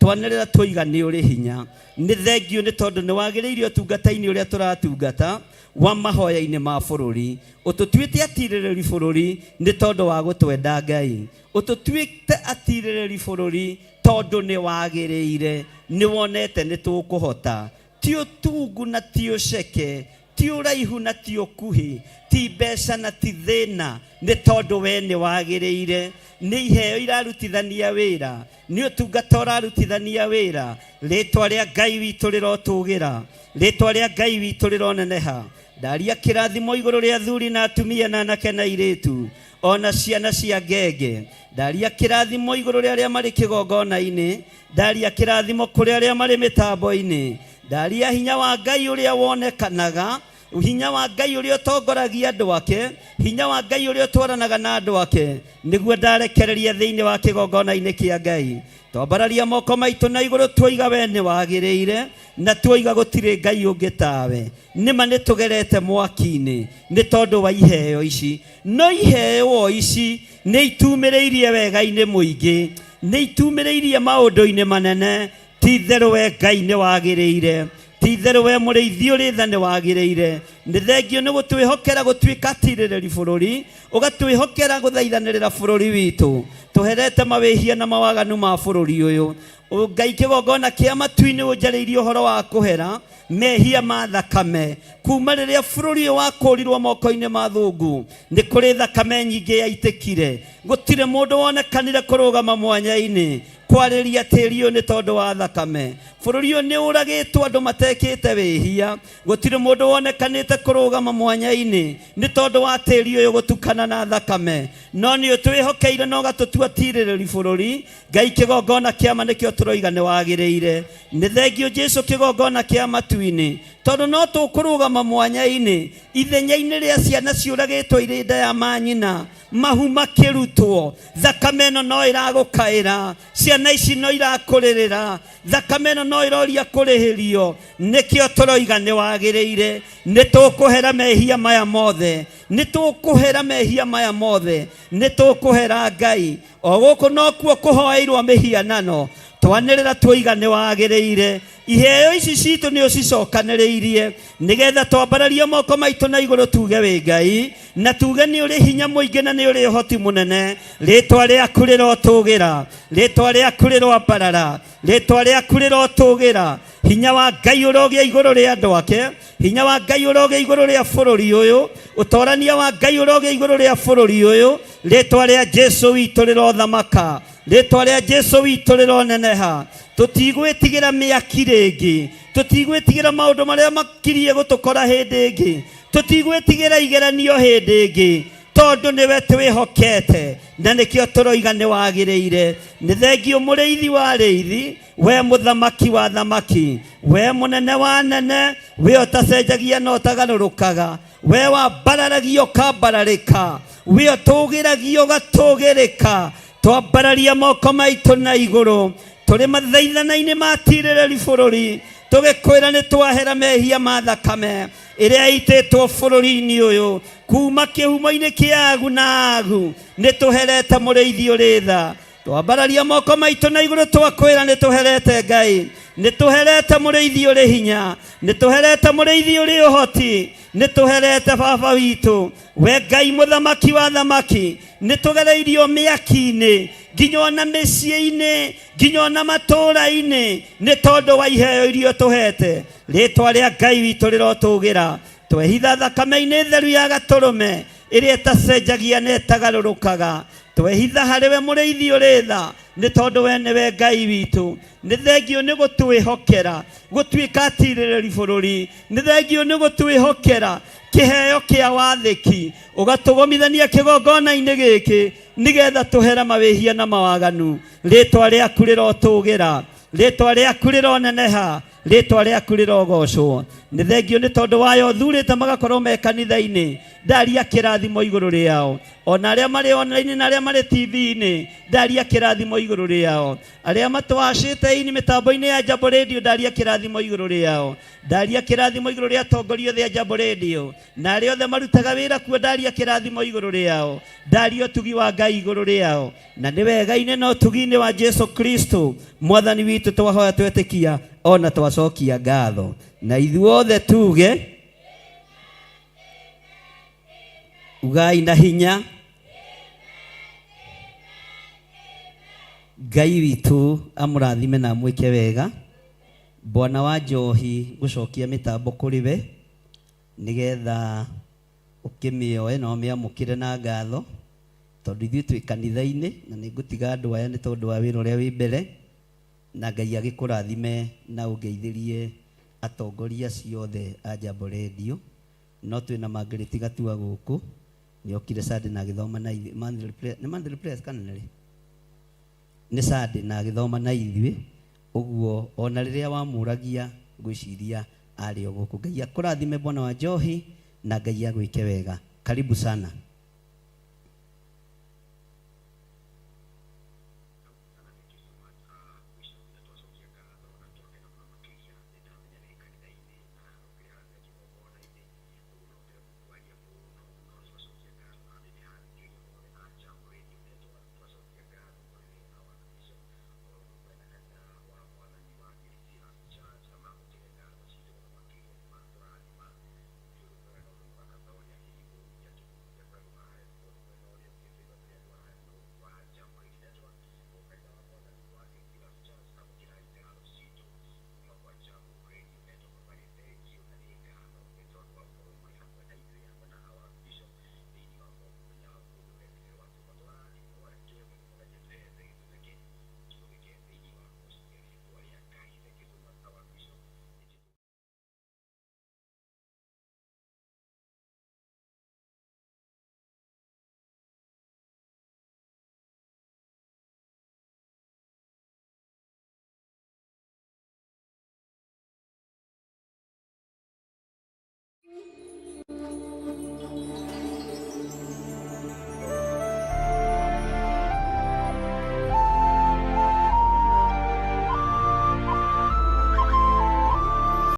twanĩrĩra tuoiga nĩ ũrĩ hinya. Nĩ thengio nĩ tondũ nĩ wagĩrĩire ũtungata-inĩ ũrĩa tũratungata wa mahoya-inĩ ma bũrũri. Ũtũtuĩte atirĩrĩri bũrũri nĩ tondũ wa gũtwenda. Ngai, ũtũtuĩte atirĩrĩri bũrũri tondũ nĩ wagĩrĩire, nĩ wonete nĩ tũkũhota. Ti ũtungu na ti ũceke, ti ũraihu na ti ũkuhĩ, ti mbeca na ti thĩna, nĩ tondũ we nĩ wagĩrĩire. Nĩ iheo irarutithania wĩra, nĩ ũtungata ũrarutithania wĩra. Rĩtwa rĩa Ngai witũ rĩrotũgĩra, rĩtwa rĩa Ngai witũ rĩroneneha. Ndaria kĩrathimo igũrũ rĩa athuri na atumia na anake na airĩtu ona ciana cia ngenge. Ndaria kĩrathimo igũrũ rĩa arĩa marĩ kĩgongona-inĩ, ndaria kĩrathimo kũrĩ arĩa marĩ mĩtambo-inĩ. Ndaria hinya wa Ngai ũrĩa wonekanaga, hinya wa Ngai ũrĩa ũtongoragia andũ ake, hinya wa Ngai ũrĩa ũtwaranaga na andũ ake, nĩguo ndarekereria thĩinĩ wa kĩgongona-inĩ kĩa Ngai. Twambararia moko maitũ na igũrũ tuoiga we nĩ wagĩrĩire, na tuoiga gũtirĩ Ngai ũngĩ tawe. Nĩma nĩ tũgerete mwaki-inĩ nĩ tondũ wa iheo ici, no iheo ici nĩ itumĩrĩirie wega-inĩ mũingĩ, nĩ itumĩrĩirie maũndũ-inĩ manene. Ti itherũ we Ngai nĩ wagĩrĩire, ti itherũ we mũrĩithi ũrĩ tha nĩ wagĩrĩire. Nĩ thengio nĩ gũtwĩhokera gũtuĩka atirĩrĩri bũrũri, ũgatwĩhokera gũthaithanĩrĩra bũrũri witũ. Tũherete mawĩhia na mawaganu ma bũrũri ũyũ. Ngai, kĩgongona kĩa matu-inĩ ũnjarĩirie ũhoro wa kũhera. Mehia ma thakame kuma rĩrĩa bũrũri ũyũ wakũrirwo moko-inĩ ma thũngũ, nĩ kũrĩ thakame nyingĩ yaitĩkire. Gũtirĩ mũndũ wonekanire kũrũgama mwanya-inĩ kwarĩria tĩri ũyũ nĩ tondũ wa thakame. Bũrũri ũyũ nĩ ũragĩtwo andũ matekĩte wĩhia. Gũtirĩ mũndũ wonekanĩte kũrũgama mwanya-inĩ nĩ tondũ wa tĩri ũyũ gũtukana na thakame. No nĩ ũtwĩhokeire na ũgatũtua tirĩrĩri bũrũri. Ngai, kĩgongona kĩama nĩkĩo tũroiga nĩ wagĩrĩire. Nĩ thengio Jesu kĩgongona kĩa matu-inĩ, tondũ no tũkũrũgama mwanya-inĩ ithenya-inĩ rĩa ciana ciũragĩtwo irĩ nda ya manyina, mahu makĩrutwo. Thakame ĩno no ĩragũkaĩra, ciana ici no irakũrĩrĩra, thakame ĩno no ĩroria kũrĩhĩrio. Nĩkĩo tũroiga nĩ wagĩrĩire. Nĩ tũkũhera mehia maya mothe, nĩ tũkũhera mehia maya mothe, nĩ tũkũhera Ngai. O gũkũ nokuo kũhoeirwo mĩhianano, twanĩrĩra tuoiga nĩ wagĩrĩire. Iheo ici citũ nĩ ũcicokanĩrĩirie nĩgetha twambararie moko maitũ na igũrũ tuge wĩ Ngai, na tuge nĩ ũrĩ hinya mũingĩ na nĩ ũrĩ ũhoti mũnene. Rĩtwa rĩaku rĩrotũgĩra, rĩtwa rĩaku rĩroambarara, rĩtwa rĩaku rĩrotũgĩra. Hinya wa Ngai ũrogĩa igũrũ rĩa andũ ake, hinya wa Ngai ũrogĩa igũrũ rĩa bũrũri ũyũ, ũtorania wa Ngai ũrogĩa igũrũ rĩa bũrũri ũyũ. Rĩtwa rĩa Jesu witũ rĩrothamaka, rĩtwa rĩa Jesu witũ rĩroneneha. Tũtigwĩtigĩra mĩaki rĩngĩ, tũtigwĩtigĩra maũndũ marĩa makirie gũtũkora hĩndĩ ĩngĩ, tũtigwĩtigĩra igeranio hĩndĩ ĩngĩ, tondũ nĩwe twĩhokete na nĩkĩo tũroiga nĩ wagĩrĩire. Nĩ thengio mũrĩithi wa arĩithi, we mũthamaki wa thamaki, we mũnene wa nene, we ũtacenjagia na ũtagarũrũkaga, we wambararagia ũkambararĩka, we ũtũgĩragio ũgatũgĩrĩka. Twambararia moko maitũ na igũrũ tũrĩ mathaithana-inĩ ma tirĩrĩri bũrũri, tũgĩkwĩra nĩ twahera mehia ma thakame ĩrĩa ĩitĩtwo bũrũri-inĩ ũyũ kuma kĩhumo-inĩ kĩa agu na agu. Nĩ tũherete mũrĩithi ũrĩ tha. Twambararia moko maitũ na igũrũ twakwĩra nĩ tũherete Ngai, nĩ tũherete mũrĩithi ũrĩ hinya, nĩ tũherete mũrĩithi ũrĩ ũhoti, nĩ tũherete baba witũ, we Ngai mũthamaki wa thamaki. Nĩ tũgereirio mĩaki-inĩ nginya ona mĩciĩ-inĩ nginya ona matũũra-inĩ nĩ tondũ wa iheo iria ũtũhete. Rĩtwa rĩa Ngai witũ rĩrotũgĩra. Twehitha thakame-inĩ theru ya gatũrũme ĩrĩa ĩtacenjagia na ĩtagarũrũkaga. Twehitha harĩ we mũrĩithi ũrĩ tha, nĩ tondũ we nĩwe Ngai witũ. Nĩ thengio nĩ gũtwĩhokera gũtuĩka atirĩrĩri bũrũri, nĩ thengio nĩ gũtwĩhokera kĩheo kĩa wathĩki, ũgatũgomithania kĩgongona-inĩ gĩkĩ nĩgetha tũhere mawĩhia na mawaganu. Rĩtwa rĩaku rĩrotũgĩra, rĩtwa rĩaku rĩroneneha, rĩtwa rĩaku rĩrogocwo. Nĩ thengio nĩ tondũ wayo ũthurĩte magakorwo me kanitha-inĩ. Ndaria kĩrathimo igũrũ rĩao, ona arĩa marĩ online na arĩa marĩ TV-inĩ, ndaria kĩrathimo igũrũ rĩao. Arĩa matwacĩte ini mĩtambo-inĩ ya Jambo Radio, ndaria kĩrathimo igũrũ rĩao. Ndaria kĩrathimo igũrũ rĩa atongoria othe a Jambo Radio na arĩa othe marutaga wĩra kuo, ndaria kĩrathimo igũrũ rĩao. Ndaria ũtugi wa Ngai igũrũ rĩao, na nĩ wega-inĩ na ũtugi-inĩ wa Jesu Kristo mwathani witũ twahoya twetĩkia ona twacokia ngatho, na ithuothe tuge ugai na hinya. Ngai witũ amũrathime na amwĩke wega. Bwana wa njohi ngũcokia mĩtambo kũrĩ we nĩgetha ũkĩmĩoe na ũmĩamũkĩre na ngatho, tondũ ithuĩ twĩ kanitha-inĩ na nĩ ngũtiga andũ aya nĩ tondũ wa wĩra ũrĩa wĩ mbere, na Ngai agĩkũrathime na ũngeithĩrie atongoria acio othe a Jambo Radio. No twĩna Margaret Gatua gũkũ, nĩ okire Sunday na agĩthoma na ithuĩ. Monthly prayer, nĩ monthly prayers kana nĩ rĩ? Nĩ Sunday na agĩthoma na ithuĩ. Ũguo ona rĩrĩa wamũragia ngwĩciria arĩ o gũkũ. Ngai akũrathime bwana wa njohi na Ngai agwĩke wega. Karibu sana.